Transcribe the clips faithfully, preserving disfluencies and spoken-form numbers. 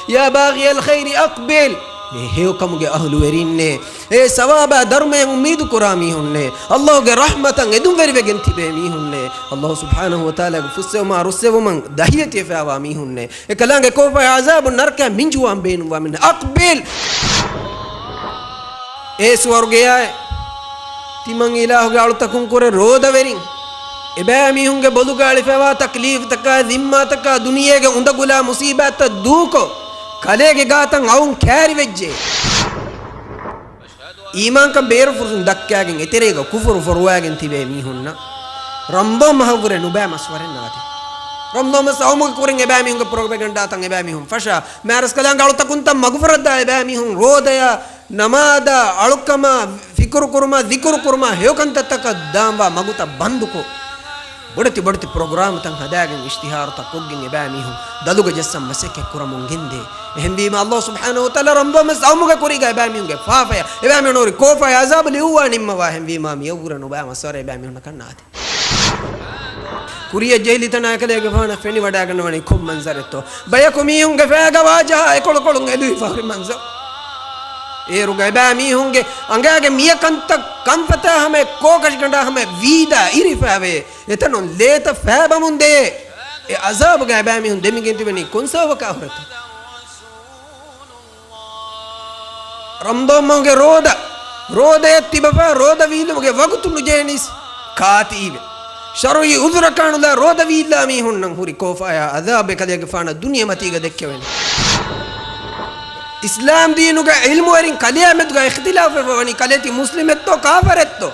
يا باغي الخير أقبل. އޭ ހެޔޮކަމުގެ އަހުލުވެރިންނޭ، އޭ ސަވާބާ ދަރުމަޔަށް އުއްމީދު ކުރާ މީހުންނޭ، ﷲގެ ރަޙްމަތަށް އެދުންވެރިވެގެން ތިބޭ މީހުންނޭ، ﷲ ސުބްޙާނަހޫ ވަތަޢާލާގެ ފުއްސެވުމާ ރުއްސެވުމަން ދަހިވެތިވެފައިވާ މީހުންނޭ، އެކަލާނގެ ކޯފާ ޢަޒާބު ނަރަކައިން މިންޖުވާން ބޭނުންވާ މީހުންނޭ، أقبل. އޭ ސުވަރުގެޔާއޭ، ތިމަން އިލާހުގެ އަޅުތަކުން ކުރެ ރޯދަވެރިން، އެބައިމީހުންގެ ބޮލުގަ އަޅިފައިވާ ތަކްލީފްތަކާ، ޒިންމާތަކާ، ދުނިޔޭގެ އުނދަގުލާ މުސީބާތްތައް ދޫކޮށް، ކަލޭގެ ގާތަށް އައުން ކައިރިވެއްޖެ. އީމާންކަން ބޭރުފުށުން ދައްކާގެން އެތެރޭގަ ކުފުރު ފޮރުވާގެން ތިބޭ މީހުންނަށް ރަމަޟާން މަހަށްވުރެ ނުބައި މަސްވަރެއް ނާދޭ. ރަމަޟާން މަސް އައުމުގެ ކުރިން އެބައިމީހުންގެ ޕްރޮޕެގަންޑާތައް އެބައިމީހުން ފަށާ، މާތްރަސްކަލާނގެ އަޅުތަކުންތައް މަގުފުރައްދާ އެބައިމީހުން ރޯދަޔާ، ނަމާދާ، އަޅުކަމާ، ފިކުރުކުރުމާ، ޒިކުރުކުރުމާ، ހެޔޮކަންތައްތަކަށް ދާންވާ މަގުތައް ބަންދުކޮށް، ބޮޑެތި ބޮޑެތި ޕްރޮގްރާމްތައް ހަދާގެން، އިޝްތިހާރުތައް ކޮށްގެން އެބައިމީހުން ދަލުގަ ޖައްސަން މަސައްކަތް ކުރަމުން ގެންދޭ. އެހެންވީމަ، ﷲ ސުބްޙާނަހޫ ވަތަޢާލާ ރަމަޟާން މަސް އައުމުގެ ކުރީގަ އެބައިމީހުންގެ ފާފަޔަށް، އެބައިމީހުން ހުރި ކޯފާ ޢަޒާބު ލިޔުއްވާ ނިންމަވާ. އެހެންވީމަ، މިއަށްވުރެ ނުބައި މަސްވަރެއް އެބައިމީހުންނަކަށް ނާދޭ. ކުރިއަށް ޖެހިލި ތަނާ އެކަލޭގެފާނަށް ފެނިވަޑައިގަންނަވަނީ ކޮން މަންޒަރެއްތޯ؟ ބަޔަކު މީހުންގެ ފައިގަ ވާޖަހާ އެކޮޅުކޮޅުން އެދުވިފަ ހުރި މަންޒަރު. އޭރުގަ އެބައިމީހުންގެ އަނގައިގެ މިޔަކަންތައް ކަންފަތާ ހަމަޔަށް، ކޯކަށިގަނޑާ ހަމަޔަށް ވީދާ އިރިފައިވޭ. އެތަނުން ލޭތައް ފައިބަމުން ދޭ. އެ ޢަޒާބުގަ އެބައިމީހުން ދެމިގެން ތިބެނީ ކޮން ސަބަބަކާ ހުރެތޯ؟ ރަމަޟާން މަހުގެ ރޯދަ، ރޯދަޔަށް ތިބަފާ ރޯދަ ވީލުމުގެ ވަގުތު ނުޖެހެނީސް ކާތީވެ، ޝަރުޢީ ޢުޛުރަކާ ނުލާ ރޯދަ ވީއްލާ މީހުންނަށް ހުރި ކޯފާޔާ ޢަޒާބެއް ކަލޭގެފާނަށް ދުނިޔެމަތީގަ ދެއްކެވޭނެ. އިސްލާމް ދީނުގަ ޢިލްމުވެރިން ކަލެޔާ މެދުގަ އިޚްތިލާފުވެފަ ވަނީ ކަލޭ ތި މުސްލިމެއްތޯ ކާފަރެއްތޯ؟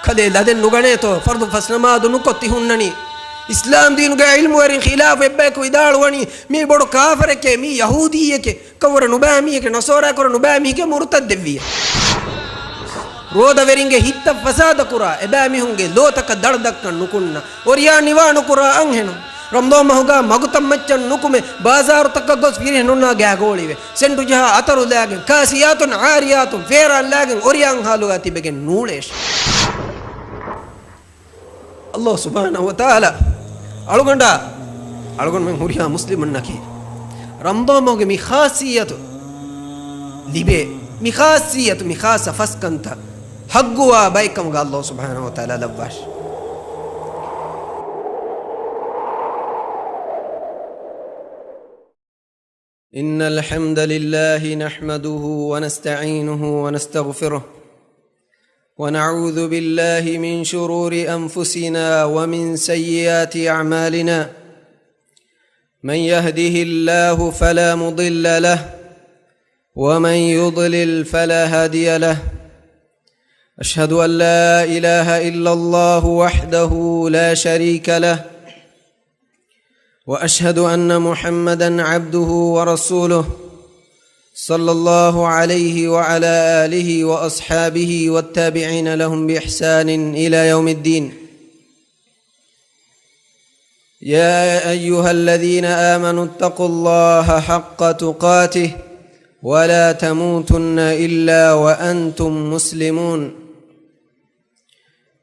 ކަލޭ ލަދެއް ނުގަނޭތޯ؟ ފަރުޟު ފަސް ނަމާދު ނުކޮށް ތި ހުންނަނީ؟ އިސްލާމް ދީނުގަ ޢިލްމުވެރިން ޚިލާފު އެއްބަޔަކު ވިދާޅުވަނީ މީ ބޮޑު ކާފަރެކޭ، މީ ޔަހޫދީއެކޭ، ކައުވަރަށް ނުބައި މީހެކޭ، ނަޞާރާ ކައުވަރަށް ނުބައި މީހެކޭ، މުރުތައްދެއްވިޔޭ. ރޯދަވެރިންގެ ހިތްތައް ފަސާދަކުރާ، އެބައިމީހުންގެ ލޯތަކަށް ދަޅަދައްކަން ނުކުންނަ، އޮރިޔާ ނިވާ ނުކުރާ އަންހެނުން، ރަމަޟާން މަހުގަ މަގުތައް މައްޗަށް ނުކުމެ، ބާޒާރުތަކަށް ގޮސް ފިރިހެނުންނާ ގާގޯޅިވެ، ސެންޓު ޖަހާ އަތަރު ލާގެން، ކާސިޔާތުން ޢާރިޔާތުން، ފޭރާން ލާގެން އޮރިޔާ އަންހާލުގަ ތިބެގެން ނޫޅޭށި. ﷲ ސުބްޙާނަހޫ ވަތަޢާލާ އަޅުގަނޑާ، އަޅުގަނޑުމެން ހުރިހާ މުސްލިމުންނަކީ ރަމަޟާން މަހުގެ މި ޚާއްޞިއްޔަތު ލިބޭ، މި ޚާއްޞިއްޔަތު، މި ޚާއްޞަ ފަސްކަންތައް ޙައްޤުވާ ބައެއްކަމުގަ ﷲ ސުބްޙާނަހޫ ވަތަޢާލާ ލައްވާށި. إن الحمد لله نحمده ونستعينه ونستغفره، ونعوذ بالله من شرور أنفسنا ومن سيئات أعمالنا. من يهده الله فلا مضل له، ومن يضلل فلا هادي له. أشهد أن لا إله إلا الله وحده لا شريك له، وأشهد أن محمدا عبده ورسوله، صلى الله عليه وعلى آله وأصحابه والتابعين لهم بإحسان إلى يوم الدين. يا أيها الذين آمنوا اتقوا الله حق تقاته ولا تموتن إلا وأنتم مسلمون.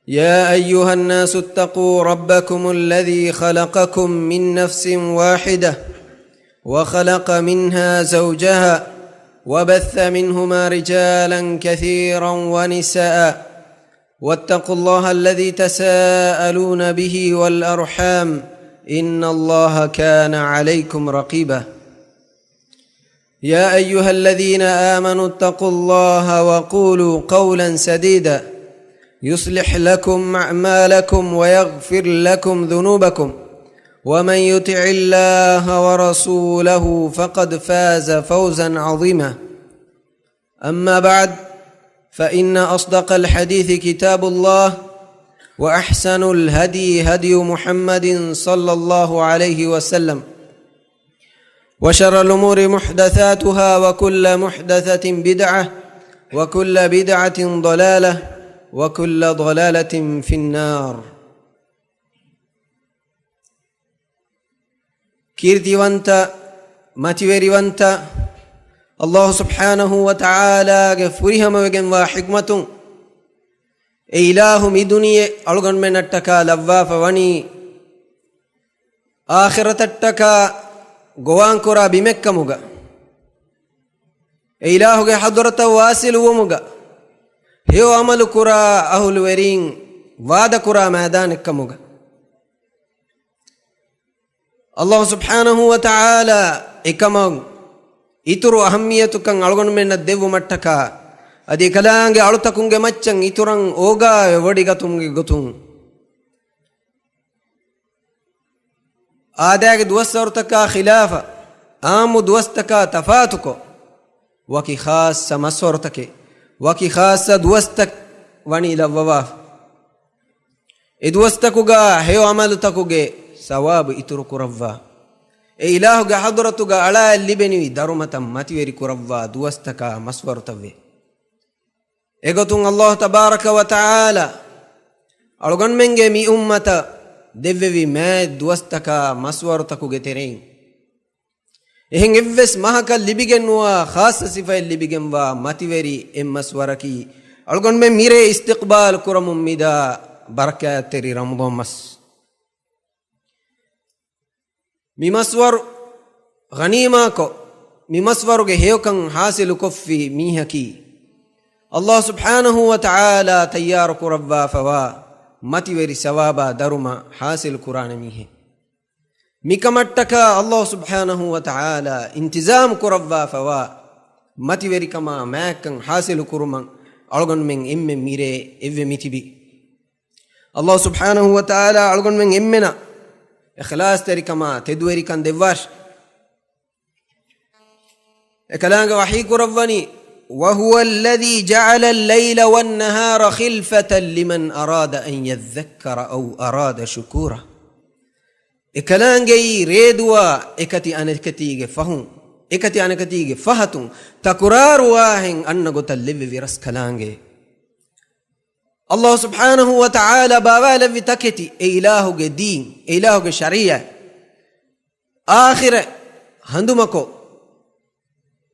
يا أيها الناس اتقوا ربكم الذي خلقكم من نفس واحدة وخلق منها زوجها وبث منهما رجالا كثيرا ونساء واتقوا الله الذي تساءلون به والأرحام إن الله كان عليكم رقيبا. يا أيها الذين آمنوا اتقوا الله وقولوا قولا سديدا يصلح لكم أعمالكم ويغفر لكم ذنوبكم ومن يطع الله ورسوله فقد فاز فوزا عظيما. أما بعد، فإن أصدق الحديث كتاب الله، وأحسن الهدي هدي محمد صلى الله عليه وسلم، وشر الأمور محدثاتها، وكل محدثة بدعة، وكل بدعة ضلالة، وكل ضلالة في النار. ކީރިތިވަންތަ، މަތިވެރިވަންތަ، ﷲ ސުބްޙާނަހޫ ވަތަޢާލާގެ ފުރިހަމަވެގެންވާ ޙިކްމަތުން، އެ އިލާހު މި ދުނިޔެ އަޅުގަނޑުމެންނަށްޓަކާ ލައްވާފަ ވަނީ، އާޚިރަތަށްޓަކާ ގޮވާންކުރާ ބިމެއްކަމުގަ، އެ އިލާހުގެ ޙަޟްރަތަށް ވާޞިލުވުމުގަ، ހެޔޮ ޢަމަލު ކުރާ އަހުލުވެރީން ވާދަކުރާ މައިދާނެއްކަމުގަ، ﷲ ސުބްޙާނަހޫ ވަތަޢާލާ އެކަމަށް އިތުރު އަހައްމިޔަތުކަން އަޅުގަނޑުމެންނަށް ދެއްވުމަށްޓަކާ، އަދި އެކަލާނގެ އަޅުތަކުންގެ މައްޗަށް އިތުރަށް އޯގާވެ ވޮޑިގަތުމުގެ ގޮތުން، އާދައިގެ ދުވަސްވަރުތަކާ ޚިލާފަށް، ޢާއްމު ދުވަސްތަކާ ތަފާތުކޮށް، ވަކި ޚާއްޞަ މަސްވަރުތަކެއް، ވަކި ޚާއްޞަ ދުވަސްތައް ވަނީ ލައްވަވާފަ. އެ ދުވަސްތަކުގަ ހެޔޮ ޢަމަލުތަކުގެ ސަވާބު އިތުރު ކުރައްވާ، އެ އިލާހުގެ ޙަޟްރަތުގަ އަޅާއަށް ލިބެނިވި ދަރުމަތައް މަތިވެރި ކުރައްވާ ދުވަސްތަކާ މަސްވަރުތައްވޭ. އެގޮތުން ﷲ ތަބާރަކަ ވަތަޢާލާ އަޅުގަނޑުމެންގެ މި އުއްމަތަށް ދެއްވެވި މާތް ދުވަސްތަކާ މަސްވަރުތަކުގެ ތެރެއިން އެހެން އެއްވެސް މަހަކަށް ލިބިގެންނުވާ ޚާއްޞަ ސިފައެއް ލިބިގެންވާ މަތިވެރި އެއް މަސްވަރަކީ، އަޅުގަނޑުމެން މިރޭ އިސްތިޤްބާލު ކުރަމުން މިދާ ބަރަކާތްތެރި ރަމަޟާން މަސް. މި މަސްވަރު ޣަނީމާކޮށް، މި މަސްވަރުގެ ހެޔޮކަން ޙާޞިލުކޮށްފި މީހަކީ، ﷲ ސުބްޙާނަހޫ ވަތަޢާލާ ތައްޔާރު ކުރައްވާފަވާ މަތިވެރި ސަވާބާ ދަރުމަ ޙާޞިލު ކުރާނެ މީހެއް. މިކަމަށްޓަކާ ﷲ ސުބްޙާނަހޫ ވަތަޢާލާ އިންތިޒާމް ކުރައްވާފަވާ މަތިވެރިކަމާ މާތްކަން ޙާޞިލު ކުރުމަށް އަޅުގަނޑުމެން އެންމެ މިރޭ އެއްވެ މިތިބީ. ﷲ ސުބްޙާނަހޫ ވަތަޢާލާ އަޅުގަނޑުމެން އެންމެނަށް އިޚްލާޞްތެރިކަމާ ތެދުވެރިކަން ދެއްވާށި. އެކަލާނގެ ވަޙީ ކުރައްވަނީ، وهو الذي جعل الليل والنهار خلفة لمن أراد أن يذكر أو أراد شكورا. އެކަލާނގެއީ ރޭދުވާ އެކަތި އަނެކަތީގެ ފަހުން، އެކަތި އަނެކަތީގެ ފަހަތުން ތަކުރާރުވާހެން އަންނަ ގޮތަށް ލެއްވެވި ރަސްކަލާނގެ. ﷲ ސުބްޙާނަހޫ ވަތަޢާލާ ބާވާލެއްވި ތަކެތި އެ އިލާހުގެ ދީން، އެ އިލާހުގެ ޝަރީޢަތް، އާޚިރަތް ހަނދުމަކޮށް،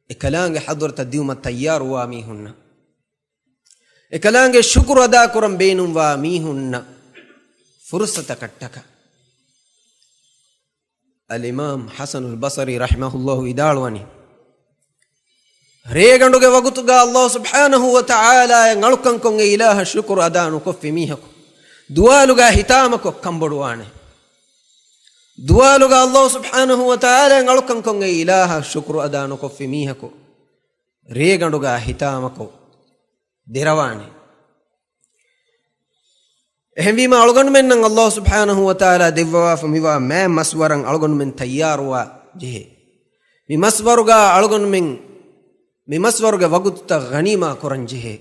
އެކަލާނގެ ޙަޟްރަތަށް ދިއުމަށް ތައްޔާރުވާ މީހުންނަށް، އެކަލާނގެ ޝުކުރު އަދާކުރަން ބޭނުންވާ މީހުންނަށް ފުރުޞަތަކަށްޓަކާ. އަލްއިމާމް ޙަސަނުލް ބަޞަރީ ރަޙިމަހުﷲ ވިދާޅުވަނީ، ރޭގަނޑުގެ ވަގުތުގަ ﷲ ސުބްޙާނަހޫ ވަތަޢާލާއަށް އަޅުކަންކޮށް އެ އިލާހަށް ޝުކުރު އަދާ ނުކޮށްފި މީހަކު، ދުވާލުގަ ހިތާމަކޮށް ކަންބޮޑުވާނެ. ދުވާލުގަ ﷲ ސުބްޙާނަހޫ ވަތަޢާލާއަށް އަޅުކަންކޮށް އެ އިލާހަށް ޝުކުރު އަދާ ނުކޮށްފި މީހަކު، ރޭގަނޑުގަ ހިތާމަކޮށް ދެރަވާނެ. އެހެންވީމަ، އަޅުގަނޑުމެންނަށް ﷲ ސުބްޙާނަހޫ ވަތަޢާލާ ދެއްވަވާފަ މިވާ މާތް މަސްވަރަށް އަޅުގަނޑުމެން ތައްޔާރުވާ ޖެހޭ. މި މަސްވަރުގަ އަޅުގަނޑުމެން މި މަސްވަރުގެ ވަގުތުތައް ޣަނީމާ ކުރަން ޖެހޭ.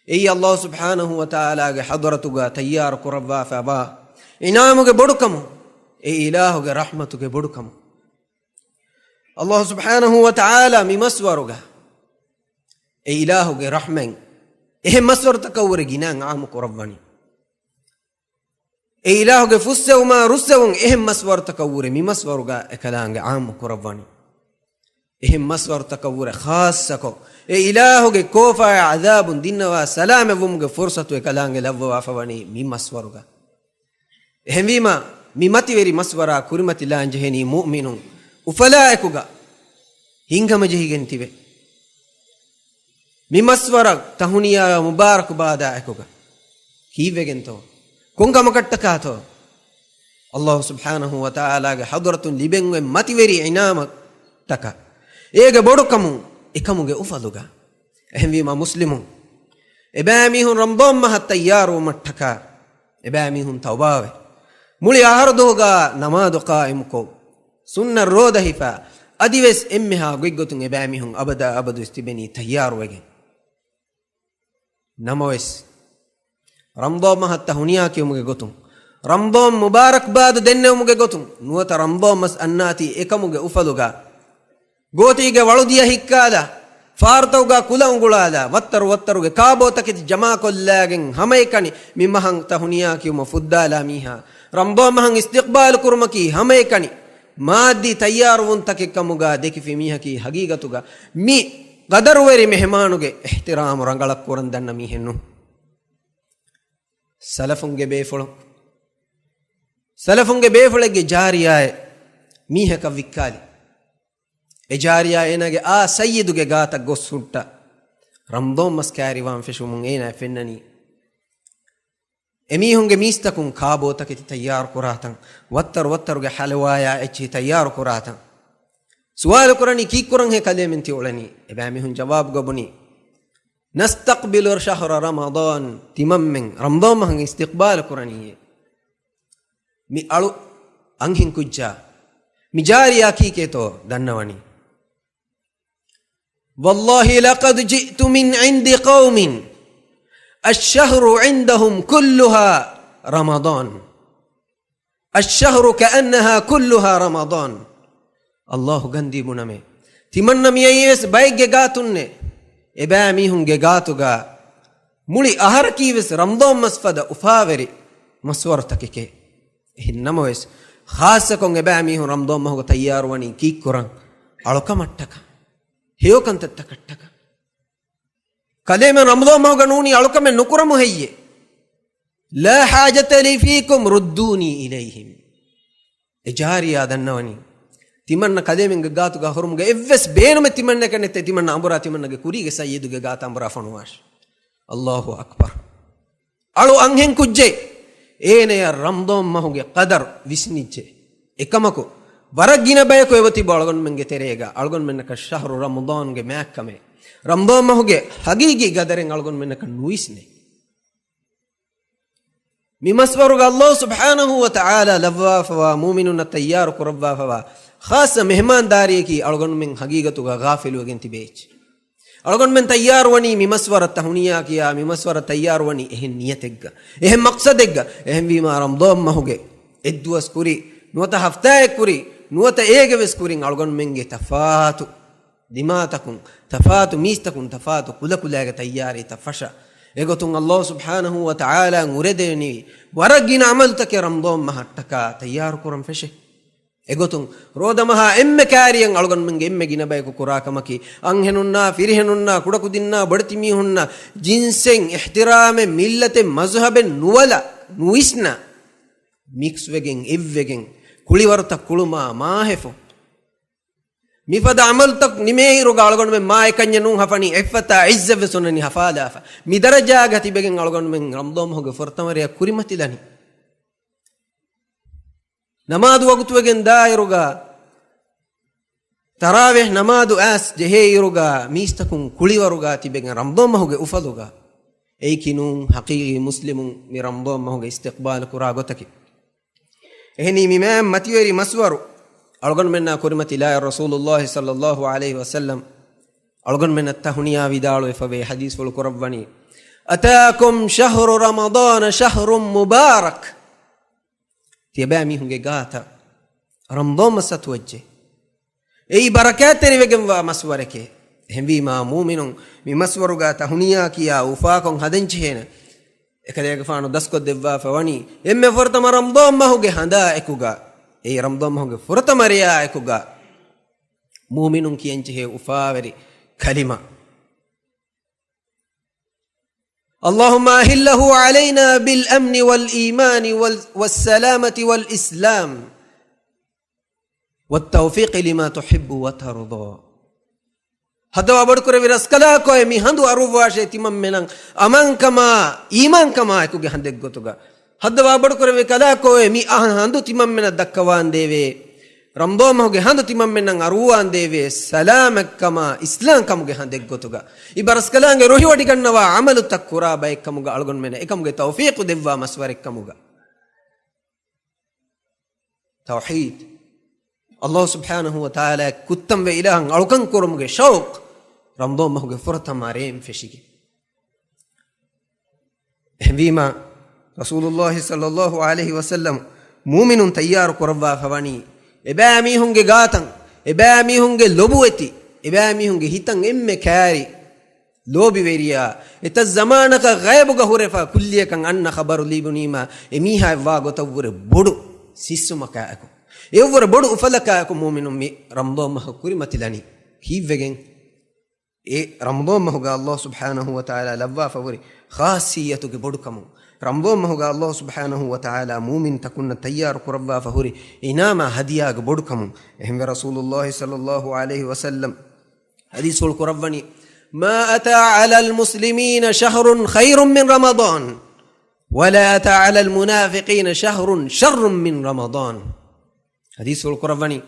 އެއީ ﷲ ސުބްޙާނަހޫ ވަތަޢާލާގެ ޙަޟްރަތުގަ ތައްޔާރު ކުރައްވާފަވާ އިނާމުގެ ބޮޑުކަމު، އެ އިލާހުގެ ރަޙްމަތުގެ ބޮޑުކަމު. ﷲ ސުބްޙާނަހޫ ވަތަޢާލާ މި މަސްވަރުގަ އެ އިލާހުގެ ރަޙްމަތް އެހެން މަސްވަރުތަކަށްވުރެ ގިނައިން ޢާއްމު ކުރައްވަނީ. އެ އިލާހުގެ ފުއްސެވުމާ ރުއްސެވުން އެހެން މަސްވަރުތަކަށްވުރެ މި މަސްވަރުގަ އެކަލާނގެ ޢާއްމު ކުރައްވަނީ. އެހެން މަސްވަރުތަކަށްވުރެ ޚާއްޞަކޮށް، އެ އިލާހުގެ ކޯފާއާ ޢަޛާބުން ދިންނަވާ ސަލާމަތްވުމުގެ ފުރުޞަތު އެކަލާނގެ ލައްވަވާފަވަނީ މި މަސްވަރުގަ. އެހެންވީމަ، މި މަތިވެރި މަސްވަރާ ކުރިމަތިލާން ޖެހެނީ މުއުމިނުން އުފަލާއެކުގަ ހިނގަމަޖެހިގެން ތިބެ. މި މަސްވަރަށް ތަހުނިޔާ މުބާރަކުބާދާ އެކުގަ ކީއްވެގެންތޯ؟ ކޮންކަމަކަށްޓަކާތޯ؟ ﷲ ސުބްޙާނަހޫ ވަތަޢާލާގެ ޙަޟްރަތުން ލިބެން އޮތް މަތިވެރި އިނާމަށްޓަކާ، އޭގެ ބޮޑުކަމުން، އެކަމުގެ އުފަލުގަ. އެހެންވީމަ މުސްލިމުން، އެބައިމީހުން ރަމަޟާން މަހަށް ތައްޔާރުވުމަށްޓަކާ، އެބައިމީހުން ތައުބާވެ، މުޅި އަހަރުދުވަހުގަ ނަމާދު ޤާއިމުކޮށް، ސުންނަ ރޯދަ ހިފާ، އަދިވެސް އެންމެހާ ގޮތްގޮތުން އެބައިމީހުން އަބަދާ އަބަދުވެސް ތިބެނީ ތައްޔާރުވެގެން. ނަމަވެސް، ރަމަޟާން މަހަށް ތަހުނިޔާ ކިޔުމުގެ ގޮތުން، ރަމަޟާން މުބާރަކްބާދު ދެންނެވުމުގެ ގޮތުން، ނުވަތަ ރަމަޟާން މަސް އަންނާތީ އެކަމުގެ އުފަލުގަ، ގޯތީގެ ވަޅުދިޔަ ހިއްކާލާ، ފާރުތަކުގަ ކުލަ އުނގުޅާލާ، ވައްތަރު ވައްތަރުގެ ކާބޯތަކެތި ޖަމާކޮށްލާގެން ހަމައެކަނި މި މަހަށް ތަހުނިޔާ ކިޔުމަށް ފުއްދާލާ މީހާ، ރަމަޟާން މަހަށް އިސްތިޤްބާލު ކުރުމަކީ ހަމައެކަނި މާއްދީ ތައްޔާރުވުންތަކެއް ކަމުގަ ދެކިފި މީހަކީ ހަގީގަތުގަ މި ޤަދަރުވެރި މެހެމާނުގެ އިޙްތިރާމު ރަނގަޅަށް ކުރަން ދަންނަ މީހެއް ނޫން. ސަލަފުންގެ ބޭފުޅުން، ސަލަފުންގެ ބޭފުޅެއްގެ ޖާރިޔާއެއް މީހަކަށް ވިއްކާލި. އެ ޖާރިޔާ އޭނާގެ އާ ސައްޔިދުގެ ގާތަށް ގޮސް ހުއްޓަ، ރަމްޟާން މަސް ކާރިވާން ފެށުމުން އޭނާ ފެންނަނީ. އެމީހުންގެ މީސްތަކުން ކާބޯތަކެތި ތައްޔާރު ކުރާތަން، ވައްތަރު ވައްތަރުގެ ހަލުވާޔާ އެއްޗެހި ތައްޔާރު ކުރާތަން. ސުވާލު ކުރަނީ ކީއްކުރަންހޭ ކަލޭމެން ތި އުޅެނީ؟ އެބައިމީހުން ޖަވާބުގަ ބުނީ، نستقبل شهر رمضان، ތިމަންމެން ރަމްޟާން މަހަށް އިސްތިޤްބާލު ކުރަނީ. މި އަޅު އަންހެން ކުއްޖާ، މި ޖާރިޔާ ކީކޭތޯ ދަންނަވަނީ؟ والله لقد جئت من عند قوم الشهر عندهم كلها رمضان. الشهر كأنها كلها رمضان. ﷲ ގަންދީ ބުނަމޭ، ތިމަންނަ މިއައީވެސް ބައެއްގެ ގާތުންނޭ. އެބައިމީހުންގެ ގާތުގަ މުޅި އަހަރަކީވެސް ރަމްޟާން މަސް ފަދަ އުފާވެރި މަސްވަރުތަކެކޭ. އެހެން ނަމަވެސް، ޚާއްޞަކޮށް އެބައިމީހުން ރަމްޟާން މަހުގަ ތައްޔާރުވަނީ ކީއްކުރަން؟ އަޅުކަމަށްޓަކާ، ހެޔޮކަންތައްތަކަށްޓަކާ. ކަލޭމެން ރަމްޟާން މަހުގަ ނޫނީ އަޅުކަމެއް ނުކުރަމު ހެއްޔޭ؟ لا حاجة لي فيكم ردوني إليهم. އެ ޖާރިޔާ ދަންނަވަނީ، ތިމަންނަ ކަލޭމެންގެ ގާތުގަ ހުރުމުގަ އެއްވެސް ބޭނުމެއް ތިމަންނަކަށް ނެތޭ، ތިމަންނަ އަނބުރާ ތިމަންނަގެ ކުރީގެ ސައްޔިދުގެ ގާތަށް އަނބުރާ ފޮނުވާށި. ﷲ އަކްބަރު. އަޅު އަންހެން ކުއްޖެއް، އޭނަޔަށް ރަމްޟާން މަހުގެ ޤަދަރު ވިސްނިއްޖެ. އެކަމަކު، ވަރަށް ގިނަ ބަޔަކު އެބަތިބު އަޅުގަނޑުމެންގެ ތެރޭގަ އަޅުގަނޑުމެންނަކަށް ޝަހްރު ރަމަޟާންގެ މާތްކަމެއް، ރަމަޟާން މަހުގެ ހަގީގީ ގަދަރެއް އަޅުގަނޑުމެންނަކަށް ނުވިސްނޭ. މި މަސްވަރުގަ ﷲ ސުބްޙާނަހޫ ވަތަޢާލާ ލައްވާފަވާ، މުއުމިނުންނަށް ތައްޔާރު ކުރައްވާފަވާ ޚާއްޞަ މެހެމާންދާރީއަކީ އަޅުގަނޑުމެން ހަގީގަތުގަ ޣާފިލުވެގެން ތިބޭ އެއްޗެއް. އަޅުގަނޑުމެން ތައްޔާރުވަނީ މި މަސްވަރަށް ތަހުނިޔާ ކިޔާ، މި މަސްވަރަށް ތައްޔާރުވަނީ އެހެން ނިޔަތެއްގަ، އެހެން މަޤްޞަދެއްގަ. އެހެންވީމާ، ރަމަޟާން މަހުގެ އެއްދުވަސް ކުރި، ނުވަތަ ހަފްތާއެއް ކުރި، ނުވަތަ އޭގެވެސް ކުރިން އަޅުގަނޑުމެންގެ ތަފާތު ދިމާތަކުން، ތަފާތު މީސްތަކުން، ތަފާތު ކުލަކުލައިގެ ތައްޔާރީތައް ފަށާ، އެގޮތުން ﷲ ސުބްޙާނަހޫ ވަތަޢާލާ އުރެދެވެނީ ވަރަށް ގިނަ ޢަމަލުތަކެއް ރަމަޟާން މަހަށްޓަކާ ތައްޔާރު ކުރަން ފެށޭ. އެގޮތުން، ރޯދަމަހާ އެންމެ ކާރިޔަށް އަޅުގަނޑުމެންގެ އެންމެ ގިނަ ބަޔަކު ކުރާ ކަމަކީ، އަންހެނުންނާ، ފިރިހެނުންނާ، ކުޑަކުދިންނާ، ބޮޑެތި މީހުންނާ، ޖިންސެއް، އިޙްތިރާމެއް، މިއްލަތެއް، މަޒުހަބެއް ނުބަލާ، ނުވިސްނާ، މިކްސްވެގެން އެއްވެގެން، ކުޅިވަރުތައް ކުޅުމާ މާހެފު، މިފަދަ ޢަމަލުތައް ނިމޭއިރުގަ އަޅުގަނޑުމެން މާ އެކަންޏެއް ނޫން ހަފަނީ، ޢިއްފަތާ ޢިއްޒަތްވެސް އޮންނަނީ ހަފާލާފަ. މި ދަރަޖާގަ ތިބެގެން އަޅުގަނޑުމެން ރަމަޟާން މަހުގެ ފުރަތަމަ ރެޔަށް ކުރިމަތިލަނީ. ނަމާދު ވަގުތުވެގެން ދާއިރުގަ، ތަރާވީޙް ނަމާދު އައިސް ޖެހޭއިރުގަ، މީސްތަކުން ކުޅިވަރުގަ ތިބެގެން ރަމަޟާން މަހުގެ އުފަލުގަ. އެއީކީ ނޫން ޙަޤީޤީ މުސްލިމުން މި ރަމަޟާން މަހުގެ އިސްތިޤްބާލު ކުރާ ގޮތަކީ. އެހެނީ މި މާތް މަތިވެރި މަސްވަރު އަޅުގަނޑުމެންނާ ކުރިމަތިލާއިރު، ރަސޫލުﷲ ޞައްލަﷲ ޢަލައިހި ވަސައްލަމް އަޅުގަނޑުމެންނަށް ތަހުނިޔާ ވިދާޅުވެފަވޭ، ޙަދީޘްފުޅު ކުރައްވަނީ، أتاكم شهر رمضان شهر مبارك. ތިޔަބައިމީހުންގެ ގާތަށް ރަމަޟާން މަސް އަތުވައްޖެ. އެއީ ބަރަކާތްތެރިވެގެންވާ މަސްވަރެކޭ. އެހެންވީމާ، މުއުމިނުން މި މަސްވަރުގަ ތަހުނިޔާ ކިޔާ، އުފާކޮށް ހަދަންޖެހޭނެ. އެކަލޭގެފާނު ދަސްކޮށްދެއްވާފަ ވަނީ، އެންމެ ފުރަތަމަ ރަމަޟާން މަހުގެ ހަނދާ އެކުގަ، އެއީ ރަމަޟާން މަހުގެ ފުރަތަމަ ރެޔާ އެކުގަ، މުއުމިނުން ކިޔަންޖެހޭ އުފާވެރި ކަލިމަ، اللهم أهله علينا بالأمن والإيمان وال-، والسلامة والإسلام والتوفيق لما تحب وترضى. ހައްދަވާ ބޮޑުކުރެއްވި ރަސްކަލާކޮއެ، މި ހަނދު އަރުއްވާށޭ ތިމަންމެނަށް އަމާންކަމާ، އީމާންކަމާ އެކުގެ ހަނދެއްގޮތުގަ. ހައްދަވާ ބޮޑުކުރެއްވި ކަލާކޮއެ، މި އަހަ ހަނދު ތިމަންމެނަށް ދައްކަވާންދޭވޭ. ރަމަޟާން މަހުގެ ހަނދު ތިމަންމެނަށް އަރުއްވާންދޭވޭ، ސަލާމަތްކަމާ، އިސްލާމްކަމުގެ ހަނދެއްގޮތުގަ. އިބަރަސްކަލާނގެ ރުހިވޮޑިގަންނަވާ ޢަމަލުތައް ކުރާ ބައެއްކަމުގަ، އަޅުގަނޑުމެނަށް އެކަމުގެ ތައުފީޤު ދެއްވާ މަސްވަރެއްކަމުގަ. ތައުޙީދު. ﷲ ސުބްޙާނަހޫ ވަތަޢާލާ ކުއްތަންވެ އިލާހަށް އަޅުކަން ކުރުމުގެ ޝައުޤު ރަމަޟާން މަހުގެ ފުރަތަމަ ރޭން ފެށިގެން. އެހެންވީމާ، ރަސޫލުﷲ ޞައްލަﷲ ޢަލައިހި ވަސައްލަމް މުއުމިނުން ތައްޔާރު ކުރައްވާފަ ވަނީ، އެބައިމީހުންގެ ގާތަށް، އެބައިމީހުންގެ ލޮބުވެތި، އެބައިމީހުންގެ ހިތަށް އެންމެ ކާރި ލޯބިވެރިޔާ، އެތައް ޒަމާނަކަށް ޣައިބުގަ ހުރެފަ ކުއްލިއަކަށް އަންނަ ޚަބަރު ލިބުނީމާ، އެމީހާއަށްވާ ގޮތަށްވުރެ ބޮޑު ސިއްސުމަކާއެކު، އެއަށްވުރެ ބޮޑު އުފަލަކާއެކު މުއުމިނުން މި ރަމަޟާން މަހު ކުރިމަތިލަނީ. ކީއްވެގެން؟ އެ ރަމަޟާން މަހުގަ ﷲ ސުބްޙާނަހޫ ވަތަޢާލާ ލައްވާފަ ހުރި ޚާއްޞިއްޔަތުގެ ބޮޑުކަމުން. ރަމަޟާން މަހުގަ ﷲ ސުބްޙާނަހޫ ވަތަޢާލާ މުއުމިންތަކުންނަށް ތައްޔާރު ކުރައްވާފަ ހުރި އިނާމާ ހަދިޔާގެ ބޮޑުކަމުން. އެހެންވެ، ރަސޫލުﷲ ޞައްލަﷲ ޢަލައިހި ވަސައްލަމް ޙަދީޘްފުޅު ކުރައްވަނީ، ما أتى على المسلمين شهر خير من رمضان، ولا أتى على المنافقين شهر شر من رمضان. ޙަދީޘްފުޅު ކުރައްވަނީ،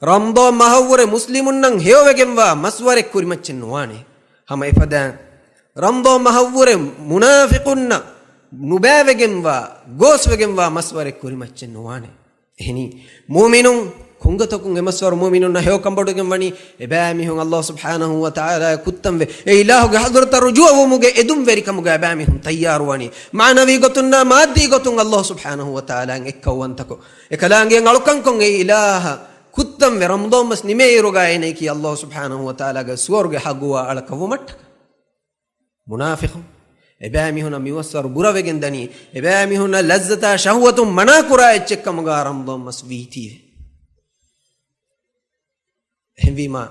ރަމަޟާން މަހަށްވުރެ މުސްލިމުންނަށް ހެޔޮވެގެންވާ މަސްވަރެއް ކުރިމައްޗެއް ނުވާނެ. ހަމަ އެފަދައިން، ރަމަޟާން މަހަށްވުރެ މުނާފިޤުންނަށް ނުބައިވެގެންވާ، ގޯސްވެގެންވާ މަސްވަރެއް ކުރިމައްޗެއް ނުވާނެ. އެހެނީ، މުއުމިނުން ކުންގޮތަކުން އެމަސްވަރު މުއުމިނުންނަށް ހެޔޮކަން ބޮޑުވެގެން ވަނީ، އެބައިމީހުން ﷲ ސުބްޙާނަހޫ ވަތަޢާލާ ކުއްތަންވެ، އެ އިލާހުގެ ޙަޟްރަތަށް ރުޖޫޢަވުމުގެ އެދުންވެރިކަމުގަ އެބައިމީހުން ތައްޔާރުވަނީ. މާނަވީ ގޮތުންނާ މާއްދީ ގޮތުން ﷲ ސުބްޙާނަހޫ ވަތަޢާލާއަށް އެއްކައުވަންތަކޮށް، އެކަލާނގެއަށް އަޅުކަންކޮށް އެ އިލާހަށް ކުއްތަންވެ ރަމަޟާން މަސް ނިމޭއިރުގަ އޭނަޔަކީ ﷲ ސުބްޙާނަހޫ ވަތަޢާލާގެ ސުވަރުގެ ހައްގުވާ އަޅަކަށްވުމަށްޓަކާ. މުނާފިޤުން، އެބައިމީހުނަށް މިމަސްވަރު ބުރަވެގެން ދަނީ، އެބައިމީހުންނަށް ލައްޒަތާ ޝަހުވަތުން މަނާކުރާ އެއްޗެއްކަމުގަ ރަމަޟާން މަސް ވީތީވެ. އެހެންވީމާ،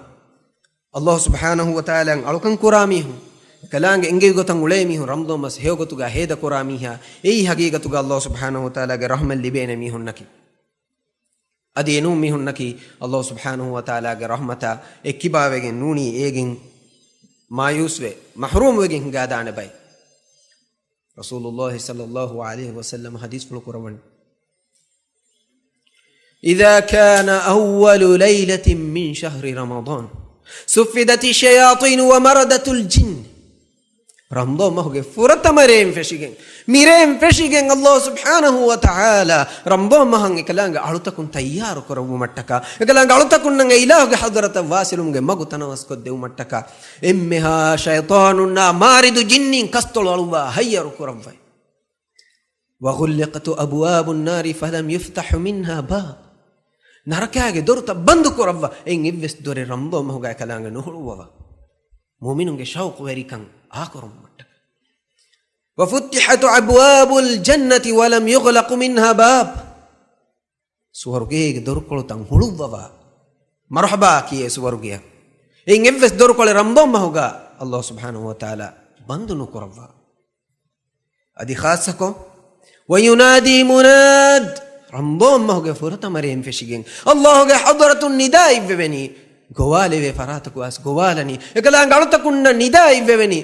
ﷲ ސުބްޙާނަހޫ ވަތަޢާލާއަށް އަޅުކަން ކުރާ މީހުން، އެކަލާނގެ އެންގެވި ގޮތަށް އުޅޭ މީހުން، ރަމަޟާން މަސް ހެޔޮގޮތުގަ ހޭދަކުރާ މީހާ، އެއީ ހަގީގަތުގަ ﷲ ސުބްޙާނަހޫ ވަތަޢާލާގެ ރަޙްމަތް ލިބޭނެ މީހުންނަކީ. އަދި އެނޫން މީހުންނަކީ ﷲ ސުބްޙާނަހޫ ވަތަޢާލާގެ ރަޙްމަތާ އެއްކިބާވެގެން ނޫނީ އޭގެން މާޔޫސްވެ، މަޙްރޫމްވެގެން ހިނގާދާނެ ބައެއް. ރަސޫލުﷲ ޞައްލަﷲ ޢަލައިހި ވަސައްލަމަ ޙަދީޘްފުޅު ކުރައްވަނީ، إذا كان أول ليلة من شهر رمضان صفدت الشياطين ومردت الجن. ރަމަޟާން މަހުގެ ފުރަތަމަ ރޭން ފެށިގެން، މިރޭން ފެށިގެން ﷲ ސުބްޙާނަހޫ ވަތަޢާލާ ރަމަޟާން މަހަށް އެކަލާނގެ އަޅުތަކުން ތައްޔާރު ކުރައްވުމަށްޓަކާ، އެކަލާނގެ އަޅުތަކުންނަށް އެ އިލާހުގެ ޙަޟްރަތަށް ވާޞިލުވުމުގެ މަގު ތަނަވަސްކޮށްދެވުމަށްޓަކާ، އެންމެހާ ޝައިޠާނުންނާ މާރިދު ޖިންނީން ކަސްތޮޅު އަޅުއްވާ ހައްޔަރު ކުރައްވައި. وغلقت أبواب النار فلم يفتح منها باب. ނަރަކާގެ ދޮރުތައް ބަންދު ކުރައްވާ، އެއިން އެއްވެސް ދޮރެއް ރަމަޟާން މަހުގަ އެކަލާނގެ ނުހުޅުއްވަވާ. މުއުމިނުންގެ ޝައުޤުވެރިކަން އާކުރުމަށްޓަކާ. وفتحت أبواب الجنة ولم يغلق منها باب. ސުވަރުގޭގެ ދޮރުކޮޅުތައް ހުޅުއްވަވާ. މަރުޙަބާ ކިޔޭ ސުވަރުގެއަށް. އެއިން އެއްވެސް ދޮރުކޮޅެއް ރަމަޟާން މަހުގަ ﷲ ސުބްޙާނަހޫ ވަތަޢާލާ ބަންދު ނުކުރައްވާ. އަދި ޚާއްޞަކޮށް، وينادي مناد، ރަމަޟާން މަހުގެ ފުރަތަމަ ރޭން ފެށިގެން ﷲގެ ޙަޟްރަތުން ނިދާ އިއްވެވެނީ، ގޮވާލެވޭ ފަރާތަކު އައިސް ގޮވާލަނީ، އެކަލާނގެ އަޅުތަކުންނަށް ނިދާ އިއްވެވެނީ،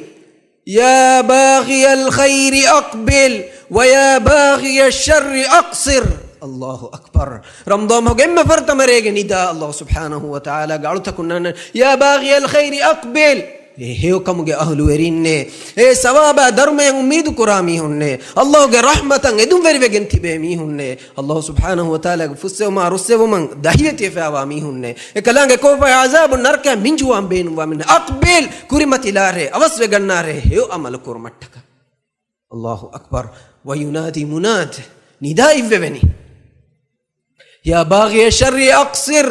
يا باغي الخير أقبل ويا باغي الشر أقصر. ﷲ އަކްބަރު. ރަމަޟާން މަހުގެ އެންމެ ފުރަތަމަ ރޭގެ ނިދާ ﷲ ސުބްޙާނަހޫ ވަތަޢާލާގެ އަޅުތަކުންނަށް، يا باغي الخير أقبل. އޭ ހެޔޮކަމުގެ އަހުލުވެރިންނޭ، އޭ ސަވާބާ ދަރުމަޔަށް އުއްމީދު ކުރާ މީހުންނޭ، ﷲގެ ރަޙްމަތަށް އެދުންވެރިވެގެން ތިބޭ މީހުންނޭ، ﷲ ސުބްޙާނަހޫ ވަތަޢާލާގެ ފުއްސެވުމާ ރުއްސެވުމަށް ދަހިވެތިވެފައިވާ މީހުންނޭ، އެކަލާނގެ ކޯފާ ޢަޒާބު ނަރަކައިން މިންޖުވާން ބޭނުންވާ މީހުންނޭ، أقبل، ކުރިމަތިލާށޭ، އަވަސްވެގަންނާށޭ ހެޔޮ ޢަމަލު ކުރުމަށްޓަކާ. ﷲ އަކްބަރު. وينادي مناد، ނިދާ އިއްވެވެނީ، يا باغي الشر أقصر.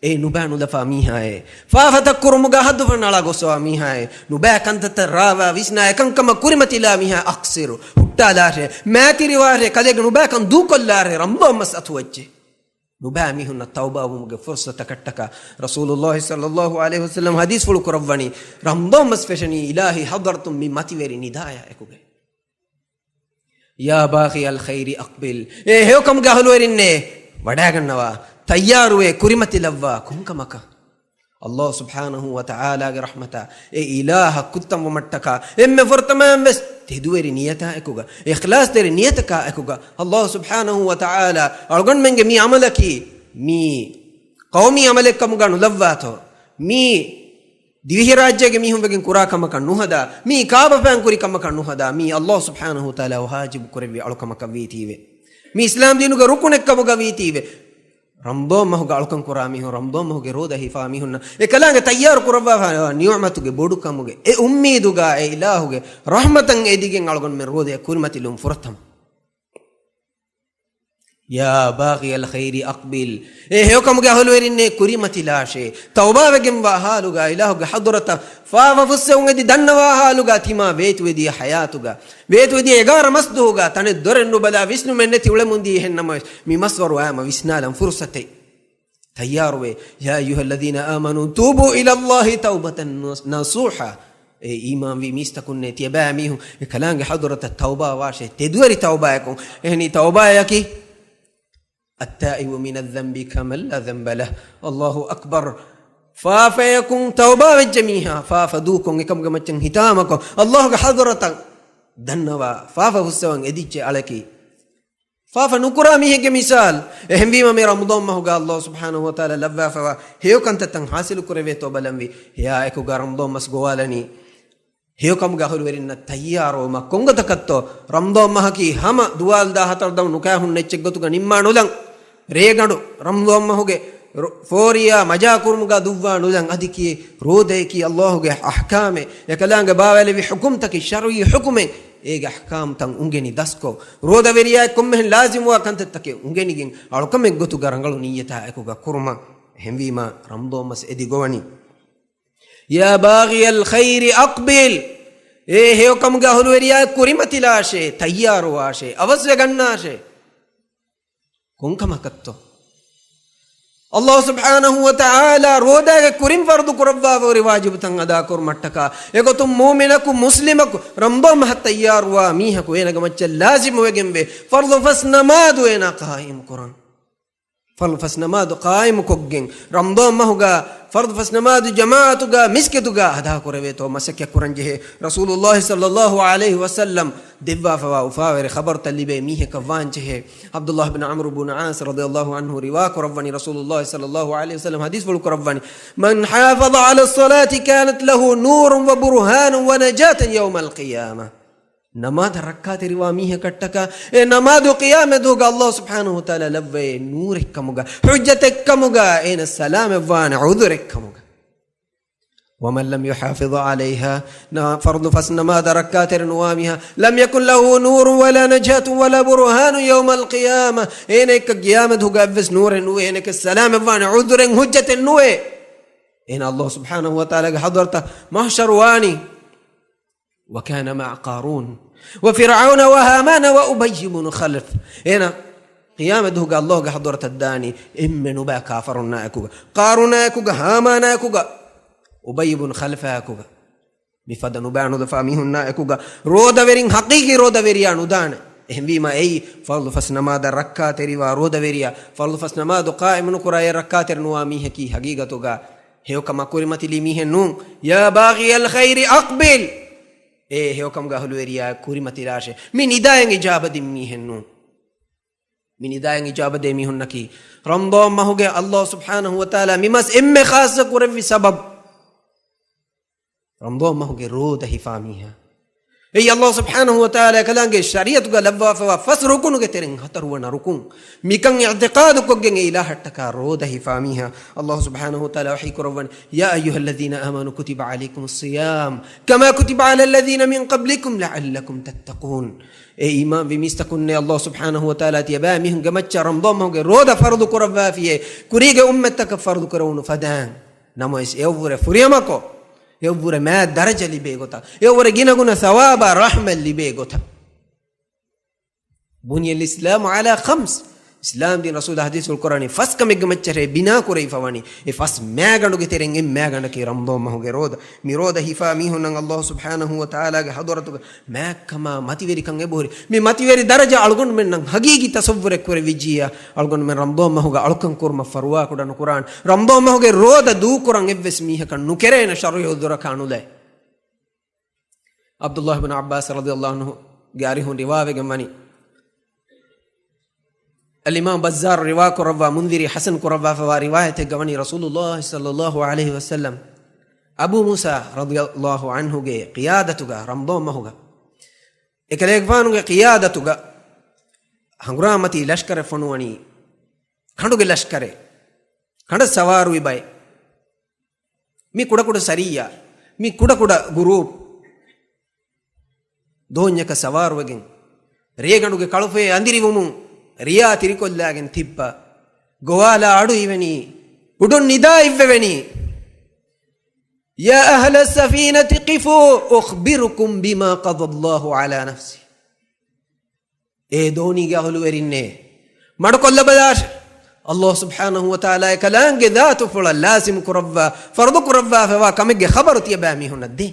އޭ ނުބައި ނުލަފާ މީހާއޭ، ފާފަތައް ކުރުމުގަ ހައްދު ފަންނާޅާ ގޮސްވާ މީހާއޭ، ނުބައި ކަންތައްތައް ރާވާ ވިސްނާ އެކަންކަމަށް ކުރިމަތިލާ މީހާ، أقصر، ހުއްޓާލާށޭ، މަތިވެރިވާށޭ، ކަލޭގެ ނުބައިކަން ދޫކޮށްލާށޭ، ރަމަޟާން މަސް އަތުވައްޖެ. ނުބައި މީހުންނަށް ތައުބާވުމުގެ ފުރުޞަތަކަށްޓަކާ، ރަސޫލުﷲ ޞައްލަﷲ ޢަލައިހި ވަސައްލަމަ ޙަދީޘްފުޅު ކުރައްވަނީ، ރަމަޟާން މަސް ފެށެނީ އިލާހީ ޙަޟްރަތުން މި މަތިވެރި ނިދާޔާ އެކުގައި. يا باغي الخير أقبل. އޭ ހެޔޮކަމުގެ އަހުލުވެރިންނޭ، ވަޑާގަންނަވާ، ތައްޔާރުވޭ، ކުރިމަތިލައްވާ ކޮންކަމަކަށް؟ ﷲ ސުބްޙާނަހޫ ވަތަޢާލާގެ ރަޙްމަތާ، އެ އިލާހަށް ކުއްތަންވުމަށްޓަކާ، އެންމެ ފުރަތަމައިން ވެސް ތެދުވެރި ނިޔަތާ އެކުގަ، އިޚްލާޞްތެރި ނިޔަތަކާ އެކުގަ، ﷲ ސުބްޙާނަހޫ ވަތަޢާލާ އަޅުގަނޑުމެންގެ މި ޢަމަލަކީ މީ ޤައުމީ ޢަމަލެއްކަމުގަ ނުލައްވާތޯ، މީ ދިވެހިރާއްޖޭގެ މީހުން ވެގެން ކުރާ ކަމަކަށް ނުހަދާ، މީ ކާބަފައިން ކުރި ކަމަކަށް ނުހަދާ، މީ ﷲ ސުބްޙާނަހޫ ވަތަޢާލާ ވާޖިބު ކުރެއްވި އަޅުކަމަކަށް ވީތީވެ. މީ އިސްލާމް ދީނުގެ ރުކުނެއްކަމުގަ ވީތީވެ. ރަމަޟާން މަހުގަ އަޅުކަން ކުރާ މީހުން، ރަމަޟާން މަހުގެ ރޯދަ ހިފާ މީހުންނަށް އެކަލާނގެ ތައްޔާރު ކުރައްވާފައިވާ ނިޢުމަތުގެ ބޮޑުކަމުގެ އެ އުއްމީދުގަ އެ އިލާހުގެ ރަޙްމަތަށް އެދިގެން އަޅުގަނޑުމެން ރޯދަޔަށް ކުރިމަތިލުން ފުރަތަމަ. يا باغي الخير أقبل. އޭ ހެޔޮކަމުގެ އަހުލުވެރިންނޭ، ކުރިމަތިލާށޭ. ތައުބާވެގެންވާ ޙާލުގަ އިލާހުގެ ޙަޟްރަތަށް ފާފަ ފުއްސެވުން އެދި ދަންނަވާ ޙާލުގަ ތިމާ ވޭތުވެދިޔަ ޙަޔާތުގަ، ވޭތުވެދިޔަ އެގާރަ މަސްދުވަހުގަ ތަނެއް ދޮރެއް ނުބަލާ ވިސްނުމެއް ނެތި އުޅެމުންދީ އެހެންނަމަވެސް، މި މަސްވަރު އައިމަ ވިސްނާލަން ފުރުޞަތެއް. ތައްޔާރުވޭ. يا أيها الذين آمنوا توبوا إلى الله توبة نصوحا. އޭ އީމާންވީ މީސްތަކުންނޭ، ތިޔަބައިމީހުން އެ ކަލާނގެ ޙަޟްރަތަށް ތައުބާވާށޭ، ތެދުވެރި ތައުބާއަކުން. އެހެނީ ތައުބާއަކީ، التائب من الذنب كمن لا ذنب له. الله أكبر. ފާފަޔަކުން ތައުބާވެއްޖެ މީހާ، ފާފަ ދޫކޮށް، އެކަމުގެ މައްޗަށް ހިތާމަކޮށް، ﷲ ގެ ޙަޟްރަތަށް ދަންނަވާ، ފާފަ ފުއްސަވަން އެދިއްޖެ އަޅަކީ. ފާފަ ނުކުރާ މީހެއްގެ މިސާލު. އެހެންވީމަ މި ރަމަޟާން މަހުގަ ﷲ ސުބްޙާނަހޫ ވަތަޢާލާ ލައްވާފައިވާ ހެޔޮ ކަންތައްތައް ޙާޞިލު ކުރެވޭތޯ ބަލަންވީ. ހެޔާ އެކުގަ ރަމަޟާން މަސް ގޮވާލަނީ. ހެޔޮކަމުގެ އަހުލުވެރިންނަށް ތައްޔާރުވުމަށް. ކޮންގޮތަކަށްތޯ؟ ރަމަޟާން މަހަކީ ހަމަ ދުވާލު ދާ ހަތަރު ދަމު ނުކާ ހުންނަ އެއްޗެއް ގޮތުގަ ނިންމާނުލަން. ރޭގަނޑު ރަމަޟާން މަހުގެ ރު-، ފޯރިޔާ މަޖާކުރުމުގަ ދުއްވާ ނުލަން. އަދި ކިޔޭ ރޯދަޔަކީ ﷲ ގެ އަޙްކާމެއް. އެކަލާނގެ ބާވާލެއްވި ޙުކުމްތަކެއް، ޝަރުޢީ ޙުކުމެއް. އޭގެ އަޙްކާމްތައް އުނގެނި ދަސްކޮށް، ރޯދަވެރިޔާ ކޮންމެހެން ލާޒިމުވާ ކަންތައްތަކެއް އުނގެނިގެން އަޅުކަމެއް ގޮތުގަ ރަނގަޅު ނިއްޔަތާ އެކުގަ ކުރުމަށް. އެހެންވީމަ ރަމަޟާން މަސް އެދި ގޮވަނީ. يا باغي الخير أقبل. އޭ ހެޔޮކަމުގެ އަހުލުވެރިޔާ، ކުރިމަތިލާށޭ، ތައްޔާރުވާށޭ، އަވަސްވެގަންނާށޭ. ކޮންކަމަކަށްތޯ؟ ﷲ ސުބްޙާނަހޫ ވަތަޢާލާ ރޯދާގެ ކުރިން ފަރުޟު ކުރައްވާފަ ހުރި ވާޖިބުތައް އަދާކުރުމަށްޓަކާ އެގޮތުން މުއުމިނަކު، މުސްލިމަކު، ރަމަޟާން މަހަށް ތައްޔާރުވާ މީހަކު އޭނަގެ މައްޗަށް ލާޒިމުވެގެންވޭ ފަރުޟު ފަސް ނަމާދު އޭނާ ޤާއިމު ކުރަން. ފަރުޟު ފަސް ނަމާދު ޤާއިމުކޮށްގެން، ރަމަޟާން މަހުގަ ފަރުޟު ފަސް ނަމާދު ޖަމާޢަތުގަ މިސްކިތުގަ އަދާކުރެވޭތޯ މަސައްކަތް ކުރަންޖެހޭ. ރަސޫލުﷲ ޞައްލަﷲ ޢަލައިހި ވަސައްލަމް ދެއްވާފަވާ އުފާވެރި ޚަބަރުތައް ލިބޭ މީހަކަށް ވާންޖެހޭ. ޢަބްދުﷲ ބިން ޢަމްރު ބުން ޢާޞް ރަޟިޔަﷲ ޢަންހު ރިވާކުރައްވަނީ، ރަސޫލުﷲ ޞައްލަﷲ ޢަލައިހި ވަސައްލަމް ޙަދީޘްފުޅު ކުރައްވަނީ، من حافظ على الصلاة كانت له نور وبرهان ونجاة يوم القيامة. ނަމާދަށް ރައްކާތެރިވާ މީހަކަށްޓަކާ އެ ނަމާދު ޤިޔާމަތްދުވަހުގަ ﷲ ސުބްޙާނަހޫ ވަތަޢާލާ ލައްވައޭ ނޫރެއްކަމުގަ، ޙުއްޖަތެއްކަމުގަ، އޭނަ ސަލާމަތްވާނެ ޢުޛުރެއްކަމުގަ. ومن لم يحافظ عليها، ނަ-، ފަރުޟު ފަސް ނަމާދަށް ރައްކާތެރި ނުވާ މީހާ، لم يكن له نور ولا نجاة ولا برهان يوم القيامة، އޭނައަކަށް ޤިޔާމަތްދުވަހުގަ އެއްވެސް ނޫރެއް ނުވޭ، އޭނައަކަށް ސަލާމަތްވާނެ ޢުޛުރެއް ޙުއްޖަތެއް ނުވޭ. އޭނަ ﷲ ސުބްޙާނަހޫ ވަތަޢާލާގެ ޙަޟްރަތަށް މަޙްޝަރު ވާނީ. وكان مع قارون وفرعون وهامان وأبي بن خلف. އޭނަ ޤިޔާމަތްދުވަހުގަ ﷲގެ ޙަޟްރަތަށް ދާނީ އެންމެ ނުބައި ކާފަރުންނާއެކުގަ، ޤާރޫނާއެކުގަ، ހާމާނާއެކުގަ، އުބައްޔު ބުން ޚަލަފާއެކުގަ. މިފަދަ ނުބައި ނުލަފާ މީހުންނާއެކުގަ ރޯދަވެރިން ޙަޤީޤީ ރޯދަވެރިޔާ ނުދާނެ. އެހެންވީމަ އެއީ ފަރުޟު ފަސް ނަމާދަށް ރައްކާތެރިވާ ރޯދަވެރިޔާ، ފަރުޟު ފަސް ނަމާދު ޤާއިމު ނުކުރާ އެ ރައްކާތެރި ނުވާ މީހަކީ ޙަޤީޤަތުގަ ހެޔޮކަމަށް ކުރިމަތިލީ މީހެއް ނޫން. يا باغي الخير أقبل. އޭ ހެޔޮކަމުގެ އަހުލުވެރިޔާ، ކުރިމަތިލާށޭ. މި ނިދާއަށް އިޖާބަ ދިން މީހެއް ނޫން. މި ނިދާއަށް އިޖާބަ ދޭ މީހުންނަކީ ރަމަޟާން މަހުގެ ﷲ ސުބްޙާނަހޫ ވަތަޢާލާ މި މަސް އެންމެ ޚާއްޞަ ކުރެއްވި ސަބަބު. ރަމަޟާން މަހުގެ ރޯދަ ހިފާ މީހާ. އެއީ ﷲ ސުބްޙާނަހޫ ވަތަޢާލާ އެކަލާނގެ ޝަރީޢަތުގަ ލައްވާފަވާ ފަސް ރުކުނުގެ ތެރެއިން ހަތަރުވަނަ ރުކުން. މިކަން އިޢްތިޤާދުކޮށްގެން އެ އިލާހަށްޓަކާ ރޯދަ ހިފާ މީހާ. ﷲ ސުބްޙާނަހޫ ވަތަޢާލާ ވަޙީ ކުރައްވަނީ، يا أيها الذين آمنوا كتب عليكم الصيام كما كتب على الذين من قبلكم لعلكم تتقون. އޭ އީމާންވި މީސްތަކުންނޭ، ﷲ ސުބްޙާނަހޫ ވަތަޢާލާ ތިޔަބައިމީހުންގެ މައްޗަށް ރަމަޟާން މަހުގެ ރޯދަ ފަރުޟު ކުރައްވާފިޔޭ، ކުރީގެ އުއްމަތްތަކަށް ފަރުޟު ކުރެވުނު ފަދައިން. ނަމަވެސް އެއަށްވުރެ ފުރިހަމަކޮށް، އެއަށްވުރެ މާތް ދަރަޖަ ލިބޭ ގޮތަށް، އެއަށްވުރެ ގިނަގުނަ ސަވާބާ ރަޙްމަތް ލިބޭ ގޮތަށް. بني الإسلام على خمس. އިސްލާމް ދީން ރަސޫލާ ޙަދީޘްފުޅު ކުރަނީ ފަސް ކަމެއްގެ މައްޗަށޭ ބިނާ ކުރެވިފަވަނީ. އެ ފަސް މާގަނޑުގެ ތެރެއިން އެއް މާގަނޑަކީ ރަމަޟާން މަހުގެ ރޯދަ. މި ރޯދަ ހިފާ މީހުންނަށް ﷲ ސުބްޙާނަހޫ ވަތަޢާލާގެ ޙަޟްރަތުގަ މާތްކަމާ މަތިވެރިކަން އެބަހުރި. މި މަތިވެރި ދަރަޖަ އަޅުގަނޑުމެންނަށް ޙަޤީޤީ ތަޞައްވުރެއް ކުރެވިއްޖިއްޔާ، އަޅުގަނޑުމެން ރަމަޟާން މަހުގަ އަޅުކަން ކުރުމަށް ފަރުވާކުޑަ ނުކުރާނެ. ރަމަޟާން މަހުގެ ރޯދަ ދޫކުރަން އެއްވެސް މީހަކަށް ނުކެރޭނެ ޝަރުޢީ ޢުޛުރަކާ ނުލައި. ޢަބްދުﷲ ބިން ޢައްބާސް ރަޟިޔަﷲ ޢަންހުގެ އަރިހުން ރިވާވެގެން ވަނީ، އަލްއިމާމް ބައްޒާރު ރިވާ ކުރައްވާ، މުންޛިރީ ޙަސަން ކުރައްވާފަވާ ރިވާޔަތެއްގަ ވަނީ، ރަސޫލުﷲ ޞައްލަﷲ ޢަލައިހި ވަސައްލަމް އަބޫ މޫސާ ރަޟިޔަﷲ ޢަންހުގެ ޤިޔާދަތުގަ ރަމަޟާން މަހުގަ އެކަލޭގެފާނުގެ ޤިޔާދަތުގަ ހަނގުރާމަތީ ލަޝްކަރެއް ފޮނުވަނީ، ކަނޑުގެ ލަޝްކަރެއް، ކަނޑަށް ސަވާރުވި ބައެއް. މި ކުޑަކުޑަ ސަރިއްޔާ، މި ކުޑަކުޑަ ގުރޫޕް ދޯންޏަކަށް ސަވާރުވެގެން، ރޭގަނޑުގެ ކަޅުފަޔަށް އަނދިރިވުމުން ރިޔާ ތިރިކޮށްލާގެން ތިއްބާ، ގޮވާލާ އަޑު އިވެނީ، އުޑުން ނިދާ އިއްވެވެނީ، يا أهل السفينة قفوا أخبركم بما قضى الله على نفسه. އޭ ދޯނީގެ އަހުލުވެރިންނޭ، މަޑުކޮށްލަބަލާށެ. ﷲ ސުބްޙާނަހޫ ވަތަޢާލާ އެކަލާނގެ ޛާތުފުޅަށް ލާޒިމް ކުރައްވާ، ފަރުޟު ކުރައްވާފައިވާ ކަމެއްގެ ޚަބަރު ތިޔަބައިމީހުންނަށް ދޭ.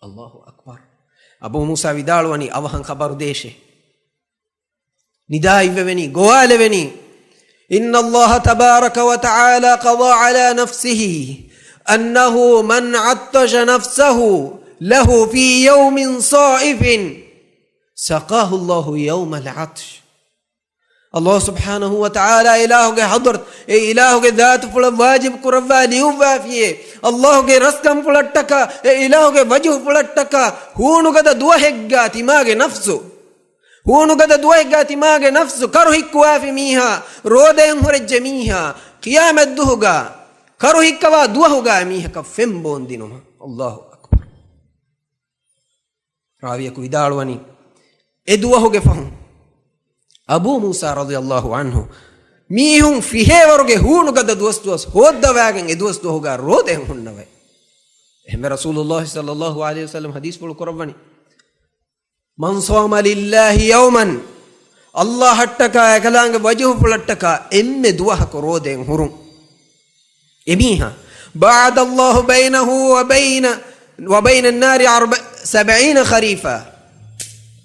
އަލްލާހު އަކްބަރު. އަބޫ މޫސާ ވިދާޅުވަނީ، އަވަހަށް ޚަބަރު ދޭށޭ. ނިދާ އިއްވެވެނީ، ގޮވާލެވެނީ. إن الله تبارك وتعالى قضى على نفسه أنه من عطش نفسه له في يوم صائف سقاه الله يوم العطش. އަލްލާހު ސުބްޙާނަހު ވަ ތަޢާލާ އިލާހުގެ ޙަޟްރަތު، އެ އިލާހުގެ ޛާތުފުޅަށް ވާޖިބު ކުރައްވާ ލިޔުއްވާފިޔޭ، އަލްލާހުގެ ރަސްކަންފުޅަށްޓަކާ، އެ އިލާހުގެ ވަޖުހުފުޅަށްޓަކާ، ހޫނުގަދަ ދުވަހެއްގާ ތިމާގެ ނަފްސު، ހޫނުގަދަ ދުވަހެއްގާ ތިމާގެ ނަފްސު ކަރުހިއްކުވާފި މީހާ، ރޯދައިން ހުރެއްޖެ މީހާ، ޤިޔާމަތްދުވަހުގާ، ކަރުހިއްކަވާ ދުވަހުގާ މީހަކަށް ފެން ބޯންދިނުމަށް. އަލްލާހު އަކްބަރު. ރާވިޔަކު ވިދާޅުވަނީ، އެ ދުވަހުގެ ފަހުން އަބޫ މޫސާ ރަޟިޔައްލާހު ޢަންހު މީހުން ފިހޭވަރުގެ ހޫނުގަދަ ދުވަސްދުވަސް ހޯއްދަވާގެން އެ ދުވަސްދުވަހުގާ ރޯދައިން ހުންނަވައި. އެހެންވެ، ރަސޫލުއްލާހި ޞައްލައްލާހު ޢަލައިހި ވަސައްލަމަ ޙަދީޘްފުޅު ކުރައްވަނީ، من صام لله يوما، އަލްލާހަށްޓަކާ އެކަލާނގެ ވަޖުހުފުޅަށްޓަކާ އެންމެ ދުވަހަކު ރޯދައިން ހުރުން، އެމީހާ، بعد الله بينه وبين، وبين النار أرب، سبعين خريفا.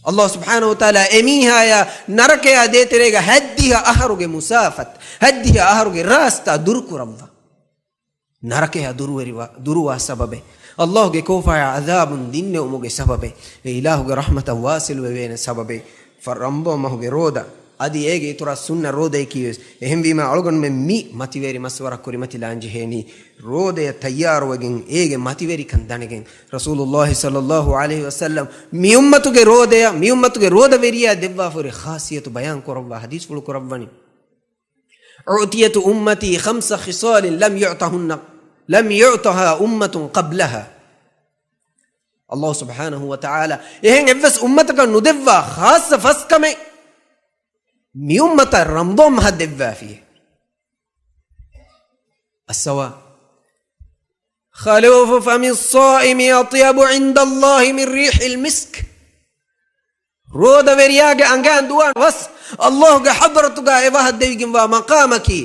އަލްލާހު ސުބްޙާނަހު ވަ ތަޢާލާ އެމީހާޔާ ނަރަކަޔާ ދޭތެރޭގަ ހައްދިހަ އަހަރުގެ މުސާފަތު، ހައްދިހަ އަހަރުގެ ރާސްތާ ދުރުކުރައްވާ. ނަރަކަޔާ ދުރުވެރިވާ، ދުރުވާ ސަބަބެއް، އަލްލާހުގެ ކޯފާޔާ ޢަޛާބުން ދިންނެވުމުގެ ސަބަބެއް، އެ އިލާހުގެ ރަޙްމަތަށް ވާޞިލުވެވޭނެ ސަބަބެއް، ފަ، ރަމަޟާން މަހުގެ ރޯދަ، އަދި އޭގެ އިތުރަށް ސުންނަ ރޯދަޔަކީވެސް. އެހެންވީމާ، އަޅުގަނޑުމެން މި މަތިވެރި މަސްވަރަށް ކުރިމަތިލާން ޖެހޭނީ، ރޯދަޔަށް ތައްޔާރުވެގެން، އޭގެ މަތިވެރިކަން ދަނެގެން. ރަސޫލުއްލާހި ޞައްލައްލާހު ޢަލައިހި ވަސައްލަމް މި އުއްމަތުގެ ރޯދަޔަށް، މި އުއްމަތުގެ ރޯދަވެރިޔާ ދެއްވާފަހުރި ޚާޞިއްޔަތު ބަޔާން ކުރައްވާ ޙަދީޘްފުޅު ކުރައްވަނީ، أعطيت أمتي خمس خصال لم يعطهن، لم يعطها أمة قبلها. އަލްލާހު ސުބްޙާނަހު ވަ ތަޢާލާ އެހެން އެއްވެސް އުއްމަތަކަށް ނުދެއްވާ ޚާއްޞަ ފަސްކަމެއް މި އުއްމަތަށް ރަމަޟާން މަހަށް ދެއްވާފި. އައްސަވާ، خلوف فم الصائم أطيب عند الله من ريح المسك. ރޯދަވެރިޔާގެ އަނގައިން ދުވާ ވަސް އަލްލާހުގެ ޙަޟްރަތުގާ އެ ވަހަށް ދެވިގެންވާ މަޤާމަކީ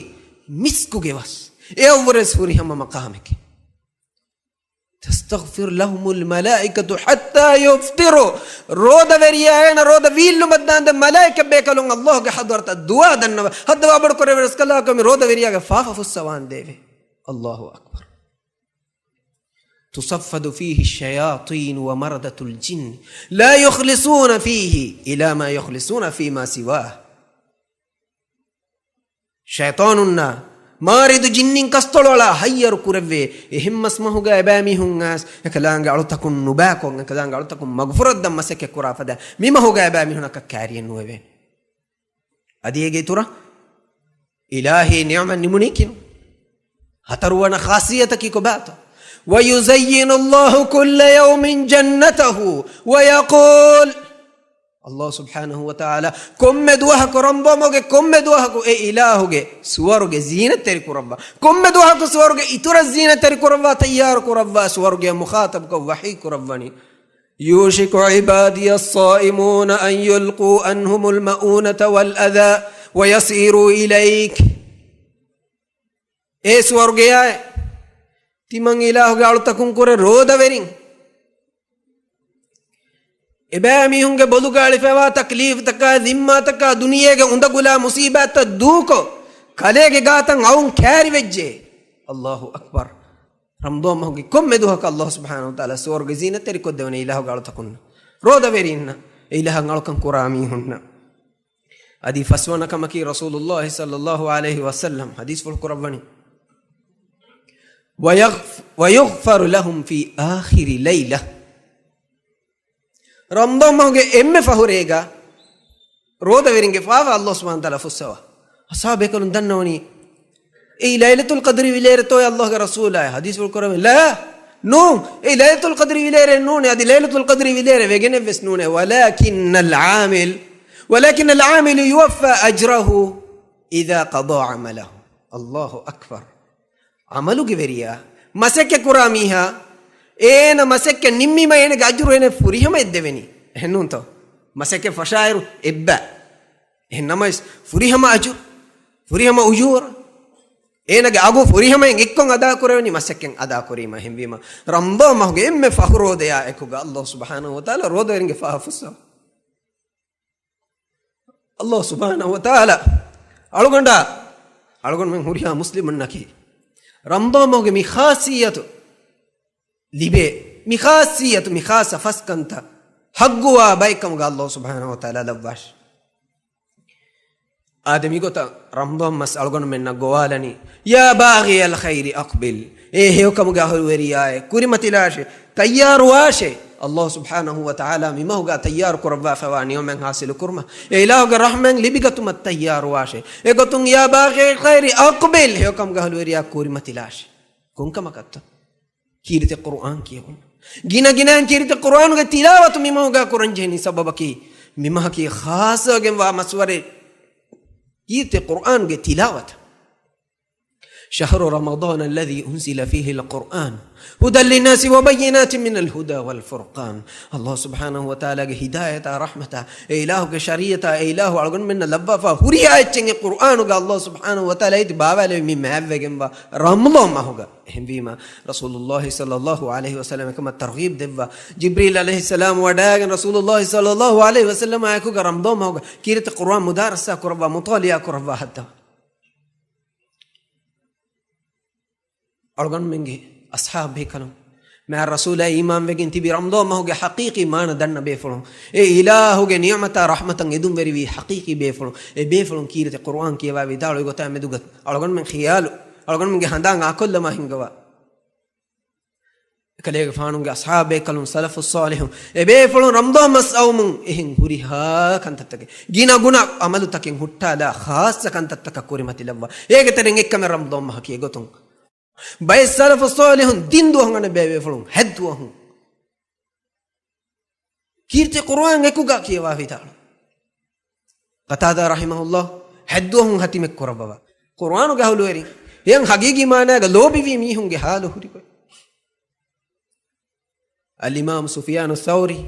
މިސްކުގެ ވަސް. އެއަށްވުރެސް ފުރިހަމަ މަޤާމެކޭ. تستغفر لهم الملائكة حتى يفطروا. ރޯދަވެރިޔާ އޭނަ ރޯދަ ވީއްލުމަށްދާންދެން މަލާއިކަ ބޭކަލުން އަލްލާހުގެ ޙަޟްރަތަށް ދުވާ ދަންނަވާ. ހައްދަވާ ބޮޑުކުރެވޭ ރަސްކަލާކޮ މި ރޯދަވެރިޔާގެ ފާފަ ފުއްސަވާންދޭވެ. އަލްލާހު އަކްބަރު. تصفد فيه الشياطين ومردة الجن لا يخلصون فيه إلى ما يخلصون فيما سواه. ޝައިޠާނުންނާ މާރިދު ޖިންނިން ކަސްތޮޅުއަޅާ ހައްޔަރު ކުރެއްވޭ. އެހެން މަސްމަހުގަ އެބައިމީހުން އައިސް އެކަލާނގެ އަޅުތަކުން ނުބައިކޮށް، އެކަލާނގެ އަޅުތަކުން މަގުފުރައްދަން މަސައްކަތް ކުރާ ފަދަ މި މަހުގަ އެބައިމީހުންނަކަށް ކައިރިއެއް ނުވެވޭނެ. އަދި އޭގެ އިތުރަށް އިލާހީ ނިޢުމަތް ނިމުނީކީނު. ހަތަރުވަނަ ޚާޞިއްޔަތަކީ ކޮބާތޯ؟ ويزين الله كل يوم جنته ويقول، އަލްލާހު ސުބްޙާނަހު ވަ ތަޢާލާ ކޮންމެ ދުވަހަކު، ރަމަޟާން މަހުގެ ކޮންމެ ދުވަހަކު އެ އިލާހުގެ ސުވަރުގެ ޒީނަތްތެރި ކުރައްވާ، ކޮންމެ ދުވަހަކު ސުވަރުގެ އިތުރަށް ޒީނަތްތެރި ކުރައްވާ، ތައްޔާރު ކުރައްވާ، ސުވަރުގެ މުޚާޠަބުކޮށް ވަޙީ ކުރައްވަނީ. يوشك عبادي الصائمون أن يلقوا عنهم المؤونة والأذى ويسيروا إليك. އޭ ސުވަރުގެޔާއޭ، ތިމަން އިލާހުގެ އަޅުތަކުން ކުރެ ރޯދަވެރިން، އެބައިމީހުންގެ ބޮލުގަ އަޅިފައިވާ ތަކްލީފްތަކާ، ޒިންމާތަކާ، ދުނިޔޭގެ އުނދަގުލާ މުސީބާތްތައް ދޫކޮށް، ކަލޭގެ ގާތަށް އައުން ކައިރިވެއްޖެ. އަލްލާހު އަކްބަރު. ރަމަޟާން މަހުގެ ކޮންމެ ދުވަހަކު އަލްލާހު ސުބްޙާނަހު ވަ ތަޢާލާ ސުވަރުގެ ޒީނަތްތެރިކޮށްދެވޭނެ އިލާހުގެ އަޅުތަކުންނަށް، ރޯދަވެރީންނަށް، އެ އިލާހަށް އަޅުކަން ކުރާ މީހުންނަށް. އަދި ފަސްވަނަ ކަމަކީ، ރަސޫލުއްލާހި ޞައްލައްލާހު ޢަލައިހި ވަސައްލަމް ޙަދީޘްފުޅު ކުރައްވަނީ، ويغف، ويغفر لهم في آخر ليلة. ރަމަޟާން މަހުގެ އެންމެ ފަހުރޭގަ ރޯދަވެރިންގެ ފާފަ އަލްލާހު ސުބްޙާނަހު ވަ ތަޢާލާ ފުއްސަވާ. އަޞްޙާބު ބޭކަލުން ދަންނަވަނީ، އެއީ ލައިލަތުލް ޤަދްރި ވިލޭރޭތޯ އަލްލާހުގެ ރަސޫލާއޭ؟ ޙަދީޘްފުޅު ކުރައްވަނީ، ލާ، ނޫން، އެއީ ލައިލަތުލް ޤަދްރި ވިލޭރޭ ނޫނޭ. އަދި ލައިލަތުލް ޤަދްރި ވިލޭރޭ ވެގެނެއްވެސް ނޫނޭ. ولكن العامل، ولكن العامل يوفى أجره إذا قضى عمله. އަލްލާހު އަކްބަރު. ޢަމަލުގެ ވެރިޔާ، މަސައްކަތް ކުރާ މީހާ، އޭނަ މަސައްކަތް ނިންމީމަ އޭނަގެ އަޖުރު އޭނަ ފުރިހަމަ އެއްދެވެނީ. އެހެންނޫންތޯ؟ މަސައްކަތް ފަށާއިރު އެއްބަ. އެހެން ނަމަވެސް ފުރިހަމަ އަޖުރު، ފުރިހަމަ އުޖޫރަ. އޭނާގެ އަގު ފުރިހަމައިން އެއްކޮށް އަދާކުރެވެނީ މަސައްކަތް އަދާކުރީމަ. އެހެންވީމަ، ރަމަޟާން މަހުގެ އެންމެ ފަހު ރޯދަޔާ އެކުގަ އައްލާހު ސުބްޙާނަހު ވަތަޢާލާ ރޯދަވެރިންގެ ފާފަ ފުއްސަވާ. އައްލާހު ސުބްޙާނަހު ވަތަޢާލާ އަޅުގަނޑާ، އަޅުގަނޑުމެން ހުރިހާ މުސްލިމުންނަކީ ރަމަޟާން މަހުގެ މި ޚާއްޞިއްޔަތު ލިބޭ، މި ޚާއްޞިއްޔަތު، މި ޚާއްޞަ ފަސްކަންތައް ޙައްޤުވާ ބައެއްކަމުގަ އައްލާހު ސުބްޙާނަހު ވަތަޢާލާ ލައްވާށި. އާދެ، މިގޮތަށް ރަމަޟާން މަސް އަޅުގަނޑުމެންނަށް ގޮވާލަނީ، يا باغي الخير أقبل. އޭ ހެޔޮކަމުގެ އަހުލުވެރިޔާއޭ، ކުރިމަތިލާށޭ، ތައްޔާރުވާށޭ. އައްލާހު ސުބްޙާނަހު ވަތަޢާލާ މިމަހުގަ ތައްޔާރު ކުރައްވާފައިވާ ނިޢުމަތް ޙާޞިލު ކުރުމަށް، އެ އިލާހުގެ ރަޙްމަތް ލިބިގަތުމަށް ތައްޔާރުވާށޭ. އެގޮތުން، يا باغي الخير أقبل، ހެޔޮކަމުގެ އަހުލުވެރިޔާ ކުރިމަތިލާށޭ. ކޮންކަމަކަށްތަ؟ ކީރިތި ޤުރުއާން ކިޔެވުން. ގިނަ ގިނައިން ކީރިތި ޤުރުއާނުގެ ތިލާވަތު މިމަހުގަ ކުރަންޖެހެނީ ސަބަބަކީ، މިމަހަކީ ޚާއްޞަވެގެންވާ މަސްވަރެއް ކީރިތި ޤުރުއާންގެ ތިލާވަތަށް. شهر رمضان الذي أنزل فيه القرآن هدى للناس وبينات من الهدى والفرقان. އައްލާހު ސުބްޙާނަހު ވަތަޢާލާގެ ހިދާޔަތާ ރަޙްމަތާ، އެ އިލާހުގެ ޝަރީޢަތާ، އެ އިލާހު އަޅުގަނޑުމެންނަށް ލައްވާފާ ހުރިހާ އެއްޗެއް އެ ޤުރުއާނުގަ އައްލާހު ސުބްޙާނަހު ވަތަޢާލާ އޭތި ބާވާލެވި މި މާތްވެގެންވާ ރަމަޟާން މަހުގަ. އެހެންވީމަ، ރަސޫލުއްލާހި ޞައްލައްލާހު ޢަލައިހި ވަސައްލަމަ އެކަމަށް ތަރްޣީބް ދެއްވާ. ޖިބްރީލް ޢަލައިހިއްސަލާމް ވަޑައިގެން ރަސޫލުއްލާހި ޞައްލައްލާހު ޢަލައިހި ވަސައްލަމާ އެކުގަ ރަމަޟާން މަހުގަ ކީރިތި ޤުރުއާން މުދާރަސާ ކުރައްވާ، މުޠާލަޢާ ކުރައްވާ ހައްދަވާ. އަޅުގަނޑުމެންގެ އަޞްޙާބު ބޭކަލުން، މާތް ރަސޫލާ އީމާންވެގެން ތިބި ރަމަޟާން މަހުގެ ޙަޤީޤީ މާނަ ދަންނަ ބޭފުޅުން، އެ އިލާހުގެ ނިޢުމަތާ ރަޙްމަތަށް އެދުންވެރިވި ޙަޤީޤީ ބޭފުޅުން، އެ ބޭފުޅުން ކީރިތި ޤުރުއާން ކިޔަވާ ވިދާޅުވި ގޮތާ މެދުގަ އަޅުގަނޑުމެން ޚިޔާލު، އަޅުގަނޑުމެންގެ ހަނދާން އާކޮށްލަމާ ހިންގަވާ. އެކަލޭގެފާނުގެ އަޞްޙާބު ބޭކަލުން، ސަލަފުއް ޞާލިޙުން، އެބޭފުޅުން ރަމަޟާން މަސް އައުމުން އެހެން ހުރިހާ ކަންތައްތަކެއް، ގިނަ ގުނަ ޢަމަލުތަކެއް ހުއްޓާލާ، ޚާއްޞަ ކަންތައްތަކަށް ކުރިމަތިލައްވާ. އޭގެ ތެރެއިން އެއްކަމެއް ރަމަޟާން މަހަކީ. އެގޮތުން ބައެއް ސަލަފުއް ޞާލިޙުން ދިން ދުވަހުން އަނެއް ބޭބޭފުޅުން ހަތް ދުވަހުން ކީރިތި ޤުރުއާން އެކުގަ ކިޔަވާ ވިދާޅު. ޤަތާދާ ރަޙިމަހުﷲ ހަތް ދުވަހުން ހަތިމެއް ކުރައްވަވާ. ޤުރުއާނުގެ އަހުލުވެރިން، އެހެން ޙަޤީޤީ މާނާގަ ލޯބިވީ މީހުންގެ ޙާލު ހުރިގޮތް. އަލްއިމާމު ސުފިޔާނު ސައުރީ،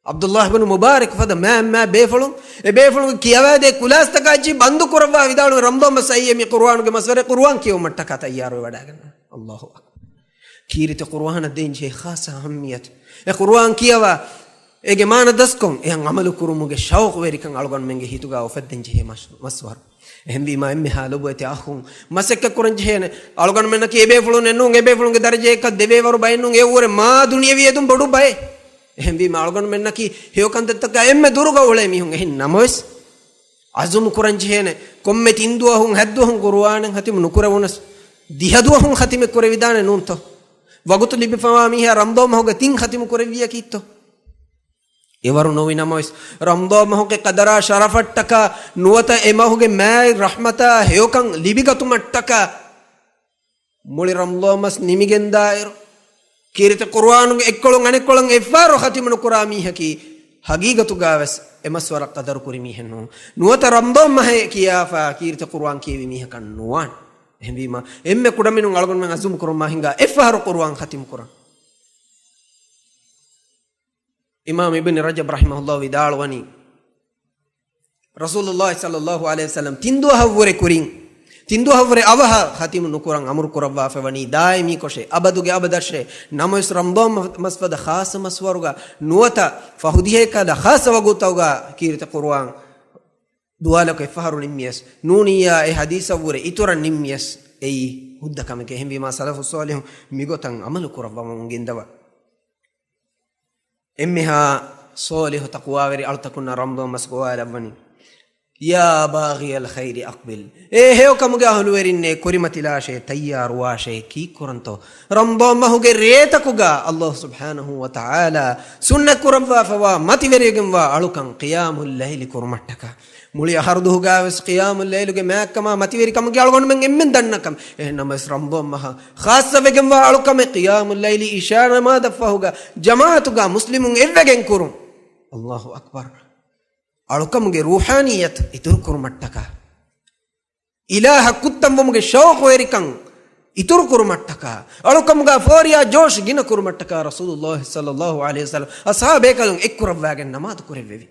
ޢަބްދުﷲ ބިން މުބާރަކް ފަދަ މާ، މާ ބޭފުޅުން، އެ ބޭފުޅުން ކިޔަވާދޭ ކުލާސްތަކާއްޗި ބަންދު ކުރައްވާ ވިދާޅުވި، ރަމަޟާން މަސް އައީ މި ޤުރުއާނުގެ މަސްވަރެއް، ޤުރުއާން ކިޔެވުމަށްޓަކާ ތައްޔާރުވެވަޑައިގަންނާ. ﷲ އަކްބަރު. ކީރިތި ޤުރުއާނަށް ދޭންޖެހޭ ޚާއްޞަ އަހައްމިއްޔަތު، އެ ޤުރުއާން ކިޔަވާ، އޭގެ މާނަ ދަސްކޮށް، އެހެން ޢަމަލު ކުރުމުގެ ޝައުޤުވެރިކަން އަޅުގަނޑުމެންގެ ހިތުގަ އުފެއްދެންޖެހޭ މަސް-، މަސްވަރު. އެހެންވީމާ، އެންމެހާ ލޮބުވެތި އަޚުން، މަސައްކަތްކުރަންޖެހޭނެ. އަޅުގަނޑުމެންނަކީ އެބޭފުޅުން އެއްނޫން، އެބޭފުޅުންގެ ދަރަޖައަކަށް ދެވޭވަރު ބައެއްނޫން، އެއަށްވުރެ މާ ދުނިޔަވީ އެދުން ބޮޑު ބައެއް. އެހެންވީމާ، އަޅުގަނޑުމެންނަކީ ހެޔޮކަންތައްތަކާ އެންމެ ދުރުގަ އުޅޭ މީހުން. އެހެން ނަމަވެސް، ޢަޒުމު ކުރަންޖެހޭނެ، ކޮންމެ ތިން ދުވަހުން ހަތް ދުވަހުން ޤުރުއާނެއް ޚަތިމު ނުކުރެވުނަސް، ދިހަ ދުވަހުން ޚަތިމެއް ކުރެވިދާނެ ނޫންތޯ؟ ވަގުތު ލިބިފަވާ މީހާ ރަމަޟާން މަހުގަ ތިން ޚަތިމު ކުރެއްވިޔަކީތޯ؟ އެވަރު ނުވި ނަމަވެސް، ރަމަޟާން މަހުގެ ޤަދަރާ ޝަރަފަށްޓަކާ، ނުވަތަ އެ މަހުގެ މާތް ރަޙްމަތާ ހެޔޮކަން ލިބިގަތުމަށްޓަކާ، މުޅި ރަމަޟާން މަސް ނިމިގެންދާއިރު، ކީރިތި ޤުރުއާނުގެ އެއްކޮޅުން އަނެއްކޮޅަށް އެއްފަހަރު ޚަތިމު ނުކުރާ މީހަކީ، ޙަޤީޤަތުގަވެސް އެ މަސްވަރަށް ޤަދަރު ކުރި މީހެއް ނޫން. ނުވަތަ ރަމަޟާން މަހޭ ކިޔާފަ ކީރިތި ޤުރުއާން ކިޔެވި މީހަކަށް ނުވާން. އެހެންވީމާ، އެންމެ ކުޑަމިނުން އަޅުގަނޑުމެން ޢަޒުމު ކުރުމާ ހިނގާ އެއްފަހަރު ޤުރުއާން ޚަތިމު ކުރަން. އިމާމް އިބްނު ރަޖަބް ރަޙިމަހުﷲ ވިދާޅުވަނީ، ރަސޫލުﷲ ޞައްލަﷲ ޢަލައިހި ވަސައްލަމް ތިން ދުވަހަށްވުރެ ކުރިން، ތިން ދުވަހަށްވުރެ އަވަހަށް ޚަތިމު ނުކުރަން އަމުރު ކުރައްވާފަ ވަނީ ދާއިމީ ކޮށޭ، އަބަދުގެ އަބަދަށޭ. ނަމަވެސް ރަމަޟާން މަ-، މަސްފަދަ ޚާއްޞަ މަސްވަރުގަ ނުވަތަ ފަހު ދިހައެއްކަލަ ޚާއްޞަ ވަގުތަކުގަ ކީރިތި ޤުރުއާން ދުވާލަކު އެއްފަހަރު ނިންމިޔަސް، ނޫނިއްޔާ އެ ޙަދީޘަށްވުރެ އިތުރަށް ނިންމިޔަސް، އެއީ ހުއްދަ ކަމެކޭ. އެހެންވީމާ، ސަލަފުއް ޞާލިޙު މިގޮތަށް ޢަމަލު ކުރައްވަމުން ގެންދަވާ. އެންމެހާ ޞާލިޙު ތަޤްވާވެރި އަޅުތަކުންނަށް ރަމަޟާން މަސް ގޮވާލައްވަނީ، يا باغي الخير أقبل. އޭ ހެޔޮކަމުގެ އަހުލުވެރިންނޭ، ކުރިމަތިލާށޭ، ތައްޔާރުވާށޭ. ކީއްކުރަންތޯ؟ ރަމަޟާން މަހުގެ ރޭތަކުގަ ﷲ ސުބްޙާނަހޫ ވަތަޢާލާ ސުންނަތް ކުރައްވާފަވާ މަތިވެރިވެގެންވާ އަޅުކަން ޤިޔާމުއްލައިލި ކުރުމަށްޓަކާ. މުޅި އަހަރުދުހުގަވެސް ޤިޔާމުއްލައިލުގެ މާތްކަމާ މަތިވެރިކަމަކީ އަޅުގަނޑުމެން އެންމެން ދަންނަ ކަމެއް. އެހެން ނަމަވެސް ރަމަޟާން މަހަށް ޚާއްޞަވެގެންވާ އަޅުކަމެއް ޤިޔާމުއްލައިލި އިޝާ ނަމާދަށްފަހުގަ ޖަމާޢަތުގަ މުސްލިމުން އެއްވެގެން ކުރުން. ﷲ އަކްބަރު. އަޅުކަމުގެ ރޫޙާނިއްޔަތު އިތުރުކުރުމަށްޓަކާ، އިލާހަށް ކުއްތަންވުމުގެ ޝައުޤުވެރިކަން އިތުރުކުރުމަށްޓަކާ، އަޅުކަމުގަ ފޯރިޔާ ޖޯޝް ގިނަކުރުމަށްޓަކާ ރަސޫލުﷲ ޞައްލަﷲ ޢަލައިހި ވަސައްލަމް އަޞްޙާބޭކަލުން އެއްކުރައްވާގެން ނަމާދު ކުރެއްވެވި.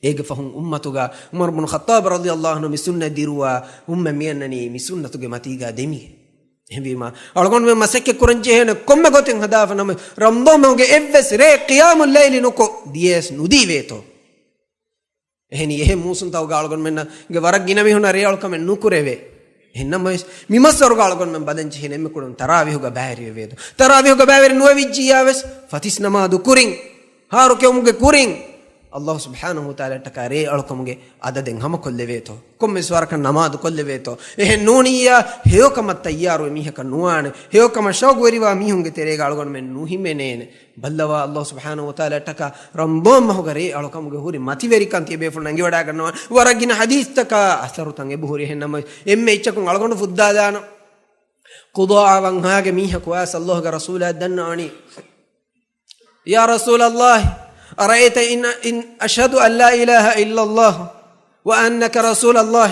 އޭގެ ފަހުން އުއްމަތުގަ ޢުމަރު ބުނު ޚައްޠާބު ރަޟިޔަﷲ ޢަންހު މި ސުންނަތް ދިރުވާ އުއްމަތް މިއަންނަނީ މި ސުންނަތުގެ މަތީގަ ދެމި. އެހެންވީމަ، އަޅުގަނޑުމެން މަސައްކަތް ކުރަން ޖެހޭނެ ކޮންމެ ގޮތެއް ހަދާފަ ނަމަ، ރަމަޟާން މަހުގެ އެއްވެސް ރޭ ޤިޔާމުއްލައިލި ނުކޮށް ދިޔަޔަސް ނުދީވޭތޯ. އެހެނީ އެހެން މޫސުންތަކުގަ އަޅުގަނޑުމެންނަށް ގެ ވަރަށް ގިނަ މީހުންނަށް ރޭ އަޅުކަމެއް ނުކުރެވޭ. އެހެންނަމަވެސް، މި މަސްވަރުގަ އަޅުގަނޑުމެން ބަލަން ޖެހޭނެ އެންމެ ކުޑަން ތަރާވީހުގަ ބައިވެރިވެވޭތޯ. ތަރާވީހުގަ ބައިވެރި ނުވެވިއްޖިއްޔާވެސް، ފަތިސް ނަމާދު ކުރިން، ހާރު ކެއުމުގެ ކުރިން، އަﷲ ސުބްޙާނަހޫ ވަތަޢާލާއަށްޓަކާ ރޭ އަޅުކަމުގެ އަދަދެއް ހަމަކޮށްލެވޭތޯ. ކޮންމެސް ވަރަކަށް ނަމާދު ކޮށްލެވޭތޯ. އެހެން ނޫނިއްޔާ، ހެޔޮކަމަށް ތައްޔާރުވެ މީހަކަށް ނުވާނެ. ހެޔޮކަމަށް ޝައުގުވެރިވާ މީހުންގެ ތެރޭގަ އަޅުގަނޑުމެން ނުހިމެނޭނެ. ބައްލަވާ، އަﷲ ސުބްޙާނަހޫ ވަތަޢާލާއަށްޓަކާ ރަމަޟާން މަހުގަ ރޭ އަޅުކަމުގެ ހުރި މަތިވެރިކަން ތިޔަބޭފުޅުން އެނގިވަޑައިގަންނަވާ. ވަރަށް ގިނަ ޙަދީޘްތަކާ އަސަރުތައް އެބަހުރި. އެހެންނަމަ، އެންމެ އެއްޗަކުން އަޅުގަނޑު ފުއްދާލާނަން. ޤުޟާޢާ ވަންހާގެ މީހަކު އައިސް އަﷲގެ ރަސޫލާއަށް ދަންނަވަނީ، يا رسول الله، أرأيت إن، إن أشهد أن لا إله إلا الله وأنك رسول الله.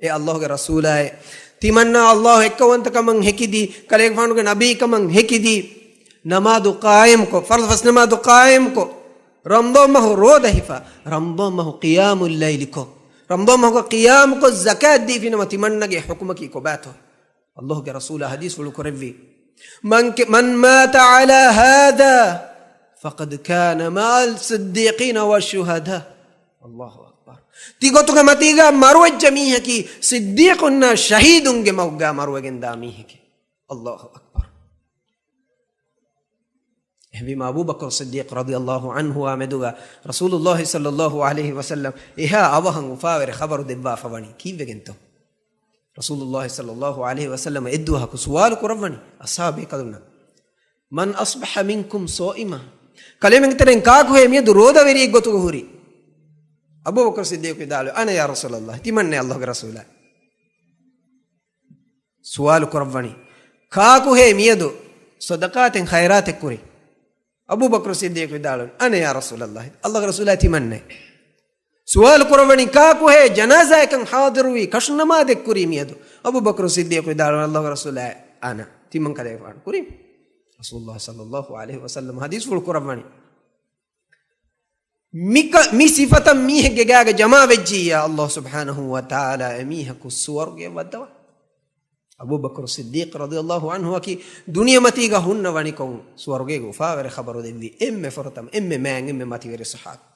އޭ އަﷲގެ ރަސޫލާއޭ، ތިމަންނަ އަﷲ އެއްކައުވަންތަކަމަށް ހެކިދީ، ކަލޭގެފާނުގެ ނަބީކަމަށް ހެކިދީ، ނަމާދު ޤާއިމްކޮށް، ފަރުޟު ފަސް ނަމާދު ޤާއިމްކޮށް، ރަމަޟާން މަހު ރޯދަ ހިފާ، ރަމަޟާން މަހު ޤިޔާމުއްލައިލިކޮށް، ރަމަޟާން މަހުގަ ޤިޔާމުކޮށް ޒަކާތް ދީފިނަމަ ތިމަންނަގެ ޙުކުމަކީ ކޮބާތޯ؟ އަﷲގެ ރަސޫލާ ޙަދީޘްފުޅު ކުރެއްވީ، من ك-، من مات على هذا فقد كان مع الصديقين والشهداء. އަﷲ އަކްބަރު. ތިގޮތުގެ މަތީގަ މަރުވެއްޖެ މީހަކީ ޞިއްދީޤުންނާ ޝަހީދުންގެ މަގުގަ މަރުވެގެންދާ މީހެކޭ. އަﷲ އަކްބަރު. އެހެންވީމަ، އަބޫބަކުރު ޞިއްދީޤު ރަޟިޔަﷲ ޢަންހުއާ މެދުގަ ރަސޫލުﷲ ޞައްލަﷲ ޢަލައިހި ވަސައްލަމް އެހާ އަވަހަށް އުފާވެރި ޚަބަރު ދެއްވާފަ ވަނީ ކީއްވެގެންތޯ؟ ރަސޫލުﷲ ޞައްލަﷲ ޢަލައިހި ވަސައްލަމަ އެއްދުވަހަކު ސުވާލު ކުރައްވަނީ އަޞްޙާބު ބޭކަލުންނަށް، من أصبح منكم صائما؟ ކަލޭމެންގެ ތެރެއިން ކާކުހޭ މިއަދު ރޯދަވެރިއެއް ގޮތުގަ ހުރީ؟ އަބޫބަކުރު ޞިއްދީޤު ވިދާޅުވި، أنا يا رسول الله، ތިމަންނޭ އަﷲގެ ރަސޫލާ. ސުވާލު ކުރައްވަނީ، ކާކުހޭ މިއަދު ޞަދަޤާތެއް ޚައިރާތެއް ކުރީ؟ އަބޫބަކުރު ޞިއްދީޤު ވިދާޅުވި، أنا يا رسول الله، އަﷲގެ ރަސޫލާ ތިމަންނޭ. ސުވާލު ކުރައްވަނީ، ކާކުހޭ ޖަނާޒާއަކަށް ޙާޟިރުވީ ކަށުނަމާދެއް ކުރީ މިއަދު؟ އަބޫބަކުރު ޞިއްދީޤު ވިދާޅުވި، އަﷲގެ ރަސޫލާ، أنا، ތިމަން ކަލޭގެފާނު ކުރީ. ރަސޫލުﷲ ޞައްލަﷲ ޢަލައިހި ވަސައްލަމް ޙަދީޘްފުޅު ކުރައްވަނީ، މިކަ-، މި ސިފަތައް މީހެއްގެ ގާގަ ޖަމާވެއްޖިއްޔާ، އަﷲ ސުބްޙާނަހޫ ވަތަޢާލާ އެމީހަކު ސުވަރުގެއަށް ވައްދަވާ. އަބޫބަކުރު ޞިއްދީޤު ރަޟިޔަﷲ ޢަންހުއަކީ ދުނިޔެމަތީގަ ހުންނަވަނި ކޮން ސުވަރުގޭގެ އުފާވެރި ޚަބަރު ދެއްވި އެންމެ ފުރަތަމަ، އެންމެ މާތް، އެންމެ މަތިވެރި ޞަޙާބީ.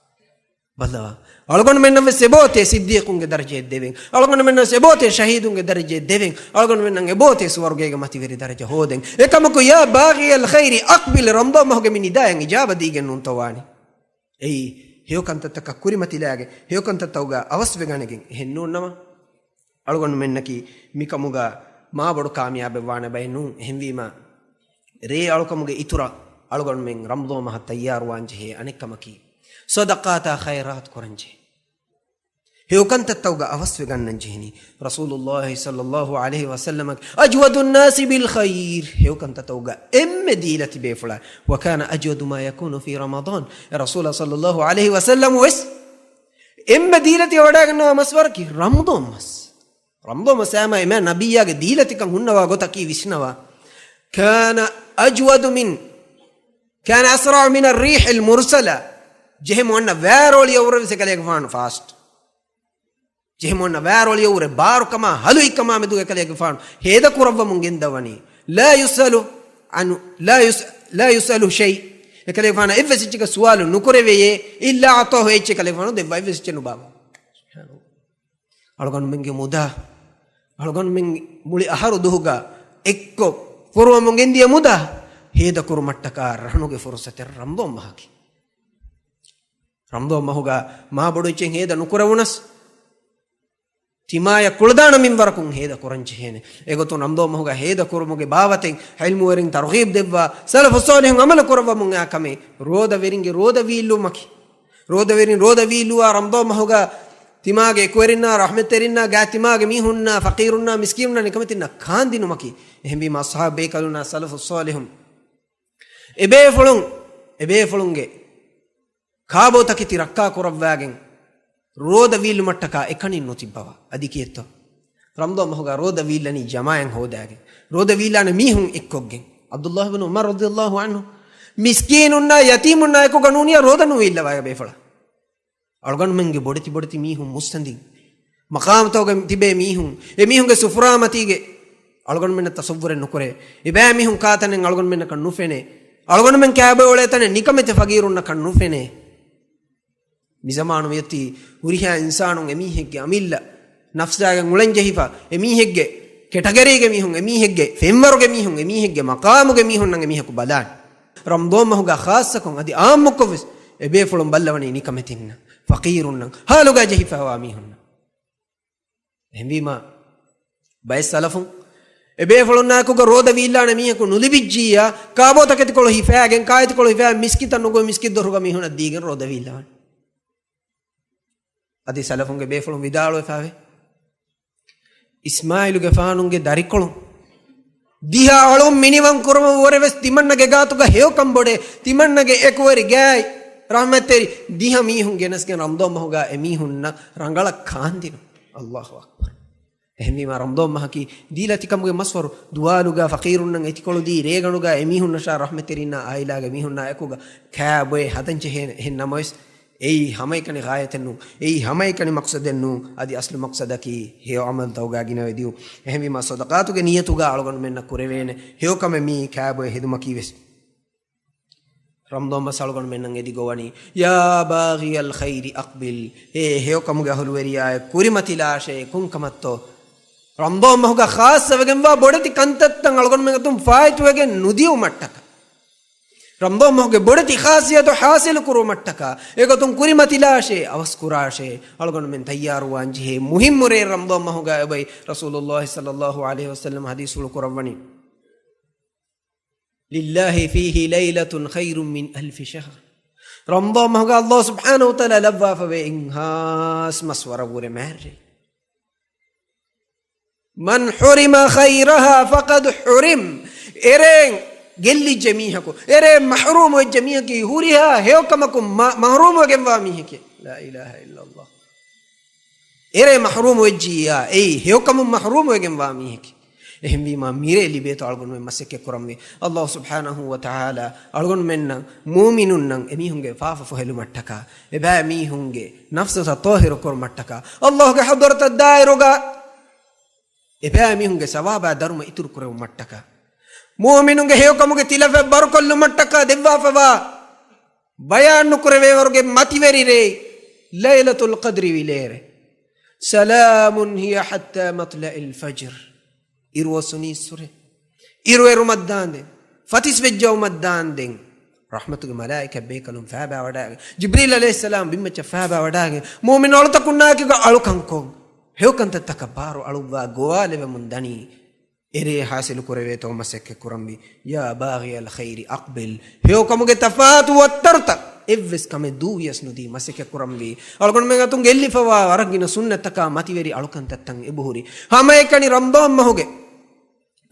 ބައްލަވާ. އަޅުގަނޑުމެންނަށް ވެސް އެބައޮތޭ ޞިއްދީޤުންގެ ދަރަޖައެއް ދެވެން. އަޅުގަނޑުމެންނަށް ވެސް އެބައޮތޭ ޝަހީދުންގެ ދަރަޖައެއް ދެވެން. އަޅުގަނޑުމެންނަށް އެބައޮތޭ ސުވަރުގޭގެ މަތިވެރި ދަރަޖަ ހޯދެން. އެކަމަކު، يا باغي الخير أقبل، ރަމަޟާން މަހުގެ މި ނިދާއަށް އިޖާބަ ދީގެން ނޫންތޯ ވާނީ. އެއީ، ހެޔޮކަންތައްތަކަށް ކުރިމަތިލާގެން، ހެޔޮކަންތައްތަކުގަ އަވަސްވެގަނެގެން. އެހެން ނޫންނަމަ، އަޅުގަނޑުމެންނަކީ މިކަމުގަ މާބޮޑު ކާމިޔާބެއް ވާނެ ބައެއް ނޫން. އެހެންވީމަ، ރޭ އަޅުކަމުގެ އިތުރަށް އަޅުގަނޑުމެން ރަމަޟާން މަހަށް ތައްޔާރުވާން ޖެހޭ އަނެއްކަމަކީ، ޞަދަޤާތާ ޚައިރާތު ކުރަން ޖެހޭ. ހެޔޮކަންތައްތަކުގަ އަވަސްވެގަންނަން ޖެހެނީ. ރަސޫލުﷲ ޞައްލަﷲ ޢަލައިހި ވަސައްލަމަ، أجود الناس بالخير، ހެޔޮކަންތައްތަކުގަ އެންމެ ދީލަތި ބޭފުޅާ. وكان أجود ما يكون في رمضان، އެ ރަސޫލާ ޞައްލަﷲ ޢަލައިހި ވަސައްލަމަ ވެސް އެންމެ ދީލަތި ވަޑައިގަންނަވާ މަސްވަރަކީ ރަމަޟާން މަސް. ރަމަޟާން މަސް އާމާ އެމާ ނަބިއްޔާގެ ދީލަތިކަން ހުންނަވާ ގޮތަކީ ވިސްނަވާ. كان أجود من، كان أسرع من الريح المرسلة. ޖެހެމު އަންނަ ވާރޯޅިއަށްވުރެ ވެސް އެކަލޭގެފާނު ފާސްޓް. ޖެހެމު އަންނަ ވާރޯޅިއަށްވުރެ ބާރުކަމާ ހަލުއިކަމާ މެދުގަ އެކަލޭގެފާނު ހޭދަ ކުރައްވަމުން ގެންދަވަނީ. لا يسأل عن، لا يس-، لا يسأل شيء. އެކަލޭގެފާނަށް އެއްވެސް އެއްޗެއްގެ ސުވާލު ނުކުރެވެޔޭ. إلا أعطاه، އެއްޗެއް އެކަލޭގެފާނު ދެއްވާ، އެއްވެސް އެއްޗެއް ނުބާއްވާ. ސުބްޙާނަﷲ. އަޅުގަނޑުމެންގެ މުދާ، އަޅުގަނޑުމެން މުޅި އަހަރު ދުހުގަ އެއްކޮށް ފޮރުވަމުން ގެންދިޔަ މުދާ، ހޭދަކުރުމަށްޓަކާ ރަހުނުގެ ފުރުޞަތެއް ރަމަޟާން މަހަކީ. ރަމަޟާން މަހުގަ މާބޮޑު އެއްޗެއް ހޭދަ ނުކުރެވުނަސް، ތިމާޔަށް ކުޅަދާނަ މިންވަރަކުން ހޭދަ ކުރަން ޖެހޭނެ. އެގޮތުން ރަމަޟާން މަހުގަ ހޭދަ ކުރުމުގެ ބާވަތެއް ޢިލްމުވެރިން ތަރުޣީބް ދެއްވާ، ސަލަފުއްޞާލިޙުން ޢަމަލު ކުރައްވަމުން އާ ކަމެއް ރޯދަވެރިންގެ ރޯދަ ވީއްލުވުމަކީ. ރޯދަވެރިން ރޯދަ ވީއްލުވާ، ރަމަޟާން މަހުގަ ތިމާގެ އެކުވެރިންނާ، ރަޙްމަތްތެރިންނާ، ގާތް ތިމާގެ މީހުންނާ، ފަޤީރުންނާ، މިސްކީނުންނާ ނިކަމެތިންނާ ކާންދިނުމަކީ. އެހެންވީމަ، އަޞްޙާބު ބޭކަލުންނާ ސަލަފުއްޞާލިޙުން އެބޭފުޅުން، އެބޭފުޅުންގެ ކާބޯތަކެތި ރައްކާ ކުރައްވާގެން ރޯދަ ވީއްލުމަށްޓަކާ އެކަނިން ނުތިއްބަވާ. އަދި ކިއެއްތޯ؟ ރަމަޟާން މަހުގަ ރޯދަ ވީއްލަނީ ޖަމާޢަތް ހޯދާގެން. ރޯދަ ވީއްލާނެ މީހުން އެއްކޮށްގެން. ޢަބްދުﷲ ބިން ޢުމަރު ރަޟިޔަﷲ ޢަންހު މިސްކީނުންނާ ޔަތީމުންނާ އެކުގަ ނޫނިއްޔާ ރޯދަ ނުވީއްލަވާ އެބޭފުޅާ. އަޅުގަނޑުމެންގެ ބޮޑެތި ބޮޑެތި މީހުން މުއްސަނދިން، މަޤާމުތަކުގަ ތިބޭ މީހުން، އެ މީހުންގެ ސުފުރާމަތީގެ އަޅުގަނޑުމެންނަށް ތަޞައްވުރެއް ނުކުރޭ. އެބައިމީހުން ކާތަނެއް އަޅުގަނޑުމެންނަކަށް ނުފެނޭ. އަޅުގަނޑުމެން ކާބޮއި އުޅޭ ތަނެއް ނިކަމެތި ފަގީރުންނަކަށް ނުފެނޭ. މިޒަމާނު މިއޮތީ ހުރިހާ އިންސާނުން އެމީހެއްގެ އަމިއްލަ ނަފްސާގެން އުޅެންޖެހިފަ، އެމީހެއްގެ ކެޓަގަރީގެ މީހުން، އެމީހެއްގެ ފެންވަރުގެ މީހުން، އެމީހެއްގެ މަޤާމުގެ މީހުންނަށް އެމީހަކު ބަލާނެ. ރަމަޟާން މަހުގަ ޚާއްޞަކޮށް އަދި އާއްމުކޮށްވެސް އެބޭފުޅުން ބައްލަވަނީ ނިކަމެތިންނަށް، ފަޤީރުންނަށް، ހާލުގަ ޖެހިފައިވާ މީހުންނަށް. އެހެންވީމާ، ބައެއް ސަލަފުން އެބޭފުޅުންނާއެކުގަ ރޯދަ ވީއްލާނެ މީހަކު ނުލިބިއްޖިއްޔާ، ކާބޯތަކެތިކޮޅު ހިފައިގެން، ކާއެތިކޮޅު ހިފައި މިސްކިތަށް ނުގޮވެ މިސްކިތް ދޮރުގަ މީހުނަށް ދީގެން ރޯދަ ވީއްލަވާނެ. އަދި ސަލަފުންގެ ބޭފުޅުން ވިދާޅުވެފައިވޭ، އިސްމާއީލުގެފާނުގެ ދަރިކޮޅުން ދިހަ އަޅުން މިނިވަން ކުރުމަށްވުރެވެސް ތިމަންނަގެ ގާތުގަ ހެޔޮކަން ބޮޑޭ، ތިމަންނަގެ އެކުވެރި ގާތް ރަޙްމަތްތެރި ދިހަ މީހުން ގެނެސްގެން ރަމަޟާން މަހުގަ އެމީހުންނަށް ރަނގަޅަށް ކާންދިނުން. ﷲ އަކްބަރު. އެހެންވީމާ، ރަމަޟާން މަހަކީ ދީލަތިކަމުގެ މަސްވަރު، ދުވާލުގަ ފަޤީރުންނަށް އެތިކޮޅު ދީ، ރޭގަނޑުގަ އެމީހުންނަށާ ރަޙްމަތްތެރިންނާ އާއިލާގެ މީހުންނާ އެކުގަ ކާބޮއެ ހަދަންޖެހޭނެ. އެހެން ނަމަވެސް، އެއީ ހަމައެކަނި ޣާޔަތެއް ނޫން. އެއީ ހަމައެކަނި މަޤްޞަދެއް ނޫން. އަދި އަސްލު މަޤްޞަދަކީ ހެޔޮ ޢަމަލުތަކުގަ ގިނަވެދިޔުން. އެހެންވީމާ، ޞަދަޤާތުގެ ނިޔަތުގަ އަޅުގަނޑުމެންނަށް ކުރެވޭނެ ހެޔޮކަމެއް މީ ކާބޮއެ ހެދުމަކީވެސް. ރަމަޟާން މަސް އަޅުގަނޑުމެންނަށް އެދިގޮވަނީ، يا باغي الخير أقبل. އޭ ހެޔޮކަމުގެ އަހުލުވެރިޔާއޭ، ކުރިމަތިލާށޭ. ކޮންކަމަށްތޯ؟ ރަމަޟާން މަހުގަ ޚާއްޞަވެގެންވާ ބޮޑެތި ކަންތައްތައް އަޅުގަނޑުމެން އަތުން ފާއިތުވެގެން ނުދިޔުމަށްޓަކާ. ރަމަޟާން މަހުގެ ބޮޑެތި ޚާޞިއްޔަތު ޙާޞިލު ކުރުމަށްޓަކާ، އެގޮތުން ކުރިމަތިލާށޭ، އަވަސްކުރާށޭ، އަޅުގަނޑުމެން ތައްޔާރުވާން ޖެހޭ މުހިއްމު ރެއެއް ރަމަޟާން މަހުގަ އެބައި. ރަސޫލުﷲ ޞައްލަﷲު ޢަލައިހި ވަސައްލަމަ ޙަދީޘްފުޅު ކުރައްވަނީ، لله فيه ليلة خير من ألف شهر. ރަމަޟާން މަހުގަ ﷲ ސުބްޙާނަހޫ ވަތަޢާލާ ލައްވާފަވޭ އެއްހާސް މަސް ވަރަށްވުރެ މާތްރޭ. من حرم خيرها فقد حرم. އެރޭން ގެއްލިއްޖެ މީހަކު، އެރޭން މަޙްރޫމުވެއްޖެ މީހަކީ ހުރިހާ ހެޔޮކަމަކުން މަ-، މަޙްރޫމުވެގެންވާ މީހެކޭ. لا إله إلا الله. އެރޭ މަޙްރޫމުވެއްޖިއްޔާ، އެއީ ހެޔޮކަމުން މަޙްރޫމުވެގެންވާ މީހެކޭ. އެހެންވީމާ، މިރޭ ލިބޭތޯ އަޅުގަނޑުމެން މަސައްކަތް ކުރަންވީ. ﷲ ސުބްޙާނަހޫ ވަތަޢާލާ އަޅުގަނޑުމެންނަށް، މުއުމިނުންނަށް އެމީހުންގެ ފާފަ ފޮހެލުމަށްޓަކާ، އެބައިމީހުންގެ ނަފްސުތައް ޠާހިރު ކުރުމަށްޓަކާ، ﷲގެ ޙަޟްރަތަށް ދާއިރުގަ އެބައިމީހުންގެ ސަވާބާ ދަރުމަ އިތުރު ކުރެވުމަށްޓަކާ، މުއުމިނުންގެ ހެޔޮކަމުގެ ތިލަފަތް ބަރުކޮށްލުމަށްޓަކާ ދެއްވާފަވާ، ބަޔާން ނުކުރެވޭވަރުގެ މަތިވެރި ރެއެއް، ލައިލަތުލް ޤަދްރި ވިލޭރޭ. سلام هي حتى مطلع الفجر. އިރުއޮއްސުނީއްސުރެ، އިރުއެރުމަށްދާންދެން، ފަތިސް ވެއްޖައުމަށްދާންދެން، ރަޙްމަތުގެ މަލާއިކަތް ބޭކަލުން ފައިބާވަޑައިގެން، ޖިބްރީލް ޢަލައިހިއްސަލާމް ބިންމައްޗަށް ފައިބާވަޑައިގެން، މުއުމިނު އަޅުތަކުންނާއެކުގަ އަޅުކަންކޮށް، ހެޔޮކަންތައްތަކަށް ބާރު އަޅުއްވާ ގޮވާލެވެމުން ދަނީ. އެރޭ ޙާޞިލު ކުރެވޭތޯ މަސައްކަތް ކުރަންވީ. يا باغي الخير أقبل. ހެޔޮކަމުގެ ތަފާތު ވައްތަރުތައް އެއްވެސް ކަމެއް ދޫވިޔަސް ނުދީ މަސައްކަތް ކުރަންވީ. އަޅުގަނޑުމެން އަތުން ގެއްލިފަވާ ވަރަށް ގިނަ ސުންނަތްތަކާ މަތިވެރި އަޅުކަންތައްތައް އެބަހުރި. ހަމައެކަނި ރަމަޟާން މަހުގެ،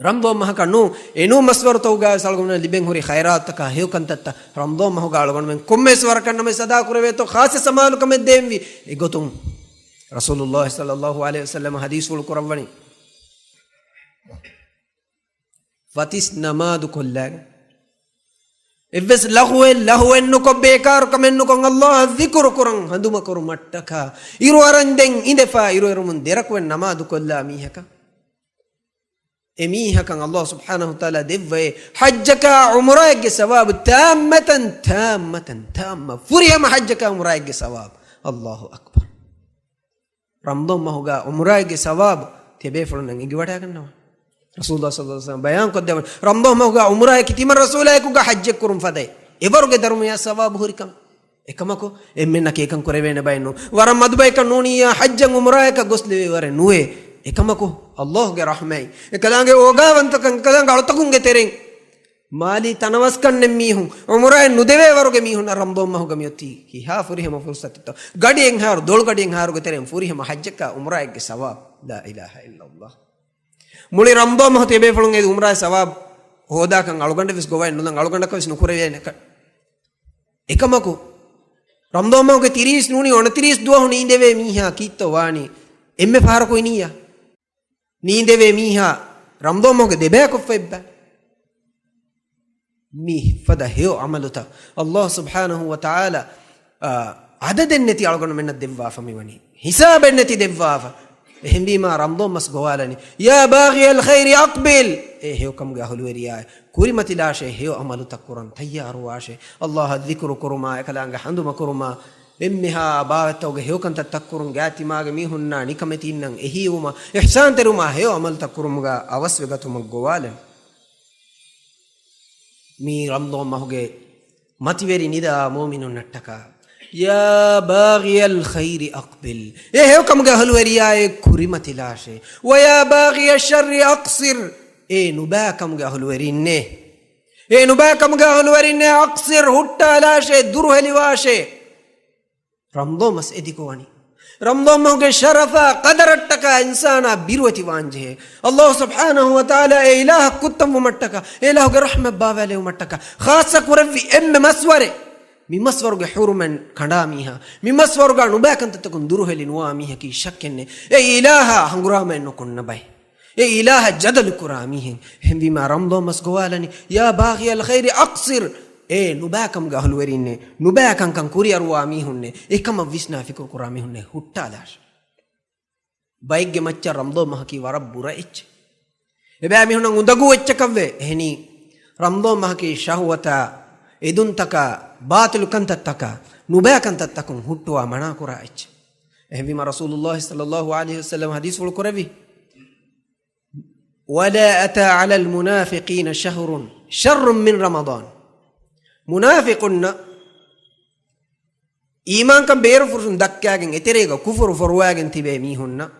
ރަމަޟާން މަހަކަށް ނޫން، އެނޫން މަސްވަރުތަކުގައިވެސް އަޅުގަނޑުމެން ލިބެން ހުރި ޚައިރާތުތަކާ ހެޔޮކަންތައްތައް ރަމަޟާން މަހުގަ އަޅުގަނޑުމެން ކޮންމެވެސް ވަރަކަށް ނަމަވެސް އަދާ ކުރެވޭތޯ ޚާއްޞަ ސަމާލުކަމެއް ދޭންވީ. އެގޮތުން ރަސޫލުﷲ ޞައްލަﷲު ޢަލައިހި ވަސައްލަމަ ޙަދީޘްފުޅު ކުރައްވަނީ، ފަތިސް ނަމާދު ކޮށްލާގެން، އެއްވެސް ލަޣުވެއް، ލަހުވެއް ނުކޮށް، ބޭކާރު ކަމެއް ނުކޮށް، ﷲ އަށް ޛިކުރު ކުރަން ހަނދުމަކުރުމަށްޓަކާ، އިރު އަރަންދެން އިނދެފާ، އިރުއެރުމުން ދެރަކުވެ ނަމާދު ކޮށްލާ މީހަކަށް، އެމީހަކަށް ﷲ ސުބްޙާނަހޫ ވަތަޢާލާ ދެއްވައޭ ޙައްޖަކާ ޢުމްރާއެއްގެ ސަވާބު، ތާއްމަތަން، ތާއްމަތަން، ތާއްމަ، ފުރިހަމަ ޙައްޖަކާ ޢުމްރާއެއްގެ ސަވާބު. ﷲ އަކްބަރު. ރަމަޟާން މަހުގަ ޢުމްރާއެއްގެ ސަވާބު ތިޔަބޭފުޅުންނަށް އެނގިވަޑައިގަންނަވާ. ރަސޫލުﷲ ޞައްލަﷲު ޢަލައިހި ވަސައްލަމަ ބަޔާންކޮށްދެއްވަނީ، ރަމަޟާން މަހުގަ ޢުމްރާއަކީ ތިމަން ރަސޫލާއެކުގަ ޙައްޖެއް ކުރުން ފަދައި އެވަރުގެ ދަރުމަޔާ ސަވާބު ހުރިކަމެއް. އެކަމަކު، އެންމެންނަކީ އެކަން ކުރެވޭނެ ބައެއް ނޫން. ވަރަށް މަދު ބަޔަކަށް ނޫނިއްޔާ ޙައްޖަށް ޢުމްރާއަކަށް ގޮސްލެވޭ ވަރެއް ނުވޭ. އެކަމަކު، ﷲގެ ރަޙްމަތް، އެކަލާނގެ އޯގާވަންތަކަން، އެކަލާނގެ އަޅުތަކުންގެ ތެރެއިން، މާލީ ތަނަވަސްކަންނެއް މީހުން، ޢުމްރާއެއް ނުދެވޭ ވަރުގެ މީހުންނަށް ރަމަޟާން މަހުގަ މިއޮތީ ކިހާ ފުރިހަމަ ފުރުޞަތެއްތޯ. ގަޑިއެއްހާއިރު، ދޮޅުގަޑިއެއްހާއިރުގެ ތެރެއިން ފުރިހަމަ ޙައްޖަކާ ޢުމްރާއެއްގެ ސަވާބު. لا إله إلا الله. މުޅި ރަމަޟާން މަހު ތިޔަބޭފުޅުން އެދި ޢުމްރާގެ ސަވާބު ހޯދާކަން އަޅުގަނޑަށް ވެސް ގޮވައެއް ނުލަން، އަޅުގަނޑަކަށް ވެސް ނުކުރެވޭނެ ކަ-، އެކަމަކު، ރަމަޟާން މަހުގެ ތިރީސް ނޫނީ އުނަތިރީސް ދުވަހު ނީނދެވޭ މީހާ ކީއްތޯ ވާނީ؟ އެންމެ ފަހަރަކު އިނިއްޔާ. ނީނދެވޭ މީހާ ރަމަޟާން މަހުގެ ދެބަޔަކޮށްފަ އެއްބަ. މި ފަދަ ހެޔޮ ޢަމަލުތައް ﷲ ސުބްޙާނަހޫ ވަތަޢާލާ، އާ، އަދަދެއް ނެތި އަޅުގަނޑުމެންނަށް ދެއްވާފަ މިވަނީ. ހިސާބެއް ނެތި ދެއްވާފަ. އެހެންވީމާ ރަމްޟާން މަސް ގޮވާލަނީ، "يا باغي الخير أقبل." އޭ ހެޔޮކަމުގެ އަހުލުވެރިޔާއޭ، ކުރިމަތިލާށޭ، ހެޔޮ އަމަލުތައް ކުރަން ތައްޔާރުވާށޭ. ﷲ އަށް ޛިކުރު ކުރުމާ، އެކަލާނގެ ހަނދުމަ ކުރުމާ، އެންމެހާ ބާވަތްތަކުގެ ހެޔޮކަންތައް ތައްކުރުން، ގާތިމާގެ މީހުންނާ ނިކަމެތީންނަށް އެހީވުމާ، އިޙްސާންތެރިވުމާ، ހެޔޮ އަމަލުތައް ކުރުމުގަ އަވަސްވެ ގަތުމަށް ގޮވާލަން. މީ ރަމްޟާން މަހުގެ މަތިވެރި ނިދާ މުއުމިނުންނަށްޓަކާ، "يا باغي الخير أقبل." އޭ ހެޔޮކަމުގެ އަހުލުވެރިޔާއޭ، ކުރިމަތިލާށޭ. "ويا باغي الشر أقصر." އޭ ނުބައިކަމުގެ އަހުލުވެރީންނޭ، އޭ ނުބައިކަމުގެ އަހުލުވެރީންނޭ، "أقصر." ހުއްޓާލާށޭ، ދުރުހެލިވާށޭ. ރަމްޟާން މަސް އެދިކޮވަނީ. ރަމްޟާން މަހުގެ ޝަރަފާ ޤަދަރަށްޓަކާ އިންސާނާ ބިރުވެތިވާންޖެހޭ. ﷲ ސުބްޙާނަހޫ ވަތަޢާލާ އެ އިލާހަށް ކުއްތަންވުމަށްޓަކާ، އެ އިލާހުގެ ރަޙްމަތް ބާވާލެވުމަށްޓަކާ، ޚާއްޞަ ކުރެއްވި އެންމެ މަސްވަރެއް. މި މަސްވަރުގެ ޙުރުމަތް ކަނޑާ މީހާ، މި މަސްވަރުގަ ނުބައިކަންތައްތަކުން ދުރުހެލި ނުވާ މީހަކީ ޝައްކެއްނެތް. އެ އިލާހާ ހަނގުރާމައެއް ނުކުންނަ ބައެއް. އެ އިލާހަށް ޖަދަލު ކުރާ މީހެއް. އެހެންވީމާ ރަމްޟާން މަސް ގޮވާލަނީ، "يا باغي الخير أقصر." އޭ ނުބައިކަމުގެ އަހުލުވެރީންނޭ، ނުބައިކަންކަން ކުރިއަރުވާ މީހުންނޭ، އެކަމަށް ވިސްނާ ފިކުރު ކުރާ މީހުންނޭ، ހުއްޓާލާށޭ. ބައެއްގެ މައްޗަށް ރަމްޟާން މަހަކީ ވަރަށް ބުރަ އެއްޗެއް. އެބައިމީހުންނަށް އުނދަގޫ އެއްޗަކަށްވޭ. އެހެނީ، ރަމްޟާން މަހަކީ ޝަހުވަތާ، އެދުންތަކާ، ބާޠިލު ކަންތައްތަކާ، ނުބައި ކަންތައްތަކުން ހުއްޓުވާ މަނާކުރާ އެއްޗެއް. އެހެންވީމާ ރަސޫލުﷲ ޞައްލަﷲ ޢަލައިހި ވަސައްލަމަ ޙަދީޘްފުޅު ކުރެއްވި، "ولا أتى على المنافقين شهر شر من رمضان." މުނާފިޤުންނަށް އީމާންކަން ބޭރުފުށުން ދައްކާގެން، އެތެރޭގަ ކުފުރު ފޮރުވާގެން ތިބޭ މީހުންނަށް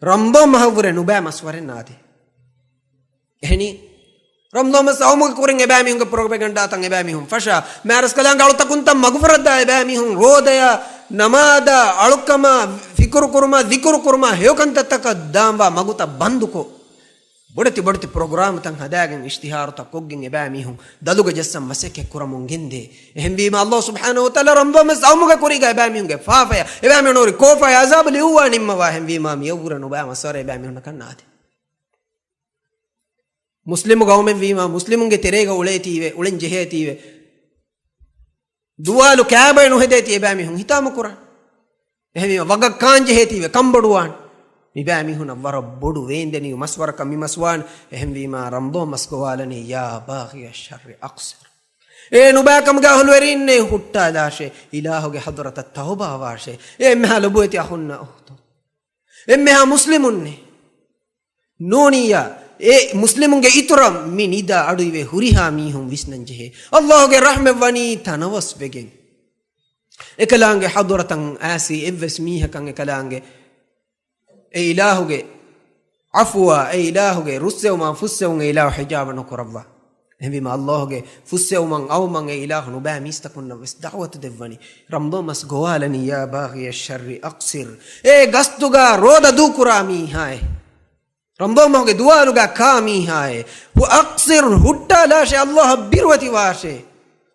ރަމްޟާން މަހަށްވުރެ ނުބައި މަސްވަރެއް ނާދޭ. އެހެނީ، ރަމްޟާން މަސް އައުމުގެ ކުރިން އެބައިމީހުންގެ ޕްރޮޕެގަންޑާތައް އެބައިމީހުން ފަށާ، މާތްރަސްކަލާނގެ އަޅުތަކުންތައް މަގުފުރައްދާ އެބައިމީހުން ރޯދަޔާ، ނަމާދާ، އަޅުކަމާ، ފިކުރު ކުރުމާ، ޛިކުރު ކުރުމާ، ހެޔޮކަންތައްތަކަށް ދާންވާ މަގުތައް ބަންދުކޮށް، ބޮޑެތި ބޮޑެތި ޕްރޮގްރާމްތައް ހަދާގެން، އިޝްތިހާރުތައް ކޮށްގެން އެބައިމީހުން ދަލުގަ ޖައްސަން މަސައްކަތް ކުރަމުން ގެންދޭ. އެހެންވީމާ، ﷲ ސުބްޙާނަހޫ ވަތަޢާލާ ރަމްޟާން މަސް އައުމުގެ ކުރީގަ އެބައިމީހުންގެ ފާފަޔަށް، އެބައިމީހުން ހުރި ކޯފާޔަށް ޢަޒާބު ލިޔުއްވާ ނިންމަވާ. އެހެންވީމާ، މިއަށްވުރެ ނުބައި މަސްވަރެއް އެބައިމީހުންނަކަށް ނާދޭ. މުސްލިމު ޤައުމެއް ވީމާ، މުސްލިމުންގެ ތެރޭގަ އުޅޭތީވެ، އުޅެން ޖެހޭތީވެ، ދުވާލު ކާބައެއް ނުހެދޭތީ އެބައިމީހުން ހިތާމަ ކުރާން. އެހެންވީމާ، ވަގަށް ކާން ޖެހޭތީވެ، ކަންބޮޑުވާން. މިބައިމީހުނަށް ވަރަށް ބޮޑު ވޭންދެނިވި މަސްވަރަކަށް މި މަސް ވާން. އެހެންވީމާ، ރަމްޟާން މަސް ގޮވާލަނީ، "يا باغي الشر أقصر." އޭ ނުބައިކަމުގެ އަހުލުވެރީންނޭ، ހުއްޓާލާށޭ، އިލާހުގެ ޙަޟްރަތަށް ތައުބާވާށޭ. އޭ އެންމެހާ ލޮބުވެތި އަޚުންނާ އުޚްތުން، އެންމެހާ މުސްލިމުންނޭ. ނޫނިއްޔާ، އެ މުސްލިމުންގެ އިތުރަށް މި ނިދާ އަޑުއިވޭ ހުރިހާ މީހުން ވިސްނަންޖެހޭ. ﷲގެ ރަޙްމަތް ވަނީ ތަނަވަސްވެގެން، އެކަލާނގެ ޙަޟްރަތަށް އާސީ އެއްވެސް މީހަކަށް އެކަލާނގެ އެ އިލާހުގެ ޢަފުވާ، އެ އިލާހުގެ ރުއްސެވުމާ ފުއްސެވުން އެ އިލާހު ޙިޖާބަށް ނުކުރައްވާ. އެހެންވީމާ، ﷲގެ ފުއްސެވުމަށް އައުމަށް އެ އިލާހު ނުބައި މީސްތަކުންނަށް ވެސް ދަޢުވަތު ދެއްވަނީ. ރަމްޟާން މަސް ގޮވާލަނީ، "يا باغي الشر أقصر." އޭ ގަސްތުގަ ރޯދަ ދޫކުރާ މީހާއޭ، ރަމްޟާން މަހުގެ ދުވާލުގަ ކާ މީހާއޭ، ހު-، "أقصر" ހުއްޓާލާށޭ، ﷲ އަށް ބިރުވެތިވާށޭ.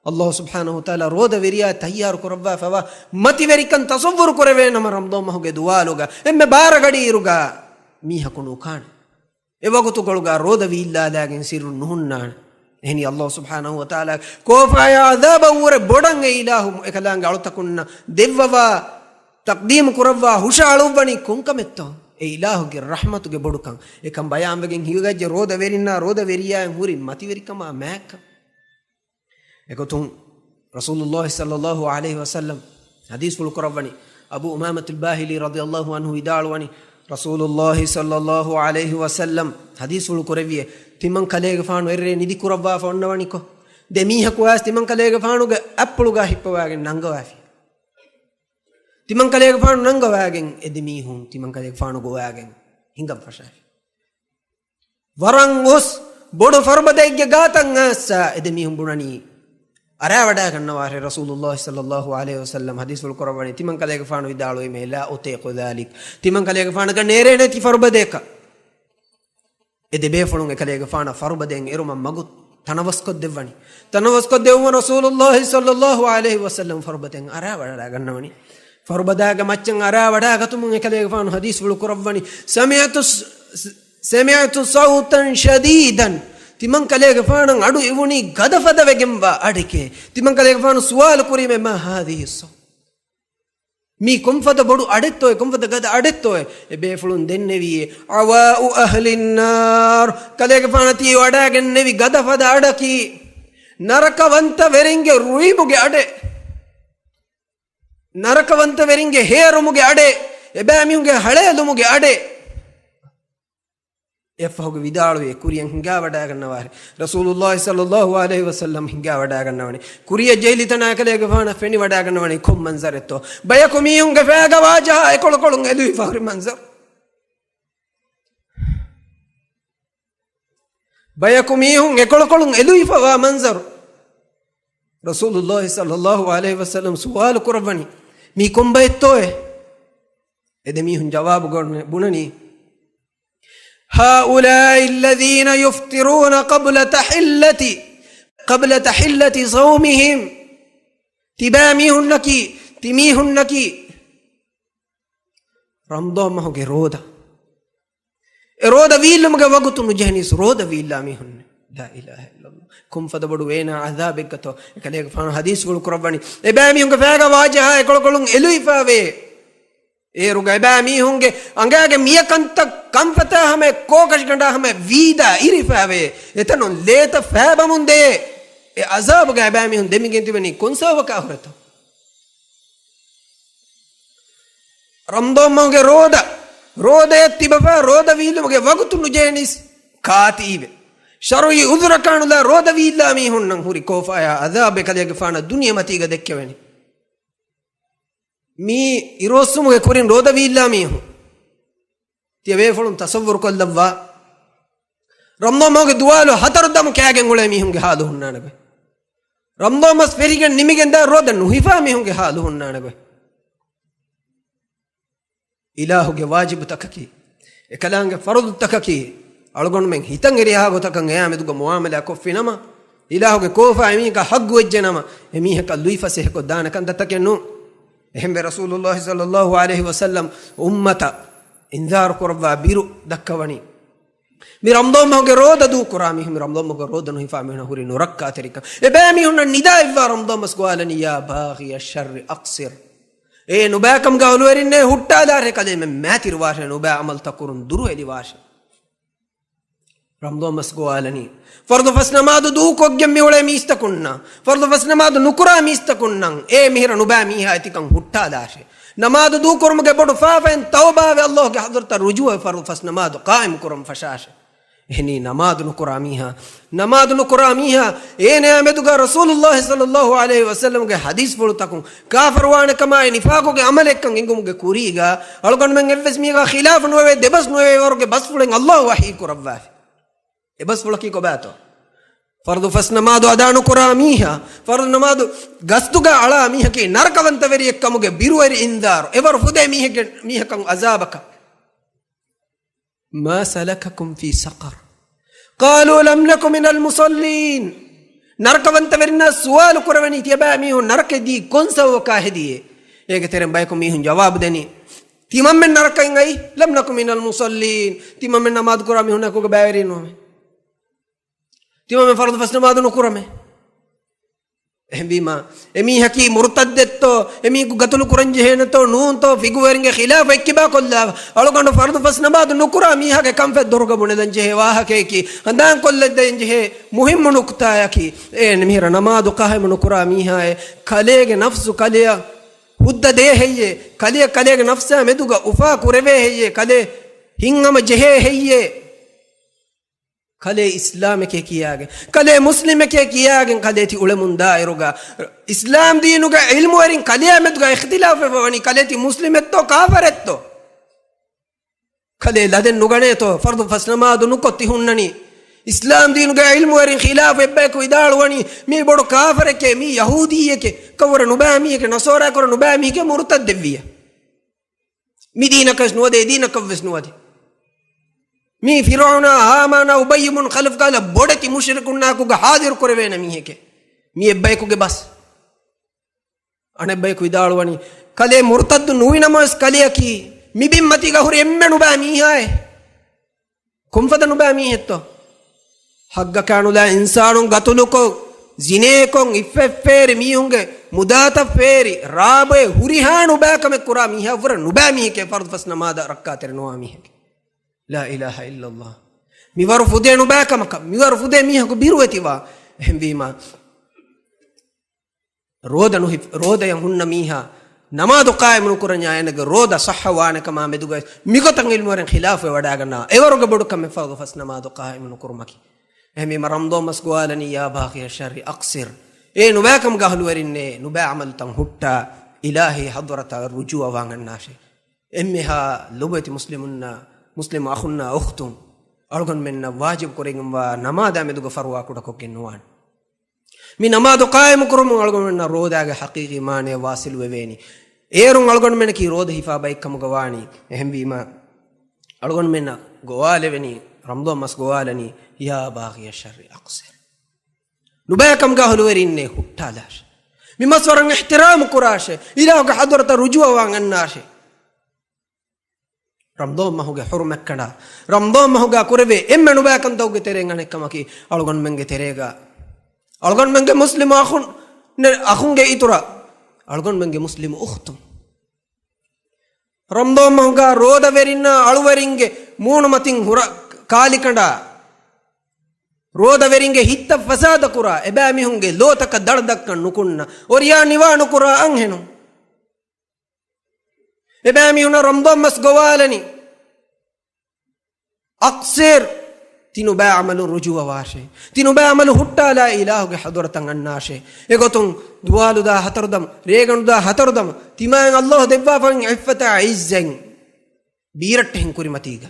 ﷲ ސުބްޙާނަހޫ ވަތަޢާލާ ރޯދަވެރިޔާ ތައްޔާރު ކުރައްވާފަވާ މަތިވެރިކަން ތަޞައްވުރު ކުރެވޭނަމަ، ރަމްޟާން މަހުގެ ދުވާލުގަ އެންމެ ބާރަގަޑިއިރުގަ މީހަކު ނުކާނެ. އެ ވަގުތުކޮޅުގަ ރޯދަ ވީއްލާލާގެން ސިއްރުން ނުހުންނާނެ. އެހެނީ، ﷲ ސުބްޙާނަހޫ ވަތަޢާލާ ކޯފާޔާ ޢަޛާބަށްވުރެ ބޮޑަށް އެ އިލާހު އެކަލާނގެ އަޅުތަކުންނަށް ދެއްވަވާ، ތަޤްދީމު ކުރައްވާ ހުށައަޅުއްވަނީ ކޮންކަމެއްތޯ؟ އެ އިލާހުގެ ރަޙްމަތުގެ ބޮޑުކަން. އެކަން ބަޔާންވެގެން ހިނގައްޖެ ރޯދަ ވެރިންނާ ރޯދަ ވެރިޔާއިން ހުރި މަތިވެރިކަމާ މާތްކަން. އެގޮތުން ރަސޫލުﷲ ޞައްލަﷲ ޢަލައިހި ވަސައްލަމް ޙަދީޘްފުޅު ކުރައްވަނީ، އަބޫ އުމާމަތުލް ބާހިލީ ރަޟިޔަﷲ ޢަންހު ވިދާޅުވަނީ، ރަސޫލުﷲ ޞައްލަﷲ ޢަލައިހި ވަސައްލަމް ޙަދީޘްފުޅު ކުރެއްވިއޭ، ތިމަން ކަލޭގެފާނު އެއްރޭ ނިދި ކުރައްވާފަ އޮންނަވަނިކޮށް، ދެ މީހަކު އައިސް ތިމަން ކަލޭގެފާނުގެ އަތްޕުޅުގަ ހިއްޕަވާގެން ނަންގަވާފި. ތިމަން ކަލޭގެފާނު ނަންގަވާގެން އެ ދެ މީހުން ތިމަން ކަލޭގެފާނު ގޮވާގެން ހިނގަން ފަށާފި. ވަރަށް އޮސް ބޮޑު ފަރުބަދައެއްގެ ގާތަށް އައިސް އެ ދެ މީހުން ބުނަނީ، އަރާވަޑާގަންނަވާށޭ. ރަސޫލުﷲ ޞައްލަﷲ ޢަލައިހި ވަސައްލަމް ޙަދީޘްފުޅު ކުރައްވަނީ، ތިމަން ކަލޭގެފާނު ވިދާޅުވީމޭ، "لا أطيق ذلك." ތިމަން ކަލޭގެފާނަކަށް ނޭރޭނެތީ ފަރުބަދަޔަކަށް. އެ ދެބޭފުޅުން އެކަލޭގެފާނަށް ފަރުބަދައިން އެރުމަށް މަގު ތަނަވަސްކޮށްދެއްވަނީ. ތަނަވަސްކޮށްދެއްވުމަށް ރަސޫލުﷲ ޞައްލަﷲ ޢަލައިހި ވަސައްލަމް ފަރުބަދައިން އަރާވަޑައިގަންނަވަނީ. ފަރުބަދާގެ މައްޗަށް އަރާވަޑާގަތުމުން އެކަލޭގެފާނު ޙަދީޘްފުޅު ކުރައްވަނީ، سمعت، سمعت صوتا شديدا. ތިމަން ކަލޭގެފާނަށް އަޑު އިވުނީ ގަދަފަދަވެގެންވާ އަޑެކޭ. ތިމަން ކަލޭގެފާނު ސުވާލު ކުރީމޭ، ما هذه الصوت؟ މީ ކޮންފަދަ ބޮޑު އަޑެއްތޯއޭ، ކޮންފަދަ ގަދަ އަޑެއްތޯއޭ؟ އެ ބޭފުޅުން ދެންނެވިއޭ، އަވާއު އަހްލިން ނާރް، ކަލޭގެފާނަށް ތި ވަޑައިގެންނެވި ގަދަފަދަ އަޑަކީ، ނަރަކަވަންތަވެރިންގެ ރުއިމުގެ އަޑެއް، ނަރަކަވަންތަވެރިންގެ ހޭރުމުގެ އަޑެއް، އެބައިމީހުންގެ ހަޅޭލުމުގެ އަޑެއް. އެއަށްފަހުގެ ވިދާޅުވި ކުރިޔަށް ހިނގާވަޑައިގަންނަވާ. ރަސޫލުﷲ ޞައްލަﷲ ޢަލައިހި ވަސައްލަމް ހިނގާވަޑައިގަންނަވަނީ. ކުރިޔަށް ޖެހިލި ތަނާ ކަލޭގެފާނަށް ފެނިވަޑައިގަންނަވަނީ ކޮން މަންޒަރެއްތޯ؟ ބަޔަކު މީހުންގެ ފައިގަ ވާޖަހާ އެކޮޅުކޮޅުން އެލުވިފަ ހުރި މަންޒަރު. ބަޔަކު މީހުން އެކޮޅުކޮޅުން އެލުވިފަވާ މަންޒަރު. ރަސޫލުﷲ ޞައްލަﷲ ޢަލައިހި ވަސައްލަމް ސުވާލު ކުރައްވަނީ، މީ ކޮން ބައެއްތޯއޭ؟ އެ ދެ މީހުން ޖަވާބު ގޮން-، ބުނަނީ، هؤلاء الذين يفطرون قبل تحلة، قبل تحلة صومهم. ތިބާ މީހުންނަކީ، ތި މީހުންނަކީ ރަމަޟާން މަހުގެ ރޯދަ، އެ ރޯދަ ވީއްލުމުގެ ވަގުތު ނުޖެހެނީސް ރޯދަ ވީއްލާ މީހުންނޭ. لا إله إلا الله. ކޮންފަދަ ބޮޑު ވޭނާ ޢަޛާބެއްގަތޯ؟ އެކަލޭގެފާނު ޙަދީޘްފުޅު ކުރައްވަނީ، އެބައިމީހުންގެ ފައިގަ ވާޖަހާ އެކޮޅުކޮޅުން އެލުވިފައިވޭ. އޭރުގަ އެބައިމީހުންގެ އަނގައިގެ މިޔަކަންތައް ކަންފަތާ ހަމައަށް ކޯކަށިގަނޑާ ހަމައަށް ވީދާ އިރިފައިވޭ. އެތަނުން ލޭތައް ފައިބަމުން ދޭ. އެ ޢަޛާބުގަ އެބައިމީހުން ދެމިގެން ތިބެނީ ކޮން ސަބަބަކާ ހުރެތޯ؟ ރަމަޟާން މަހުގެ ރޯދަ، ރޯދަޔަށް ތިބަފާ ރޯދަ ވީއްލުމުގެ ވަގުތު ނުޖެހެނީސް ކާތީވެ. ޝަރުޢީ ޢުޛުރަކާ ނުލާ ރޯދަ ވީއްލާ މީހުންނަށް ހުރި ކޯފާޔާ ޢަޛާބެއް ކަލޭގެފާނަށް ދުނިޔެމަތީގަ ދެއްކެވެނީ. މީ އިރުއޮއްސުމުގެ ކުރިން ރޯދަ ވީއްލާ މީހުން. ތިޔަ ބޭފުޅުން ތަޞައްވުރު ކޮށްލައްވާ. ރަމަޟާން މަހުގެ ދުވާލު ހަތަރު ދަމު ކާގެން އުޅޭ މީހުންގެ ޙާލު ހުންނާނެ ގޮތް. ރަމަޟާން މަސް ފެށިގެން ނިމިގެން ދާ ރޯދަ ނުހިފާ މީހުންގެ ޙާލު ހުންނާނެ ގޮތް. އިލާހުގެ ވާޖިބުތަކަކީ، އެކަލާނގެ ފަރުޟުތަކަކީ، އަޅުގަނޑުމެން ހިތަށް އެރިހާ ގޮތަކަށް އެއާ މެދުގަ މުޢާމަލާ ކޮށްފިނަމަ، އިލާހުގެ ކޯފާ އެމީހަކަށް ހައްގު ވެއްޖެނަމަ، އެމީހަކަށް ލުއިފަސޭހަކޮށް ދާނެ ކަންތައްތަކެއް ނޫން. އެހެންވެ، ރަސޫލުﷲ ޞައްލަﷲ ޢަލައިހި ވަސައްލަމް އުއްމަތަށް އިންޒާރު ކުރައްވާ ބިރު ދައްކަވަނީ. މި ރަމަޟާން މަހުގެ ރޯދަ ދޫކުރާ މީހުން، މި ރަމަޟާން މަހުގެ ރޯދަ ނުހިފާ މީހުނަށް ހުރި ނުރައްކާތެރިކަން. އެބައިމީހުންނަށް ނިދާ އިއްވާ ރަމަޟާން މަސް ގޮވާލަނީ، يا باغي الشر أقصر. އޭ ނުބައިކަމުގަ އޮލުވެރިންނޭ، ހުއްޓާލާށޭ، ކަލޭމެން މާތިރިވާށޭ، ނުބައި ޢަމަލުތަކުރުން ދުރުހެލިވާށޭ. ރަމަޟާން މަސް ގޮވާލަނީ. ފަރުޟު ފަސް ނަމާދު ދޫކޮށްގެން މިއުޅޭ މީސްތަކުންނަށް، ފަރުޟު ފަސް ނަމާދު ނުކުރާ މީސްތަކުންނަށް، އޭ މިހިރަ ނުބައި މީހާ އެތިކަން ހުއްޓާލާށޭ. ނަމާދު ދޫކުރުމުގެ ބޮޑު ފާފައިން ތައުބާވެ، ﷲ ގެ ޙަޟްރަތަށް ރުޖޫޢަވެ، ފަރުޟު ފަސް ނަމާދު ޤާއިމް ކުރަން ފަށާށޭ. އެހެނީ ނަމާދު ނުކުރާ މީހާ، ނަމާދު ނުކުރާ މީހާ، އޭނަޔާ މެދުގަ ރަސޫލުﷲ ޞައްލަﷲ ޢަލައިހި ވަސައްލަމްގެ ޙަދީޘްފުޅުތަކުން ކާފަރުވާނެ ކަމާއި ނިފާޤުގެ ޢަމަލެއްކަން އެނގުމުގެ ކުރީގަ، އަޅުގަނޑުމެން އެއްވެސް މީހަކާ ޚިލާފު ނުވެވޭ، ދެބަސް ނުވެވޭ ވަރުގެ ބަސްފުޅެއް ﷲ ވަޙީ ކުރައްވާފި. އެ ބަސްފުޅަކީ ކޮބާތޯ؟ ފަރުޟު ފަސް ނަމާދު އަދާ ނުކުރާ މީހާ، ފަރުޟު ނަމާދު ގަސްދުގަ އަޅާ މީހަކީ ނަރަކަވަންތަވެރިއެއް ކަމުގެ ބިރުވެރި އިންޒާރު، އެވަރު ފުދޭ މީހެއްގެ، މީހަކަށް ޢަޛާބަކަށް. ما سلككم في سقر؟ قالوا لم نك من المصلين. ނަރަކަވަންތަވެރިންނާ ސުވާލު ކުރެވެނީ، ތިޔަބައިމީހުން ނަރަކައަށް ދީ ކޮން ސަބަބަކާ ހެދިޔޭ؟ އޭގެ ތެރެއިން ބަޔަކު މީހުން ޖަވާބު ދެނީ، ތިމަންމެން ނަރަކައިން އައީ، لم نك من المصلين، ތިމަންމެން ނަމާދު ކުރާ މީހުންނާ އެކުގަ ބައިވެރިން ނުވަމޭ. ތިމަންމެން ފަރުޟު ފަސް ނަމާދު ނުކުރަމޭ. އެހެންވީމާ، އެމީހަކީ މުރުތައްދެއްތޯ، އެމީހަކު ގަތުލު ކުރަން ޖެހޭނެތޯ ނޫންތޯ، ފިޤުހުވެރިންގެ ޚިލާފަށް އިއްތިބާ ކޮށްލާ، އަޅުގަނޑު ފަރުޟު ފަސް ނަމާދު ނުކުރާ މީހާގެ ކަންފަތް ދޮރުގަ ބުނެލަން ޖެހޭ ވާހަކަޔަކީ، ހަނދާން ކޮށްލަދޭން ޖެހޭ މުހިއްމު ނުކުތާއަކީ، އޭނަ މިހިރަ ނަމާދު ޤާއިމު ނުކުރާ މީހާއޭ، ކަލޭގެ ނަފްސު ކަލެއަށް ހުއްދަ ދޭ ހެއްޔޭ؟ ކަލެއަށް ކަލޭގެ ނަފްސާ މެދުގަ އުފާ ކުރެވޭ ހެއްޔޭ؟ ކަލޭ ހިތްހަމަ ޖެހޭ ހެއްޔޭ؟ ކަލޭ އިސްލާމެކޭ ކިޔާގެން، ކަލޭ މުސްލިމެކޭ ކިޔާގެން ކަލޭ ތި އުޅެމުން ދާއިރުގަ، އިސްލާމް ދީނުގެ ޢިލްމުވެރިން ކަލެޔާ މެދުގަ އިޚްތިލާފް ވެފަ ވަނީ، ކަލޭ ތި މުސްލިމެއްތޯ ކާފަރެއްތޯ؟ ކަލޭ ލަދެއް ނުގަނޭތޯ ފަރުޟު ފަސް ނަމާދު ނުކޮށް ތި ހުންނަނީ؟ އިސްލާމް ދީނުގެ ޢިލްމުވެރިން ޚިލާފް އެއްބަޔަކު ވިދާޅުވަނީ، މީ ބޮޑު ކާފަރެކޭ، މީ ޔަހޫދީއެކޭ، ކައުވަރަ ނުބައި މީހެކޭ، ނަޞާރާ ކައުވަރަ ނުބައި މީހެކޭ، މުރުތައްދެއްވިޔޭ. މި ދީނަކަށް ނުވަދެ، އެ ދީނަކަށްވެސް ނުވަދެ. މީ ފިރުޢައުނާ، ހާމާނާ، އުބައްޔު ބުން ޚަލަފް ކަހަލަ ބޮޑެތި މުޝްރިކުންނާ އެކުގަ ޙާޟިރު ކުރެވޭނެ މީހެކޭ. މި އެއްބަޔަކުގެ ބަސް. އަނެއްބަޔަކު ވިދާޅުވަނީ، ކަލޭ މުރުތައްދު ނުވިނަމަވެސް ކަލެއަކީ މި ބިންމަތީގަ ހުރި އެންމެ ނުބައި މީހާއޭ. ކޮންފަދަ ނުބައި މީހެއްތޯ؟ ޙައްޤަކާ ނުލާ އިންސާނުން ގަތުލުކޮށް، ޒިނޭކޮށް އިއްފައްފޭރި މީހުންގެ މުދާތައް ފޭރި، ރާބޮއެ ހުރިހާ ނުބާކަމެއް ކުރާ މީހާ ވުރެ ނުބާ މީހެކޭ، ފަރުދު ފަސް ނަމާދަށް ރައްކާތެރި ނުވާ މީހެކޭ. ލާ އިލާހަ އިއްލައްލާހް. މިވަރު ފުދޭ ނުބާކަމަކަށް، މިވަރު ފުދޭ މީހަކު ބިރުވެތިވާ. އެހެންވީމާ، ރޯދަ ނުހި-، ރޯދަޔަށް ހުންނަ މީހާ ނަމާދު ޤާއިމު ނުކުރަންޏާ އޭނަގެ ރޯދަ ޞައްޙަވާނެ ކަމާ މެދުގައި މިގޮތަށް ޢިލްމުވެރިން ޚިލާފުވެވަޑައިގަންނަވާ އެވަރުގެ ބޮޑު ކަމެއް ފަރުޟު ފަސް ނަމާދު ޤާއިމު ނުކުރުމަކީ. އެހެންވީމަ ރަމަޟާން މަސް ގޮވާލަނީ، يا باغي الشر أقصر. އޭ ނުބާކަމުގެ އަހުލުވެރިންނޭ، ނުބާ ޢަމަލުތައް ހުއްޓާ، އިލާހީ ޙަޟްރަތަށް ރުޖޫޢަވާން އަންނާށޭ. އެންމެހާ ލޮބުވެތި މުސްލިމުންނާ، މުސްލިމު އަޚުންނާ އުޚްތުން، އަޅުގަނޑުމެންނަށް ވާޖިބު ކުރެގެންވާ ނަމާދާ މެދުގެ ފަރުވާ ކުޑަކޮށްގެން ނުވާނެ. މި ނަމާދު ޤާއިމު ކުރުމުން އަޅުގަނޑުމެންނަށް ރޯދާގެ ޙަޤީޤީ މާނަޔަށް ވާޞިލު ވެވޭނީ. އޭރުން އަޅުގަނޑުމެންނަކީ ރޯދަ ހިފާ ބައެއް ކަމުގަ ވާނީ. އެހެންވީމަ، އަޅުގަނޑުމެންނަށް ގޮވާލެވެނީ، ރަމަޟާން މަސް ގޮވާލަނީ، يا باغي الشر أقصر. ނުބާކަމުގެ އަހުލުވެރިންނޭ ހުއްޓާލާށޭ. މި މަސް ވަރަށް އިޙްތިރާމު ކުރާށޭ. އިލާހުގެ ޙަޟްރަތަށް ރުޖޫޢަވާން އަންނާށޭ. ރަމަޟާން މަހުގެ ޙުރުމަތް ކަނޑާ، ރަމަޟާން މަހުގަ ކުރެވޭ އެންމެ ނުބާކަންތަކުގެ ތެރެއިން އަނެއްކަމަކީ، އަޅުގަނޑުމެންގެ ތެރޭގަ، އަޅުގަނޑުމެންގެ މުސްލިމު އަޚުން، އަޚުންގެ އިތުރަށް، އަޅުގަނޑުމެންގެ މުސްލިމު އުޚްތުން. ރަމަޟާން މަހުގަ ރޯދަވެރިންނާ އަޅުވެރިންގެ މޫނުމަތިން ހުރަ ކާލިކަނޑާ، ރޯދަވެރިންގެ ހިތްތައް ފަސާދަކުރާ، އެބައިމީހުންގެ ލޯތަކަށް ދަޅަ ދައްކަން ނުކުންނަ، އޮރިޔާ ނިވާ ނުކުރާ އަންހެނުން. އެބައިމީހުންނަށް ރަމަޟާން މަސް ގޮވާލަނީ. އަޤްޞިރް، ތި ނުބާ ޢަމަލުން ރުޖޫޢަވާށޭ. ތި ނުބާ ޢަމަލު ހުއްޓާލާ އިލާހުގެ ޙަޟްރަތަށް އަންނާށޭ. އެގޮތުން ދުވާލުދާ ހަތަރު ދަމު، ރޭގަނޑުދާ ހަތަރު ދަމު، ތިމާއަށް ﷲ ދެއްވާފައި ޢިއްފަތާ ޢިއްޒަތް ބީރައްޓެހިން ކުރިމަތީގަ،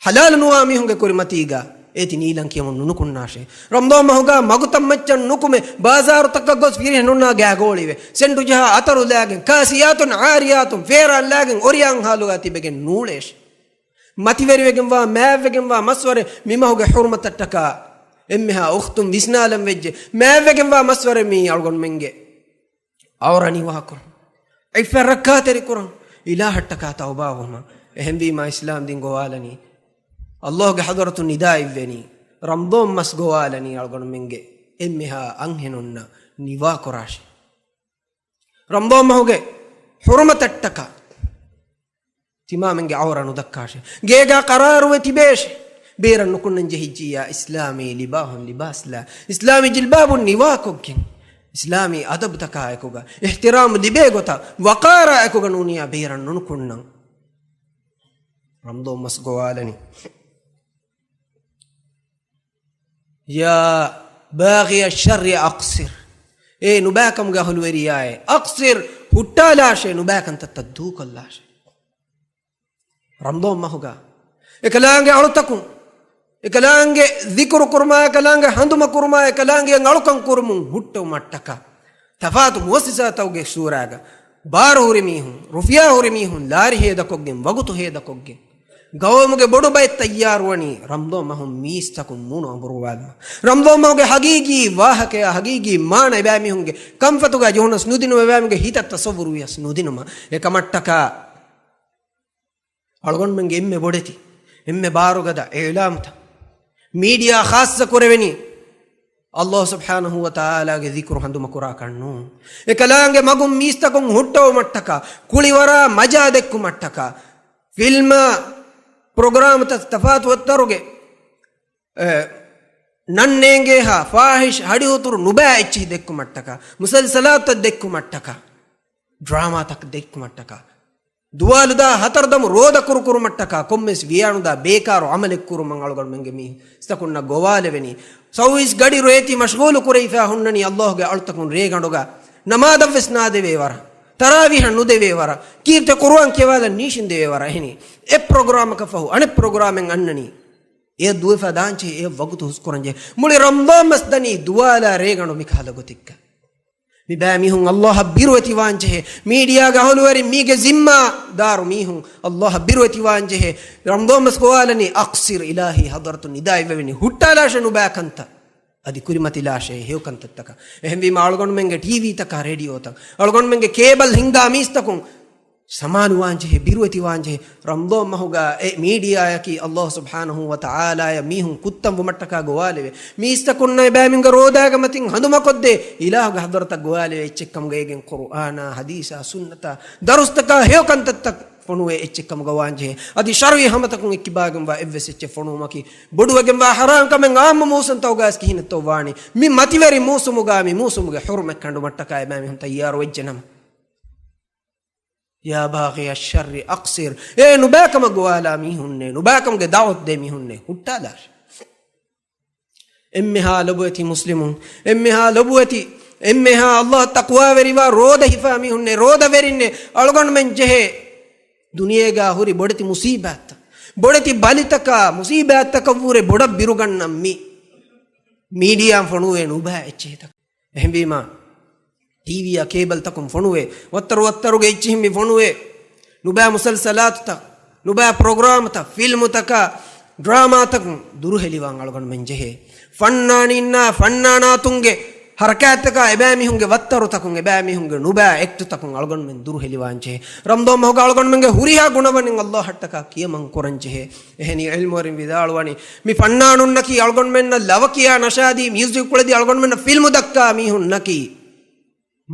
ޙަލާލު ނުވާ މީހުންގެ ކުރިމަތީގަ އޭތި ނީލަން ކިޔަމުން ނުނުކުންނާށޭ. ރަމަޟާން މަހުގަ މަގުތައްމައްޗަށް ނުކުމެ، ބާޒާރުތަކަށް ގޮސް ފިރިހެނުންނާ ގާގޯޅިވެ، ސެންޓު ޖަހާ އަތަރު ލާގެން، ކާސިޔާތުން ޢާރިޔާތުން، ފޭރާން ލާގެން އޮރިޔާން ހާލުގަ ތިބެގެން ނޫޅޭށޭ. މަތިވެރިވެގެންވާ، މާތްވެގެންވާ މަސްވަރެއް މި މަހުގެ ޙުރުމަތަށްޓަކާ އެންމެހާ އުޚްތުން ވިސްނާލަން ވެއްޖެ. މާތްވެގެންވާ މަސްވަރެއް މީ އަޅުގަނޑުމެންގެ ޢައުރަ ނިވާކުރުން، ޢިއްފަތް ރައްކާތެރިކުރަން، އިލާހަށްޓަކާ ތައުބާވުމަށް. އެހެންވީމާ އިސްލާމް ދީން ގޮވާލަނީ، ﷲ ގެ ޙަޟްރަތުން ނިދާ އިއްވެނީ، ރަމަޟާން މަސް ގޮވާލަނީ އަޅުގަނޑުމެންގެ އެންމެހާ އަންހެނުންނަށް ނިވާކުރާށޭ. ރަމަޟާން މަހުގެ ޙުރުމަތަށްޓަކާ ތިމާމެންގެ ޢައުރަ ނުދައްކާށޭ. ގޭގާ ޤަރާރުވެ ތިބޭށޭ. ބޭރަށް ނުކުންނަން ޖެހިއްޖިއްޔާ، އިސްލާމީ ލިބާހުން ލިބާސްލާ، އިސްލާމީ ޖިލްބާބުން ނިވާކޮށްގެން، އިސްލާމީ އަދަބުތަކާ އެކުގަ، އިޙްތިރާމް ލިބޭ ގޮތަށް، ވަޤާރާ އެކުގަ ނޫނިޔާ ބޭރަށް ނުނުކުންނަން. ރަމަޟާން މަސް ގޮވާލަނީ. يا باغي الشر أقصر. އޭ ނުބާކަމުގެ އަހުލުވެރިޔާއޭ، އަޤްޞިރް، ހުއްޓާލާށޭ، ނުބާކަންތައްތައް ދޫކޮށްލާށޭ. ރަމަޟާން މަހުގަ އެކަލާނގެ އަޅުތަކުން، އެކަލާނގެ ޛިކުރު ކުރުމާ، އެކަލާނގެ ހަނދުމަ ކުރުމާ، އެކަލާނގެ އަޅުކަން ކުރުމުން ހުއްޓުވުމަށްޓަކާ، ތަފާތު މުއައްސަސާތަކުގެ ސޫރާގަ ބާރު ހުރި މީހުން، ރުފިޔާ ހުރި މީހުން، ލާރި ހޭދަކޮށްގެން، ވަގުތު ހޭދަކޮށްގެން، ގައުމުގެ ބޮޑު ބައެއް ތައްޔާރުވަނީ ރަމަޟާން މަހުން މީސްތަކުން މޫނު އަނބުރުވާލުމަށް. ރަމަޟާން މަހުގެ ހަގީގީ ވާހަކަޔާ ހަގީގީ މާނަ އެބައިމީހުންގެ ކަންފަތުގަ ޖެހުނަސް ނުދިނުމަށް، އެބައިމީހުންގެ ހިތަށް ތަޞައްވުރުވިޔަސް ނުދިނުމަށް. އެކަމަށްޓަކާ އަޅުގަނޑުމެންގެ އެންމެ ބޮޑެތި، އެންމެ ބާރުގަދަ އިޢުލާމުތައް، މީޑިއާ ޚާއްޞަ ކުރެވެނީ ﷲ ސުބްޙާނަހޫ ވަތަޢާލާގެ ޛިކުރު ހަނދުމަކުރާކަށް ނޫން. އެކަލާނގެ މަގުން މީސްތަކުން ހުއްޓުވުމަށްޓަކާ، ކުޅިވަރާ މަޖާ ދެއްކުމަށްޓަކާ، ފިލްމާ ޕްރޮގްރާމްތައް ތަފާތު ވައްތަރުގެ، އެ، ނަންނޭނގޭހާ ފާޙިޝް ހަޑިހުތުރު ނުބާ އެއްޗެހި ދެއްކުމަށްޓަކާ، މުސަލްސަލާތުތައް ދެއްކުމަށްޓަކާ، ޑްރާމާތައް ދެއްކުމަށްޓަކާ، ދުވާލުދާ ހަތަރު ދަމު ރޯދަ ކުރުކުރުމަށްޓަކާ، ކޮންމެސް ވިޔާނުދާ ބޭކާރު ޢަމަލެއް ކުރުމަށް އަޅުގަނޑުމެންގެ މީސްތަކުންނަށް ގޮވާލެވެނީ. ސައުވީސް ގަޑި ރޭތި މަޝްޣޫލު ކުރެވިފަ ހުންނަނީ ﷲ ގެ އަޅުތަކުން ރޭގަނޑުގަ ނަމާދަށްވެސް ނާދެވޭ ވަރަށް، ތަރާވީހަށް ނުދެވޭ ވަރަށް، ކީރިތި ޤުރުއާން ކިޔަވާލަން ނީށިން ދެވޭ ވަރަށް. އެހެނީ އެ ޕްރޮގްރާމަކަށް ފަހު އަނެއް ޕްރޮގްރާމެއް އަންނަނީ. އެ ދުވެފަ ދާންޖެހޭ، އެ ވަގުތު ހުސްކުރަންޖެހޭ. މުޅި ރަމަޟާން މަސް ދަނީ ދުވާލާ ރޭގަނޑު މިކަހަލަ ގޮތެއްގަ. މިބައިމީހުން ﷲ އަށް ބިރުވެތިވާންޖެހޭ. މީޑިއާގެ އަހުލުވެރިން، މީގެ ޒިންމާ ދާރު މީހުން ﷲ އަށް ބިރުވެތިވާންޖެހޭ. ރަމަޟާން މަސް ގޮވާލަނީ އަޤްޞިރް، އިލާހީ ޙަޟްރަތުން ނިދާ އިއްވެވެނީ ހުއްޓާލާށޭ ނުބާކަންތައް. އަދި ކުރިމަތިލާށޭ ހެޔޮކަންތައްތަކަށް. އެހެންވީމަ އަޅުގަނޑުމެންގެ ޓީވީތަކާ ރޭޑިއޯތައް، އަޅުގަނޑުމެންގެ ކޭބަލް ހިންގާ މީސްތަކުން ސަމާލުވާންޖެހޭ، ބިރުވެތިވާންޖެހޭ. ރަމްޟާން މަހުގަ އެ މީޑިއާއަކީ އައްލާހު ސުބްޙާނަހު ވަ ތަޢާލާޔަށް މީހުން ކުއްތަން ވުމަށްޓަކާ ގޮވާލެވޭ. މީސްތަކުންނަށް އެބައިމީހުންގެ ރޯދާގެ މަތިން ހަނދުމަކޮށްދޭ، އިލާހުގެ ޙަޟްރަތަށް ގޮވާލެވޭ. އެއްޗެއްކަމުގައިގެން ޤުރުއާނާ، ޙަދީޘާ، ސުންނަތާ، ދަރުސްތަކާ ހެޔޮ ކަންތައްތައް ފޮނުވޭ އެއްޗެއްކަމުގަ ވާންޖެހޭ. އަދި ޝަރުޢީ ހަމަތަކުން އެއްކިބާގެންވާ އެއްވެސް އެއްޗެއް ފޮނުވުމަކީ ބޮޑުވެގެންވާ ޙަރާން ކަމެއް ޢާއްމު މޫސުންތަކުގައިވެސް ކިހިނެއްތޯ ވާނީ. މި މަތިވެރި މޫސުމުގަ މި މޫސުމުގެ ޙުރުމަތް ކަނޑުމަށްޓަކާ އެބައިމީހުން ތައްޔާރުވެއްޖެނަމަ. يا باغي الشر أقصر. އޭ ނުބާކަމަށް ގޮވާލާ މީހުންނޭ، ނުބާކަމުގެ ދަޢުވަތު ދޭ މީހުންނޭ، ހުއްޓާލާށޭ. އެންމެހާ ލޮބުވެތި މުސްލިމުން، އެންމެހާ ލޮބުވެތި، އެންމެހާ އައްލާހަށް ތަޤްވާވެރިވާ ރޯދަ ހިފާ މީހުންނޭ، ރޯދަވެރިންނޭ، އަޅުގަނޑުމެން ޖެހޭ ދުނިޔޭގަ ހުރި ބޮޑެތި މުސީބާތްތައް، ބޮޑެތި ބަލިތަކާ، މުސީބާތްތަކަށްވުރެ ބޮޑަށް ބިރުގަންނަން މި މީޑިއާން ފޮނުވޭ ނުބާ އެއްޗެހިތަކަށް. އެހެންވީމާ، ޓީވީއާ ކޭބަލްތަކުން ފޮނުވޭ، ވައްތަރު ވައްތަރުގެ އެއްޗިހިން މި ފޮނުވޭ، ނުބާ މުސަލްސަލާތުތައް، ނުބާ ޕްރޮގްރާމްތައް، ފިލްމުތަކާ، ޑްރާމާތަކުން ދުރުހެލިވާން އަޅުގަނޑުމެން ޖެހޭ. ފަންނާނީންނާ، ފަންނާނާތުންގެ ހަރަކާތްތަކާ، އެބައިމީހުންގެ ވައްތަރުތަކުން، އެބައިމީހުންގެ ނުބާ އެކްޓުތަކުން އަޅުގަނޑުމެން ދުރުހެލިވާން ޖެހޭ. ރަމްޟާން މަހުގަ އަޅުގަނޑުމެންގެ ހުރިހާ ގުނަވަނިން އައްލާހަށްޓަކާ ކިޔަމަން ކުރަން ޖެހޭ. އެހެނީ ޢިލްމުވެރިން ވިދާޅުވަނީ، މި ފަންނާނުންނަކީ އަޅުގަނޑުމެންނަށް ލަވަ ކިޔާ ނަޝާދީ މިއުޒިކް ކުޅެދީ އަޅުގަނޑުމެންނަށް ފިލްމު ދައްކާ މީހުންނަކީ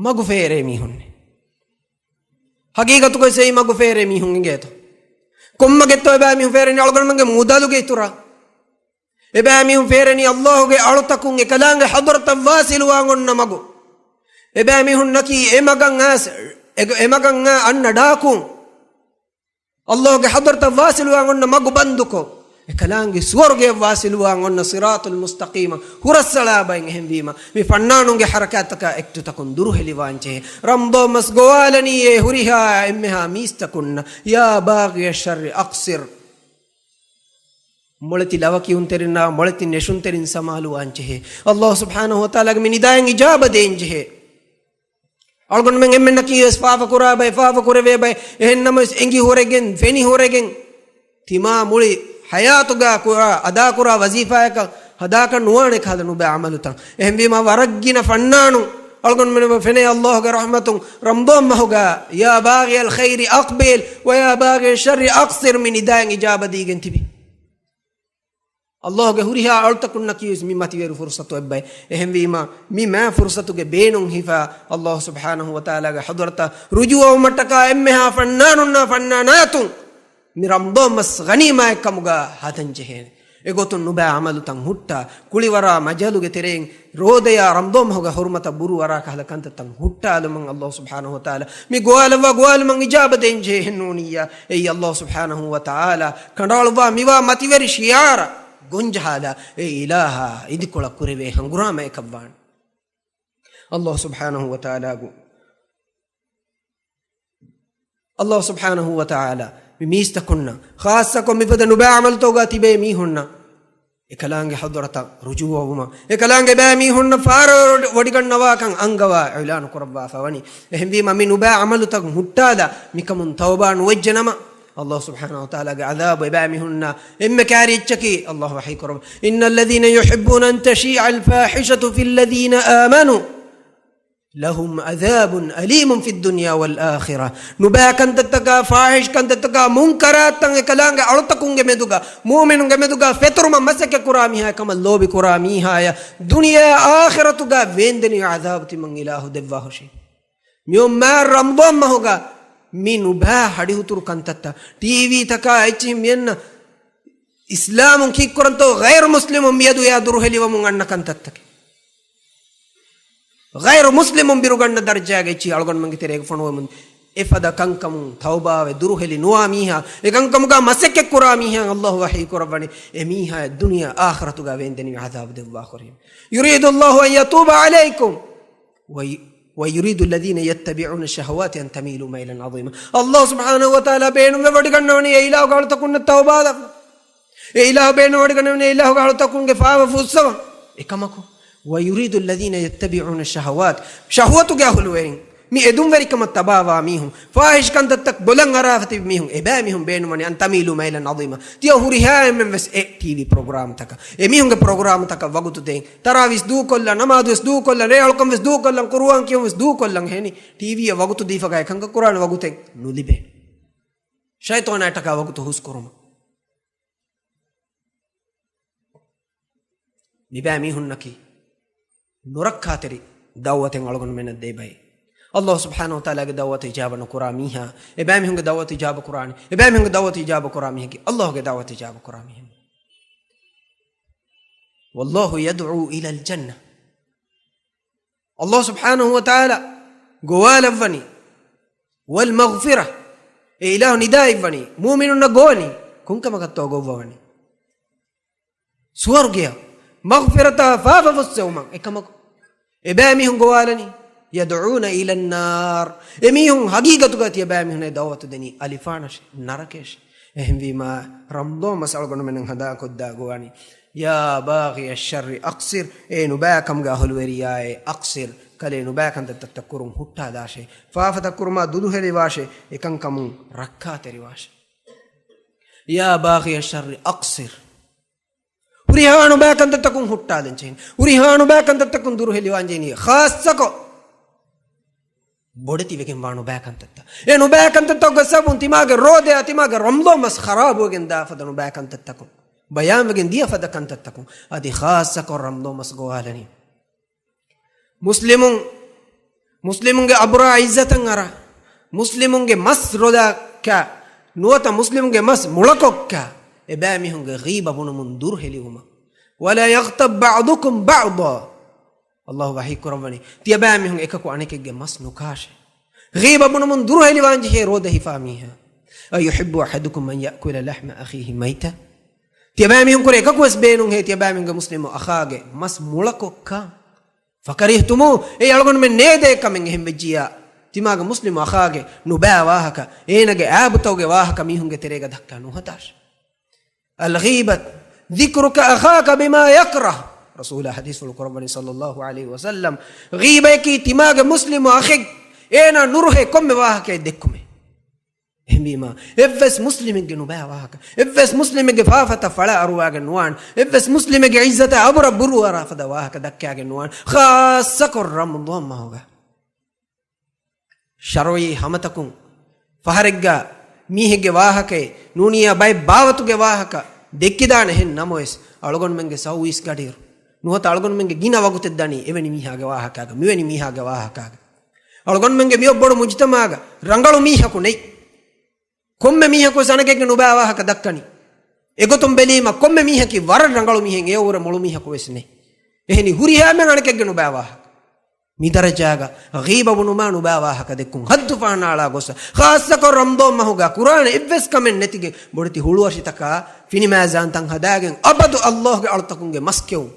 މަގު ފޭރޭ މީހުންނޭ. ހަގީގަތުގައި މަގު ފޭރޭ މީހުން އިނގޭތޯ؟ ކޮންމަގެއްތޯ އެބައިމީހުން ފޭރެނީ އަޅުގަނޑުމެންގެ މުދަލުގެ އިތުރަށް؟ އެބައިމީހުން ފޭރެނީ އައްލާހުގެ އަޅުތަކުން އެކަލާނގެ ޙަޟްރަތަށް ވާސިލުވާން އޮންނަ މަގު. އެބައިމީހުންނަކީ އެ މަގަށް އައިސް، އެ، އެ މަގަށް އައި އަންނަ ޑާކުން. އައްލާހުގެ ޙަޟްރަތަށް ވާސިލުވާން އޮންނަ މަގު ބަންދުކޮށް، އެކަލާނގެ ސުވަރުގެއަށް ވާސިލުވާން އޮންނަ ޞިރާޠުލް މުސްތަޤީމަށް ހުރަސްއަޅާ ބައިން. އެހެންވީމަ، މި ފަންނާނުންގެ ޙަރަކާތްތަކާ އެކްޓުތަކުން ދުރުހެލިވާންޖެހޭ. ރަމްޟާން މަސް ގޮވާލަނީ އެ ހުރިހާ އެންމެހާ މީސްތަކުންނަށް، يا باغي الشر أقصر. މޮޅެތި ލަވަ ކިޔުންތެރިންނާ، މޮޅެތި ނެށުންތެރިން ސަމާލުވާންޖެހޭ. އައްލާހު ސުބްޙާނަހު ވަތަޢާލާގެ މި ނިދާއަށް އިޖާބަ ދޭންޖެހޭ. އަޅުގަނޑުމެން އެންމެންނަކީ ވެސް ފާފަކުރާ ބައެއް، ފާފަކުރެވޭ ބައެއް. އެހެންނަމަވެސް އެނގި ހުރެގެން، ފެނި ހުރެގެން، ތިމާ މުޅި ޙަޔާތުގަ ކުރާ، އަދާކުރާ ވަޒީފާއަކަށް ހަދާކަށް ނުވާނެ ކަހަލަ ނުބައި ޢަމަލުތައް. އެހެންވީމާ، ވަރަށްގިނަ ފަންނާނުން އަޅުގަނޑުމެން ފެނޭ އައްލާހުގެ ރަޙްމަތުން ރަމްޟާން މަހުގަ، يا باغي الخير أقبل ويا باغي الشر أقصر މި ނިދާއަށް އިޖާބަ ދީގެން ތިބި. އައްލާހުގެ ހުރިހާ އަޅުތަކުންނަކީ ވެސް މި މަތިވެރި ފުރުޞަތު އެއްބައި. އެހެންވީމާ، މި މާ ފުރުޞަތުގެ ބޭނުން ހިފާ، އައްލާހު ސުބްޙާނަހު ވަތަޢާލާގެ ޙަޟްރަތަށް ރުޖޫޢަވުމަށްޓަކާ އެންމެހާ ފަންނާނުންނާ ފަންނާނާތުން މި ރަމްޟާން މަސް ޣަނީމާއެއްކަމުގަ ހަދަން ޖެހޭނެ. އެގޮތުން ނުބައި ޢަމަލުތައް ހުއްޓާ، ކުޅިވަރާ މަޖަލުގެ ތެރެއިން ރޯދަޔާ ރަމްޟާން މަހުގެ ޙުރުމަތަށް ބުރޫއަރާ ކަހަލަ ކަންތައްތައް ހުއްޓާލުމަށް އައްލާހު ސުބްޙާނަހު ވަތަޢާލާ މި ގޮވާލައްވާ ގޮވާލުމަށް އިޖާބަ ދޭންޖެހޭ. އެހެންނޫނިއްޔާ، އެއީ އައްލާހު ސުބްޙާނަހު ވަތަޢާލާ ކަނޑައަޅުއްވާ މިވާ މަތިވެރި ޝިޢާރަށް ގޮންޖަހާލާ، އެ އިލާހާ އިދިކޮޅަށް ކުރެވޭ ހަނގުރާމައަކަށްވާނެ. އައްލާހު ސުބްޙާނަހު ވަތަޢާލާގެ، އައްލާހު ސުބްޙާނަހު ވަތަޢާލާ މި މީސްތަކުންނަށް، ޚާއްޞަކޮށް މިފަދަ ނުބައި ޢަމަލުތަކުގަ ތިބޭ މީހުންނަށް، އެކަލާނގެ ޙަޟްރަތަށް ރުޖޫޢަވުމަށް، އެކަލާނގެ ބައިމީހުންނަށް ފާރަވެވޮޑިގަންނަވާކަން އަންގަވާ އިޢުލާނު ކުރައްވާފަ ވަނީ. އެހެންވީމަ، މި ނުބައި ޢަމަލުތައް ހުއްޓާލާ، މިކަމުން ތައުބާ ނުވެއްޖެނަމަ، އައްލާހު ސުބްޙާނަހު ވަތަޢާލާގެ ޢަޛާބު އެބައިމީހުންނަށް އެންމެ ކާރި އެއްޗަކީ. އައްލާހު ވަޙީކުރައްވަ، إن الذين يحبون أن تشيع الفاحشة في الذين آمنوا لهم عذاب أليم في الدنيا والآخرة. ނުބައި ކަންތައްތަކާ، ފާޙިޝް ކަންތައްތަކާ، މުންކަރާތްތައް އެކަލާނގެ އަޅުތަކުންގެ މެދުގަ، މުއުމިނުންގެ މެދުގަ ފެތުރުމަށް މަސައްކަތް ކުރާ މީހާ، އެކަމަށް ލޯބި ކުރާ މީހާޔަށް ދުނިޔެ އާޚިރަތުގަ ވޭންދެނިވި ޢަޛާބު ތިމަން އިލާހު ދެއްވާ ހުށީ. މިއޮތް މާ ރަމަޟާން މަހުގަ މި ނުބައި ހަޑިހުތުރު ކަންތައްތައް، ޓީވީތަކާ އެއްޗިހިން މިއަންނަ އިސްލާމުން ކީއްކުރަންތޯ ޣައިރު މުސްލިމުން މިއަދު އެއާ ދުރުހެލިވަމުން އަންނަ ކަންތައްތަކެއް. ޣައިރު މުސްލިމުން ބިރުގަންނަ ދަރަޖާގެ އެއްޗިހި އަޅުގަނޑުމެންގެ ތެރޭގަ ފޮނުވަމުން، އެފަދަ ކަންކަމުން ތައުބާވެ ދުރުހެލި ނުވާ މީހާ، އެ ކަންކަމުގަ މަސައްކަތް ކުރާ މީހާ އައްލާހު ވަޙީ ކުރައްވަނީ، އެ މީހާޔަށް ދުނިޔެ އާޚިރަތުގަ ވޭންދެނިވި ޢަޛާބު ދެއްވާ ހުށީމެ. يريد الله أن يتوب عليكم وي-، ويريد الذين يتبعون الشهوات أن تميلوا ميلا عظيما. އައްލާހު ސުބްޙާނަހު ވަތަޢާލާ ބޭނުންވެވޮޑިގަންނަވަނީ އެ އިލާހުގެ އަޅުތަކުންނަށް ތައުބާ ލައްވަން. އެ އިލާހު ބޭނުންވެވޮޑިގަންނަވަނީ އެ އިލާހުގެ އަޅުތަކުންގެ ފާފަ ފުއްސަވަން. އެކަމަކު، ويريد الذين يتبعون الشهوات، ޝަހުވަތުގެ އަހުލުވެރިން، މި އެދުންވެރިކަމަށް ތަބާވާ މީހުން، ފާހިޝް ކަންތައްތައް ބޮލަން އަރާފަ ތިބި މީހުން، އެބައިމީހުން ބޭނުންވަނީ أن تميلوا ميلا عظيما. ތިޔަ ހުރިހާ އެންމެން ވެސް އެ ޓީވީ ޕްރޮގްރާމްތަކަށް، އެމީހުންގެ ޕްރޮގްރާމްތަކަށް ވަގުތު ދޭން. ތަރާވީސް ދޫކޮށްލަން، ނަމާދުވެސް ދޫކޮށްލަން، ރޭއަޅުކަން ވެސް ދޫކޮށްލަން، ޤުރުއާން ކިޔުން ވެސް ދޫކޮށްލަން. އެހެނީ ޓީވީއަށް ވަގުތު ދީފަ ގާތް ކަންކަން ކުރާނެ ވަގުތެއް ނުލިބޭ. ޝައިޠާނާއަށްޓަކާ ވަގުތު ހުސްކުރުމަށް. މިބައިމީހުންނަކީ ނުރައްކާތެރި ދަޢުވަތެއް އަޅުގަނޑުމެންނަށް ދޭ ބައެއް. ﷲ ސުބްޙާނަހޫ ވަތަޢާލާގެ ދަޢުވަތު އިޖާބަ ނުކުރާ މީހާ، އެބައިމީހުންގެ ދަޢުވަތު އިޖާބަ ކުރާނެ، އެބައިމީހުންގެ ދަޢުވަތު އިޖާބަ ކުރާ މީހަކީ ﷲގެ ދަޢުވަތު އިޖާބަ ކުރާ މީހެއް. والله يدعو إلى الجنة. ﷲ ސުބްޙާނަހޫ ވަތަޢާލާ ގޮވާލައްވަނީ، والمغفرة، އެ އިލާހު ނިދާ އިއްވަނީ، މުއުމިނުންނަށް ގޮވަނީ، ކޮންކަމަކަށްތޯ ގޮއްވަވަނީ؟ ސުވަރުގެއަށް، މަޣްފިރަތާ، ފާފަ ފުއްސެވުމަށް. އެކަމަކު، އެބައިމީހުން ގޮވާލަނީ، يدعون إلى النار. އެމީހުން ހަގީގަތުގަ ތިޔަބައިމީހުން އެ ދަޢުވަތު ދެނީ އަލިފާނަށޭ، ނަރަކަޔަށޭ. އެހެންވީމާ، ރަމަޟާން މަސް އަޅުގަނޑުމެން ހަނދާންކޮށްދާ ގޮވާނީ، يا باغي الشر أقصر، އޭ ނުބައިކަމުގެ އަހުލުވެރިޔާއޭ، أقصر، ކަލޭ ނުބައިކަންތައްތައް ކުރުން ހުއްޓާލާށޭ، ފާފަތައް ކުރުމާ ދުދުހެލިވާށޭ، އެކަންކަމުން ރައްކާތެރިވާށޭ. يا باغي الشر أقصر. ހުރިހާ ނުބައިކަންތައްތަކުން ހުއްޓާލަން ޖެހެނީ. ހުރިހާ ނުބައިކަންތައްތަކުން ދުރުހެލިވާން ޖެހެނީ. ޚާއްޞަކޮށް، ބޮޑެތިވެގެންވާ ނުބައިކަންތައްތައް. އެ ނުބައިކަންތައްތަކުގެ ސަބަބުން ތިމާގެ ރޯދައާ، ތިމާގެ ރަމަޟާން މަސް ޚަރާބުވެގެން ދާ ފަދަ ނުބައިކަންތައްތަކުން، ބަޔާންވެގެން ދިޔަ ފަދަ ކަންތައްތަކުން، އަދި ޚާއްޞަކޮށް ރަމަޟާން މަސް ގޮވާލަނީ. މުސްލިމުން، މުސްލިމުންގެ އަބުރާ އިއްޒަތަށް އަރާ، މުސްލިމުންގެ މަސް ރޯދައަކާ ނުވަތަ މުސްލިމުންގެ މަސް މުޅަކޮށްކާ، އެބައިމީހުންގެ ޣީބަ ބުނުމުން ދުރުހެލިވުމަށް. ولا يغتب بعضكم بعضا. ﷲ ވަޙީ ކުރައްވަނީ، ތިޔަބައިމީހުން އެކަކު އަނެކެއްގެ މަސް ނުކާށޭ. ޣީބަ ބުނުމުން ދުރުހެލިވާން ޖެހޭ ރޯދަ ހިފާ މީހާ. أيحب أحدكم أن يأكل لحم أخيه ميتا؟ ތިޔަބައިމީހުން ކުރެ އެކަކުވެސް ބޭނުންހޭ، ތިޔަބައިމީހުންގެ މުސްލިމު އަޚާގެ މަސް މުޅަކޮށްކާ؟ فكرهتموه، އެއީ އަޅުގަނޑުމެން ނޭދޭ ކަމެއް. އެހެން ވެއްޖިއްޔާ، ތިމާގެ މުސްލިމު އަޚާގެ ނުބައި ވާހަކަ، އޭނަގެ އައިބުތަކުގެ ވާހަކަ މީހުންގެ ތެރޭގަ ދައްކާ ނުހަދާށޭ. الغيبة ذكرك أخاك بما يكره. ރަސޫލާ ޙަދީޘްފުޅު ކުރައްވަނީ ޞައްލައްލާހު ޢަލައިހި ވަސައްލަމް، ޣީބަޔަކީ ތިމާގެ މުސްލިމު އަޚެއް އޭނާ ނުރުހޭ ކޮންމެ ވާހަކައެއް ދެއްކުމޭ. އެހެންވީމާ، އެއްވެސް މުސްލިމެއްގެ ނުބައި ވާހަކަ، އެއްވެސް މުސްލިމެއްގެ ފާފަތައް ފަޅާ އަރުވާގެން ނުވާން، އެއްވެސް މުސްލިމެއްގެ އިއްޒަތާ އަބުރަށް ބުރޫ އަރާ ފަދަ ވާހަކަ ދައްކާގެން ނުވާން، ޚާއްޞަކޮށް ރަމަޟާން މަހުގަ. ޝަރުޢީ ހަމަތަކުން ފަހަރެއްގަ މީހެއްގެ ވާހަކައެއް ނޫނިއްޔާ ބައެއް ބާވަތުގެ ވާހަކަ ދެއްކިދާނެ. އެހެން ނަމަވެސް، އަޅުގަނޑުމެންގެ ސައުވީސް ގަޑިއިރު ނުވަތަ އަޅުގަނޑުމެންގެ ގިނަ ވަގުތެއް ދަނީ އެވެނި މީހާގެ ވާހަކާގަ، މިވެނި މީހާގެ ވާހަކާގަ. އަޅުގަނޑުމެންގެ މިއޮއް ބޮޑު މުޖުތަމަޢުގަ ރަނގަޅު މީހަކު ނެތް. ކޮންމެ މީހަކުވެސް އަނެކެއްގެ ނުބައި ވާހަކަ ދައްކަނީ. އެގޮތުން ބެލީމަ، ކޮންމެ މީހަކީ ވަރަށް ރަނގަޅު މީހެއް، އެއަށްވުރެ މޮޅު މީހަކުވެސް ނެތް. އެހެނީ ހުރިހާ އެންމެން އަނެކެއްގެ ނުބައި ވާހަކަ. މި ދަރަޖާގަ ޣީބަ ބުނުމާ ނުބައި ވާހަކަ ދެއްކުން ހައްދު ފަހަނައަޅާ ގޮސް، ޚާއްޞަކޮށް ރަމަޟާން މަހުގަ ކުރާނެ އެއްވެސް ކަމެއް ނެތިގެން ބޮޑެތި ހުޅުއަށިތަކާ ފިނިމާޒާންތަން ހަދާގެން އަބަދު ﷲގެ އަޅުތަކުންގެ މަސް ކެއުން.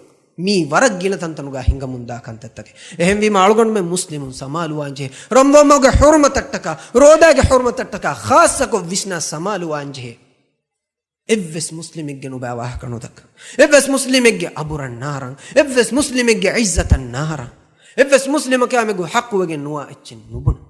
މީ ވަރަށް ގިނަ ތަންތަނުގަ ހިނގަމުންދާ ކަންތައްތަކެއް. އެހެންވީމަ އަޅުގަނޑުމެން މުސްލިމުން ސަމާލުވާންޖެހޭ. ރަމަޟާން މަހުގެ ޙުރުމަތަށްޓަކާ، ރޯދާގެ ޙުރުމަތަށްޓަކާ ޚާއްޞަކޮށް ވިސްނާ ސަމާލުވާންޖެހޭ. އެއްވެސް މުސްލިމެއްގެ ނުބައި ވާހަކަ ނުދައްކަން. އެއްވެސް މުސްލިމެއްގެ އަބުރަށް ނާރަން. އެއްވެސް މުސްލިމެއްގެ އިއްޒަތަށް ނާރަން. އެއްވެސް މުސްލިމަކާމެގު ޙައްޤުވެގެން ނުވާ އެއްޗެއް ނުބުނުން.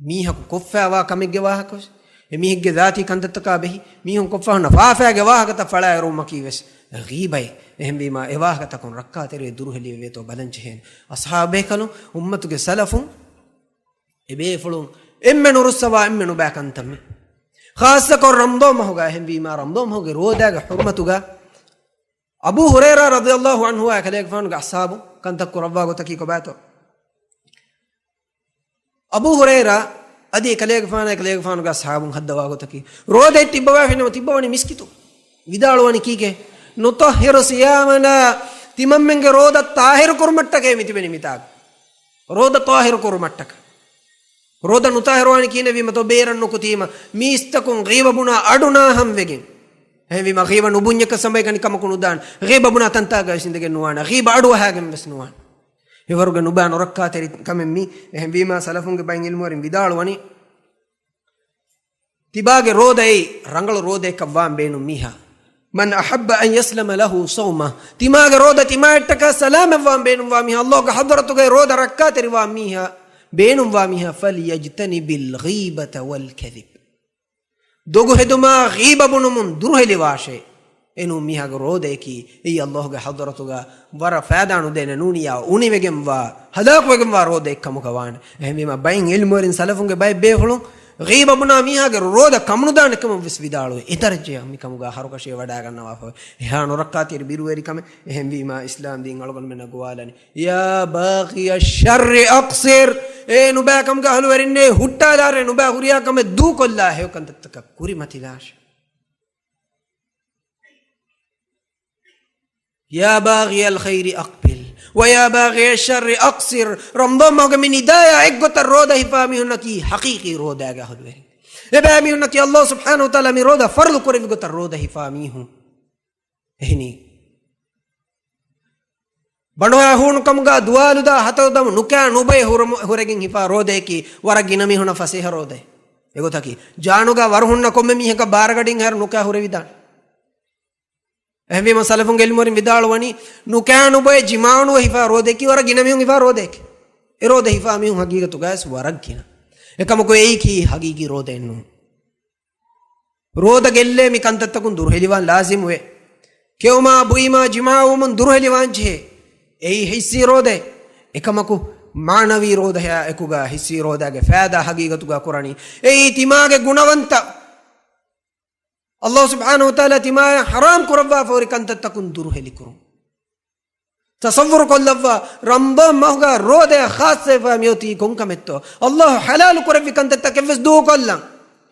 މީހަކު ކޮށްފައިވާ ކަމެއްގެ ވާހަކަވެސް، އެމީހެއްގެ ޒާތީ ކަންތައްތަކާ ބެހި، މީހުން ކޮށްފަ ހުންނަ ފާފައިގެ ވާހަކަތައް ފަޅާއެރުވުމަކީވެސް ޣީބައެއް. އެހެންވީމާ، އެ ވާހަކަތަކުން ރައްކާތެރިވެ ދުރުހެލިވެވޭތޯ ބަލަންޖެހޭނެ. އަޞްޙާބޭކަލުން، އުއްމަތުގެ ސަލަފުން، އެބޭފުޅުން އެންމެ ނުރުއްސަވާ އެންމެ ނުބައި ކަންތައް މީ. ޚާއްޞަކޮށް ރަމަޟާން މަހުގަ. އެހެންވީމާ، ރަމަޟާން މަހުގެ ރޯދާގެ ޙުރުމަތުގަ އަބޫ ހުރައިރާ ރަޟިޔަﷲ ޢަންހުއާ އެކަލޭގެފާނުގެ އަޞްޙާބުން ކަންތައް ކުރައްވާ ގޮތަކީ ކޮބާތޯ؟ އަބޫ ހުރައިރާ އަދި އެކަލޭގެފާނާ އެކަލޭގެފާނުގެ އަޞްޙާބުން ހައްދަވާ ގޮތަކީ، ރޯދައެއް ތިއްބަވާފިނަމަ ތިއްބަވަނީ މިސްކިތު. ވިދާޅުވަނީ ކީކޭ؟ نطهر صيامنا، ތިމަންމެންގެ ރޯދަ ޠާހިރު ކުރުމަށްޓަކައި މިތިބެނީ މިތާގަ. ރޯދަ ޠާހިރު ކުރުމަށްޓަކަ. ރޯދަ ނުޠާހިރުވާނީ ކިހިނެއްވީމަތޯ؟ ބޭރަށް ނުކުތީމަ، މީސްތަކުން ޣީބަ ބުނާ އަޑު ނާހަން ވެގެން. އެހެންވީމަ، ޣީބަ ނުބުންޏަކަށް ސަމައިގަނި ކަމަކު ނުދާން. ޣީބަ ބުނާ ތަންތާގަ ވެސް އިނދެގެން ނުވާނެ. ޣީބަ އަޑުއަހާގެން ވެސް ނުވާނެ. އެވަރުގެ ނުބާ ނުރައްކާތެރި ކަމެއް މީ. އެހެންވީމާ، ސަލަފުންގެ ބައިން ޢިލްމުވެރިން ވިދާޅުވަނީ، ތިބާގެ ރޯދައެއް ރަނގަޅު ރޯދައެއްކަށް ވާން ބޭނުން މީހާ، من أحب أن يسلم له صومه، ތިމާގެ ރޯދަ ތިމާއަށްޓަކާ ސަލާމަތްވާން ބޭނުންވާ މީހާ، ﷲގެ ޙަޟްރަތުގައި ރޯދަ ރައްކާތެރިވާ މީހާ، ބޭނުންވާ މީހާ، فليجتنب الغيبة والكذب، ދޮގު ހެދުމާ ޣީބަ ބުނުމުން ދުރުހެލިވާށޭ. އެނޫން މީހާގެ ރޯދަޔަކީ އެއީ ﷲގެ ޙަޟްރަތުގަ ވަރަށް ފައިދާ ނުދޭނެ ނޫނިއްޔާ އުނިވެގެންވާ، ހަލާކުވެގެންވާ ރޯދައެއްކަމުގަ ވާނެ. އެހެންވީމަ ބައެއް ޢިލްމުވެރިން ސަލަފުންގެ ބައެއް ބޭފުޅުން ޣީބަ ބުނާ މީހާގެ ރޯދަ ކަމުނުދާނެ ކަމަށް ވެސް ވިދާޅުވޭ. އެ ދަރަޖަޔަށް މިކަމުގަ ހަރުކަށި ވަޑައިގަންނަވާފަ އެހާ ނުރައްކާތެރި ބިރުވެރިކަމެއް. އެހެންވީމަ އިސްލާމް ދީން އަޅުގަނޑުމެންނަށް ގޮވާލަނީ، يا باغي الشر أقصر، އޭ ނުބައިކަމުގެ އަހުލުވެރިންނޭ، ހުއްޓާލާށޭ، ނުބައި ހުރިހާ ކަމެއް ދޫކޮށްލާށޭ، ހެޔޮ ކަންތައްތަކަށް ކުރިމަތިލާށޭ. يا باغي الخير أقبل ويا باغي الشر أقصر. ރަމަޟާން މަހުގެ މި ނިދާޔާ އެއްގޮތަށް ރޯދަ ހިފާ މީހުންނަކީ ޙަޤީޤީ ރޯދައިގެ އަހުލުވެރިން. އެބައިމީހުންނަކީ ﷲ ސުބްޙާނަހޫ ވަތަޢާލާ މި ރޯދަ ފަރުޟު ކުރެއްވި ގޮތަށް ރޯދަ ހިފާ މީހުން. އެހެނީ، ބަނޑުހައި ހޫނުކަމުގަ ދުވާލުދާ ހަތަރު ދަމު ނުކާ ނުބޮއެ ހުރަމު-، ހުރެގެން ހިފާ ރޯދައަކީ ވަރަށް ގިނަ މީހުންނަށް ފަސޭހަ ރޯދައެއް. އެގޮތަކީ، ޖާނުގަ ވަރު ހުންނަ ކޮންމެ މީހަކަށް ބާރަގަޑިއިން ހައިރު ނުކާ ހުރެވިދާނެ. އެހެންވީމަ ސަލަފުންގެ ޢިލްމުވެރިން ވިދާޅުވަނީ، ނުކާ ނުބޮއެ ޖިމާޢު ނުވެ ހިފާ ރޯދައަކީ ވަރަށް ގިނަ މީހުން ހިފާ ރޯދައެކޭ. އެ ރޯދަ ހިފާ މީހުން ހަގީގަތުގައި ވެސް ވަރަށް ގިނަ. އެކަމަކު އެއީކީ ހަގީގީ ރޯދައެއް ނޫން. ރޯދަ ގެއްލޭ މި ކަންތައްތަކުން ދުރުހެލިވާން ލާޒިމުވޭ. ކެއުމާ ބުއިމާ ޖިމާޢުވުމުން ދުރުހެލިވާން ޖެހޭ. އެއީ ޙިއްސީ ރޯދައެއް. އެކަމަކު، މާނަވީ ރޯދަޔާ އެކުގަ ޙިއްސީ ރޯދައިގެ ފައިދާ ހަގީގަތުގަ ކުރަނީ، އެއީ ތިމާގެ ގުނަވަންތަ، ﷲ ސުބްޙާނަހޫ ވަތަޢާލާ ތިމާޔަށް ޙަރާމް ކުރައްވާފަ ހުރި ކަންތައްތަކުން ދުރުހެލިކުރުން. ތަޞައްވުރު ކޮށްލައްވާ، ރަމަޟާން މަހުގަ ރޯދަޔަށް ޚާއްޞަވެފަ މިއޮތީ ކޮންކަމެއްތޯ؟ ﷲ ޙަލާލު ކުރެއްވި ކަންތައްތަކެއް ވެސް ދޫކޮށްލަން.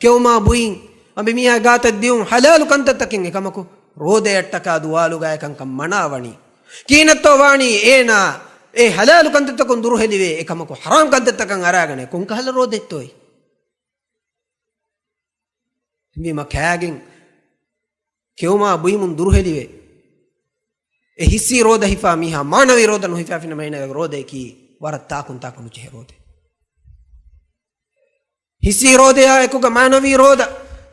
ކެއުމާ ބުއިން، އަނބިމީހާ ގާތަށް ދިއުން ޙަލާލު ކަންތައްތަކެއް. އެކަމަކު، ރޯދަޔަށްޓަކާ ދުވާލުގައި ކަންކަން މަނާވަނީ. ކިހިނެއްތޯ ވާނީ އޭނާ އެ ޙަލާލު ކަންތައްތަކުން ދުރުހެލިވޭ، އެކަމަކު ޙަރާމް ކަންތައްތަކަށް އަރާގަނެ، ކޮންކަހަލަ ރޯދައެއްތޯއޭ؟ އެހެންވީމަ ކާގެން ކެއުމާ ބުއިމުން ދުރުހެލިވޭ. އެ ޙިއްސީ ރޯދަ ހިފާ މީހާ، މާނަވީ ރޯދަ ނުހިފާފިނަމަ އޭނާގެ ރޯދައަކީ ވަރަށް ތާކުން ތާކު ނުޖެހޭ ރޯދައެއް. ޙިއްސީ ރޯދަޔާ އެކުގަ މާނަވީ ރޯދަ،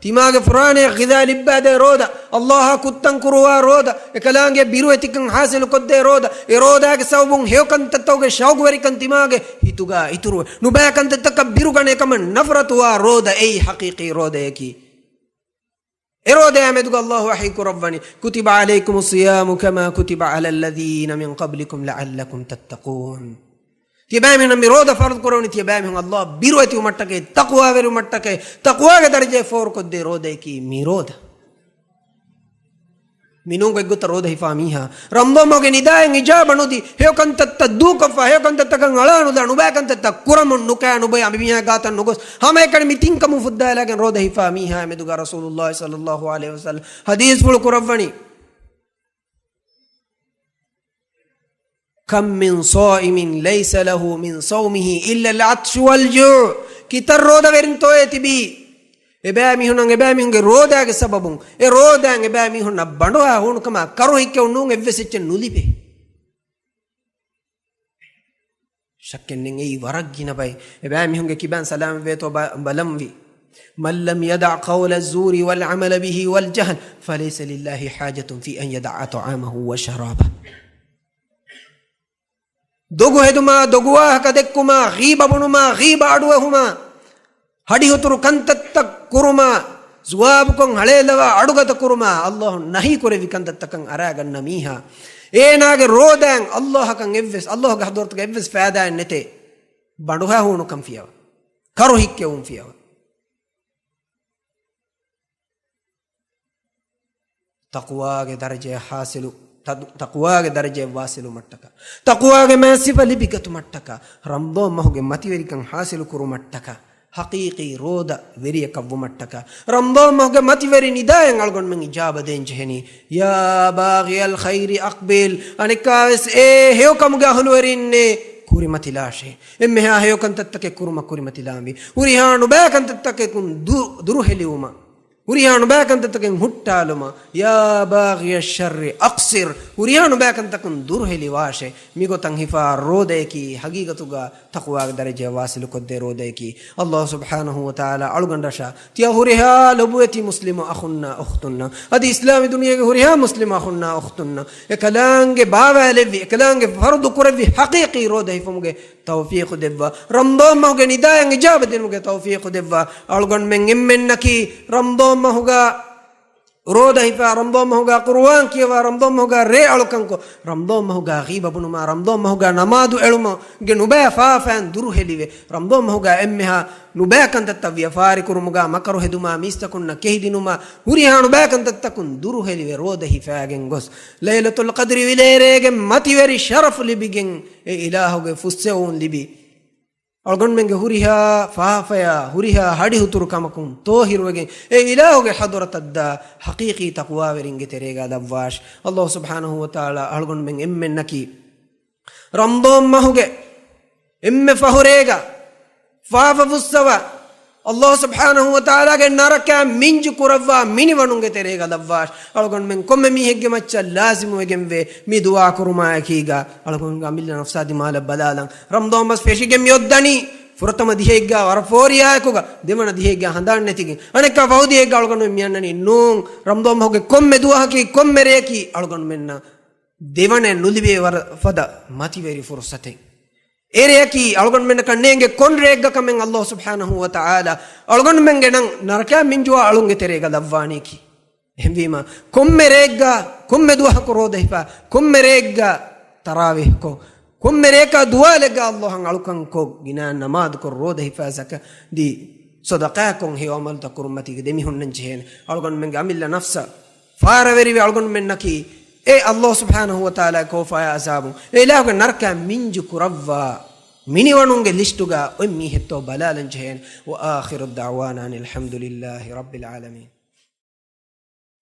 ތިމާގެ ފުރާނަޔަށް ޣިޛާ ލިއްބާދޭ ރޯދަ، ﷲއާ ކުއްތަން ކުރުވާ ރޯދަ، އެކަލާނގެ ބިރުވެތިކަން ޙާޞިލު ކޮށްދޭ ރޯދަ، އެ ރޯދައިގެ ސަބަބުން ހެޔޮ ކަންތައްތަކުގެ ޝައުގުވެރިކަން ތިމާގެ ހިތުގަ އިތުރުވެ، ނުބައި ކަންތައްތަކަށް ބިރުގަނޭ ކަމަށް ނަފްރަތުވާ ރޯދަ، އެއީ ޙަޤީޤީ ރޯދަޔަކީ. އެ ރޯދަޔާ މެދުގަ ﷲ ވަޙީ ކުރައްވަނީ، كتب عليكم الصيام كما كتب على الذين من قبلكم لعلكم تتقون. ތިޔަބައިމީހުންނަށް މި ރޯދަ ފަރުޟު ކުރެވުނީ، ތިޔަބައިމީހުން ﷲއަށް ބިރުވެތިވުމަށްޓަކައި، ތަޤްވާވެރިވުމަށްޓަކައި، ތަޤްވާގެ ދަރަޖައެއް ފޯރުކޮށްދޭ ރޯދަޔަކީ މި ރޯދަ. މިނޫން ގޮތްގޮތަށް ރޯދަ ހިފާ މީހާ، ރަމަޟާން މަހުގެ ނިދާއަށް އިޖާބަ ނުދީ، ހެޔޮ ކަންތައްތައް ދޫކޮށްފަ، ހެޔޮ ކަންތައްތަކަށް އަޅާނުލާ، ނުބައި ކަންތައްތައް ކުރަމުން ނުކާ ނުބޮއެ، އަނބިމީހާ ގާތަށް ނުގޮސް، ހަމައެކަނި މި ތިން ކަމުން ފުއްދާލާގެން ރޯދަ ހިފާ މީހާ މެދުގަ ރަސޫލުﷲ ޞައްލަﷲު ޢަލައިހި ވަސައްލަމަ ޙަދީޘްފުޅު ކުރައްވަނީ، كم من صائم ليس له من صومه إلا العطش والجوع. ކިތައް ރޯދަވެރިންތޯއޭ ތިބީ، އެބައިމީހުންނަށް އެބައިމީހުންގެ ރޯދާގެ ސަބަބުން، އެ ރޯދާއިން އެބައިމީހުންނަށް ބަނޑުހައި ހޫނުކަމާ ކަރުހިއްކެވުން ނޫން އެއްވެސް އެއްޗެއް ނުލިބޭ. ޝައްކެއް ނެތް އެއީ ވަރަށް ގިނަ ބައެއް. އެބައިމީހުންގެ ކިބައިން ސަލާމަތްވޭތޯ ބަ-، ބަލަންވީ. من لم يدع قول الزور والعمل به والجهل فليس لله حاجة في أن يدع طعامه وشرابه. ދޮގު ހެދުމާ، ދޮގު ވާހަކަ ދެއްކުމާ، ޣީބަ ބުނުމާ، ޣީބަ އަޑުއެހުމާ، ހަޑިހުތުރު ކަންތައްތައް ކުރުމާ، ޒުވާބުކޮށް ހަޅޭލަވާ އަޑުގަދަ ކުރުމާ، ﷲ ނަހީ ކުރެއްވި ކަންތައްތަކަށް އަރާގަންނަ މީހާ، އޭނާގެ ރޯދައިން ﷲއަކަށް އެއްވެސް، ﷲގެ ޙަޟްރަތުގަ އެއްވެސް ފައިދާއެއް ނެތޭ. ބަނޑުހައި ހޫނުކަން ފިޔަވަ، ކަރުހިއްކެވުން ފިޔަވަ. ތަޤްވާގެ ދަރަޖަޔަށް ޙާޞިލު، ތަ-، ތަޤްވާގެ ދަރަޖަޔަށް ވާޞިލުވުމަށްޓަކާ، ތަޤްވާގެ މާތް ސިފަ ލިބިގަތުމަށްޓަކާ، ރަމަޟާން މަހުގެ މަތިވެރިކަން ޙާޞިލު ކުރުމަށްޓަކާ، ޙަޤީޤީ ރޯދަ ވެރިޔަކަށްވުމަށްޓަކާ، ރަމަޟާން މަހުގެ މަތިވެރި ނިދާއަށް އަޅުގަނޑުމެން އިޖާބަ ދޭން ޖެހެނީ. يا باغي الخير أقبل. އަނެއްކާވެސް އޭ ހެޔޮކަމުގެ އަހުލުވެރިންނޭ، ކުރިމަތިލާށޭ. އެންމެހާ ހެޔޮ ކަންތައްތަކެއް ކުރުމަށް ކުރިމަތިލާންވީ. ހުރިހާ ނުބައި ކަންތައްތަކަކުން ދު-، ދުރުހެލިވުމަށް. ހުރިހާ ނުބައި ކަންތައްތަކެއް ހުއްޓާލުމަށް، يا باغي الشر أقصر، ހުރިހާ ނުބައި ކަންތަކުން ދުރުހެލިވާށޭ. މިގޮތަށް ހިފާ ރޯދަޔަކީ ހަގީގަތުގަ ތަޤްވާގެ ދަރަޖަޔަށް ވާޞިލުކޮށްދޭ ރޯދަޔަކީ. އައްލާހު ސުބްޙާނަހޫ ވަތަޢާލާ އަޅުގަނޑަށާ ތިޔަ ހުރިހާ ލޮބުވެތި މުސްލިމު އަޚުންނާ އުޚްތުންނަށް، އަދި އިސްލާމީ ދުނިޔޭގެ ހުރިހާ މުސްލިމު އަޚުންނާ އުޚްތުންނަށް، އެކަލާނގެ ބާވާލެއްވި، އެކަލާނގެ ފަރުޟު ކުރެއްވި ޙަޤީޤީ ރޯދަ ހިފުމުގެ ތައުފީޤު ދެއްވާ. ރަމަޟާން މަހުގެ ނިދާޔަށް އިޖާބަ ދިނުމުގެ ތައުފީޤު ދެއްވާ. އަޅުގަނޑުމެން އެންމެންނަކީ ރަމަޟާން މަހުގަ ރޯދަ ހިފާ، ރަމަޟާން މަހުގަ ޤުރުއާން ކިޔަވާ، ރަމަޟާން މަހުގަ ރޭ އަޅުކަންކޮށް، ރަމަޟާން މަހުގަ ޣީބަ ބުނުމާ، ރަމަޟާން މަހުގަ ނަމާދު އެޅުމުގެ ނުބައި ފާފައިން ދުރުހެލިވެ، ރަމަޟާން މަހުގަ އެންމެހާ ނުބައި ކަންތައްތައް ވިޔަފާރި ކުރުމުގަ، މަކަރު ހެދުމާ، މީސްތަކުންނަށް ކެހިދިނުމާ، ހުރިހާ ނުބައި ކަންތައްތަކުން ދުރުހެލިވެ ރޯދަ ހިފާގެން ގޮސް، ލައިލަތުލް ޤަދްރި ވިލޭރޭގެ މަތިވެރި ޝަރަފު ލިބިގެން، އެ އިލާހުގެ ފުއްސެވުން ލިބި، އަޅުގަނޑުމެންގެ ހުރިހާ ފާފަޔާ، ހުރިހާ ހަޑިހުތުރު ކަމަކުން ޠާހިރުވެގެން، އެ އިލާހުގެ ޙަޟްރަތަށްދާ ޙަޤީޤީ ތަޤްވާވެރިންގެ ތެރޭގަ ލައްވާށި. އައްލާހު ސުބްޙާނަހޫ ވަތަޢާލާ އަޅުގަނޑުމެން އެންމެންނަކީ ރަމަޟާން މަހުގެ އެންމެ ފަހުރޭގަ ފާފަ ފުއްސަވާ، އައްލާހު ސުބްޙާނަހޫ ވަތަޢާލާގެ ނަރަކައިން މިންޖު ކުރައްވާ މިނިވަނުންގެ ތެރޭގަ ލައްވާށި. އަޅުގަނޑުމެން ކޮންމެ މީހެއްގެ މައްޗަށް ލާޒިމުވެގެންވޭ މި ދުޢާ ކުރުމާއެކީގަ، އަޅުގަނޑުގެ އަމިއްލަ ނަފްސާ ދިމާލަށް ބަލާލަން. ރަމަޟާން މަސް ފެށިގެން މިއޮއްދަނީ، ފުރަތަމަ ދިހައެއްގަ ވަރަށް ފޯރިޔާއެކުގަ، ދެވަނަ ދިހައެއްގަ ހަނދާން ނެތިގެން، އަނެއްކާ ފަހު ދިހައެއްގަ އަޅުގަނޑުމެން މިއަންނަނީ. ނޫން، ރަމަޟާން މަހުގެ ކޮންމެ ދުވަހަކީ، ކޮންމެ ރެޔަކީ އަޅުގަނޑުމެންނަށް ދެވަނައެއް ނުލިބޭ ވަރަށް ފަދަ މަތިވެރި ފުރުޞަތެއް. އެ ރެޔަކީ އަޅުގަނޑުމެންނަކަށް ނޭނގެ ކޮން ރެއެއްގަ ކަމެއް އައްލާހު ސުބްޙާނަހޫ ވަތަޢާލާ އަޅުގަނޑުމެންގެ ނަން ނަރަކައިން މިންޖުވާ އަޅުންގެ ތެރޭގަ ލައްވާނީކީ. އެހެންވީމަ، ކޮންމެ ރެއެއްގަ، ކޮންމެ ދުވަހަކު ރޯދަ ހިފާ، ކޮންމެ ރެއެއްގަ ތަރާވީޙްކޮށް، ކޮންމެ ރެއަކާ ދުވާލެއްގަ އައްލާހަށް އަޅުކަންކޮށް، ގިނަ ނަމާދުކޮށް، ރޯދަ ހިފާ، ޒަކާތް ދީ، ޞަދަޤާތްކޮށް، ހެޔޮ ޢަމަލުތައް ކުރުން މަތީގަ ދެމިހުންނަން ޖެހޭނެ. އަޅުގަނޑުމެންގެ އަމިއްލަ ނަފްސަށް ފާރަވެރިވެ އަޅުގަނޑުމެންނަކީ، އެ އައްލާހު ސުބްޙާނަހޫ ވަތަޢާލާގެ ކޯފާޔާ ޢަޒާބުން، އެ އިލާހުގެ ނަރަކައިން މިންޖު ކުރައްވާ މިނިވަނުންގެ ލިސްޓުގަ އޮތް މީހެއްތޯ ބަލާލަން ޖެހޭނެ. وآخر دعوانا أن الحمد لله رب العالمين.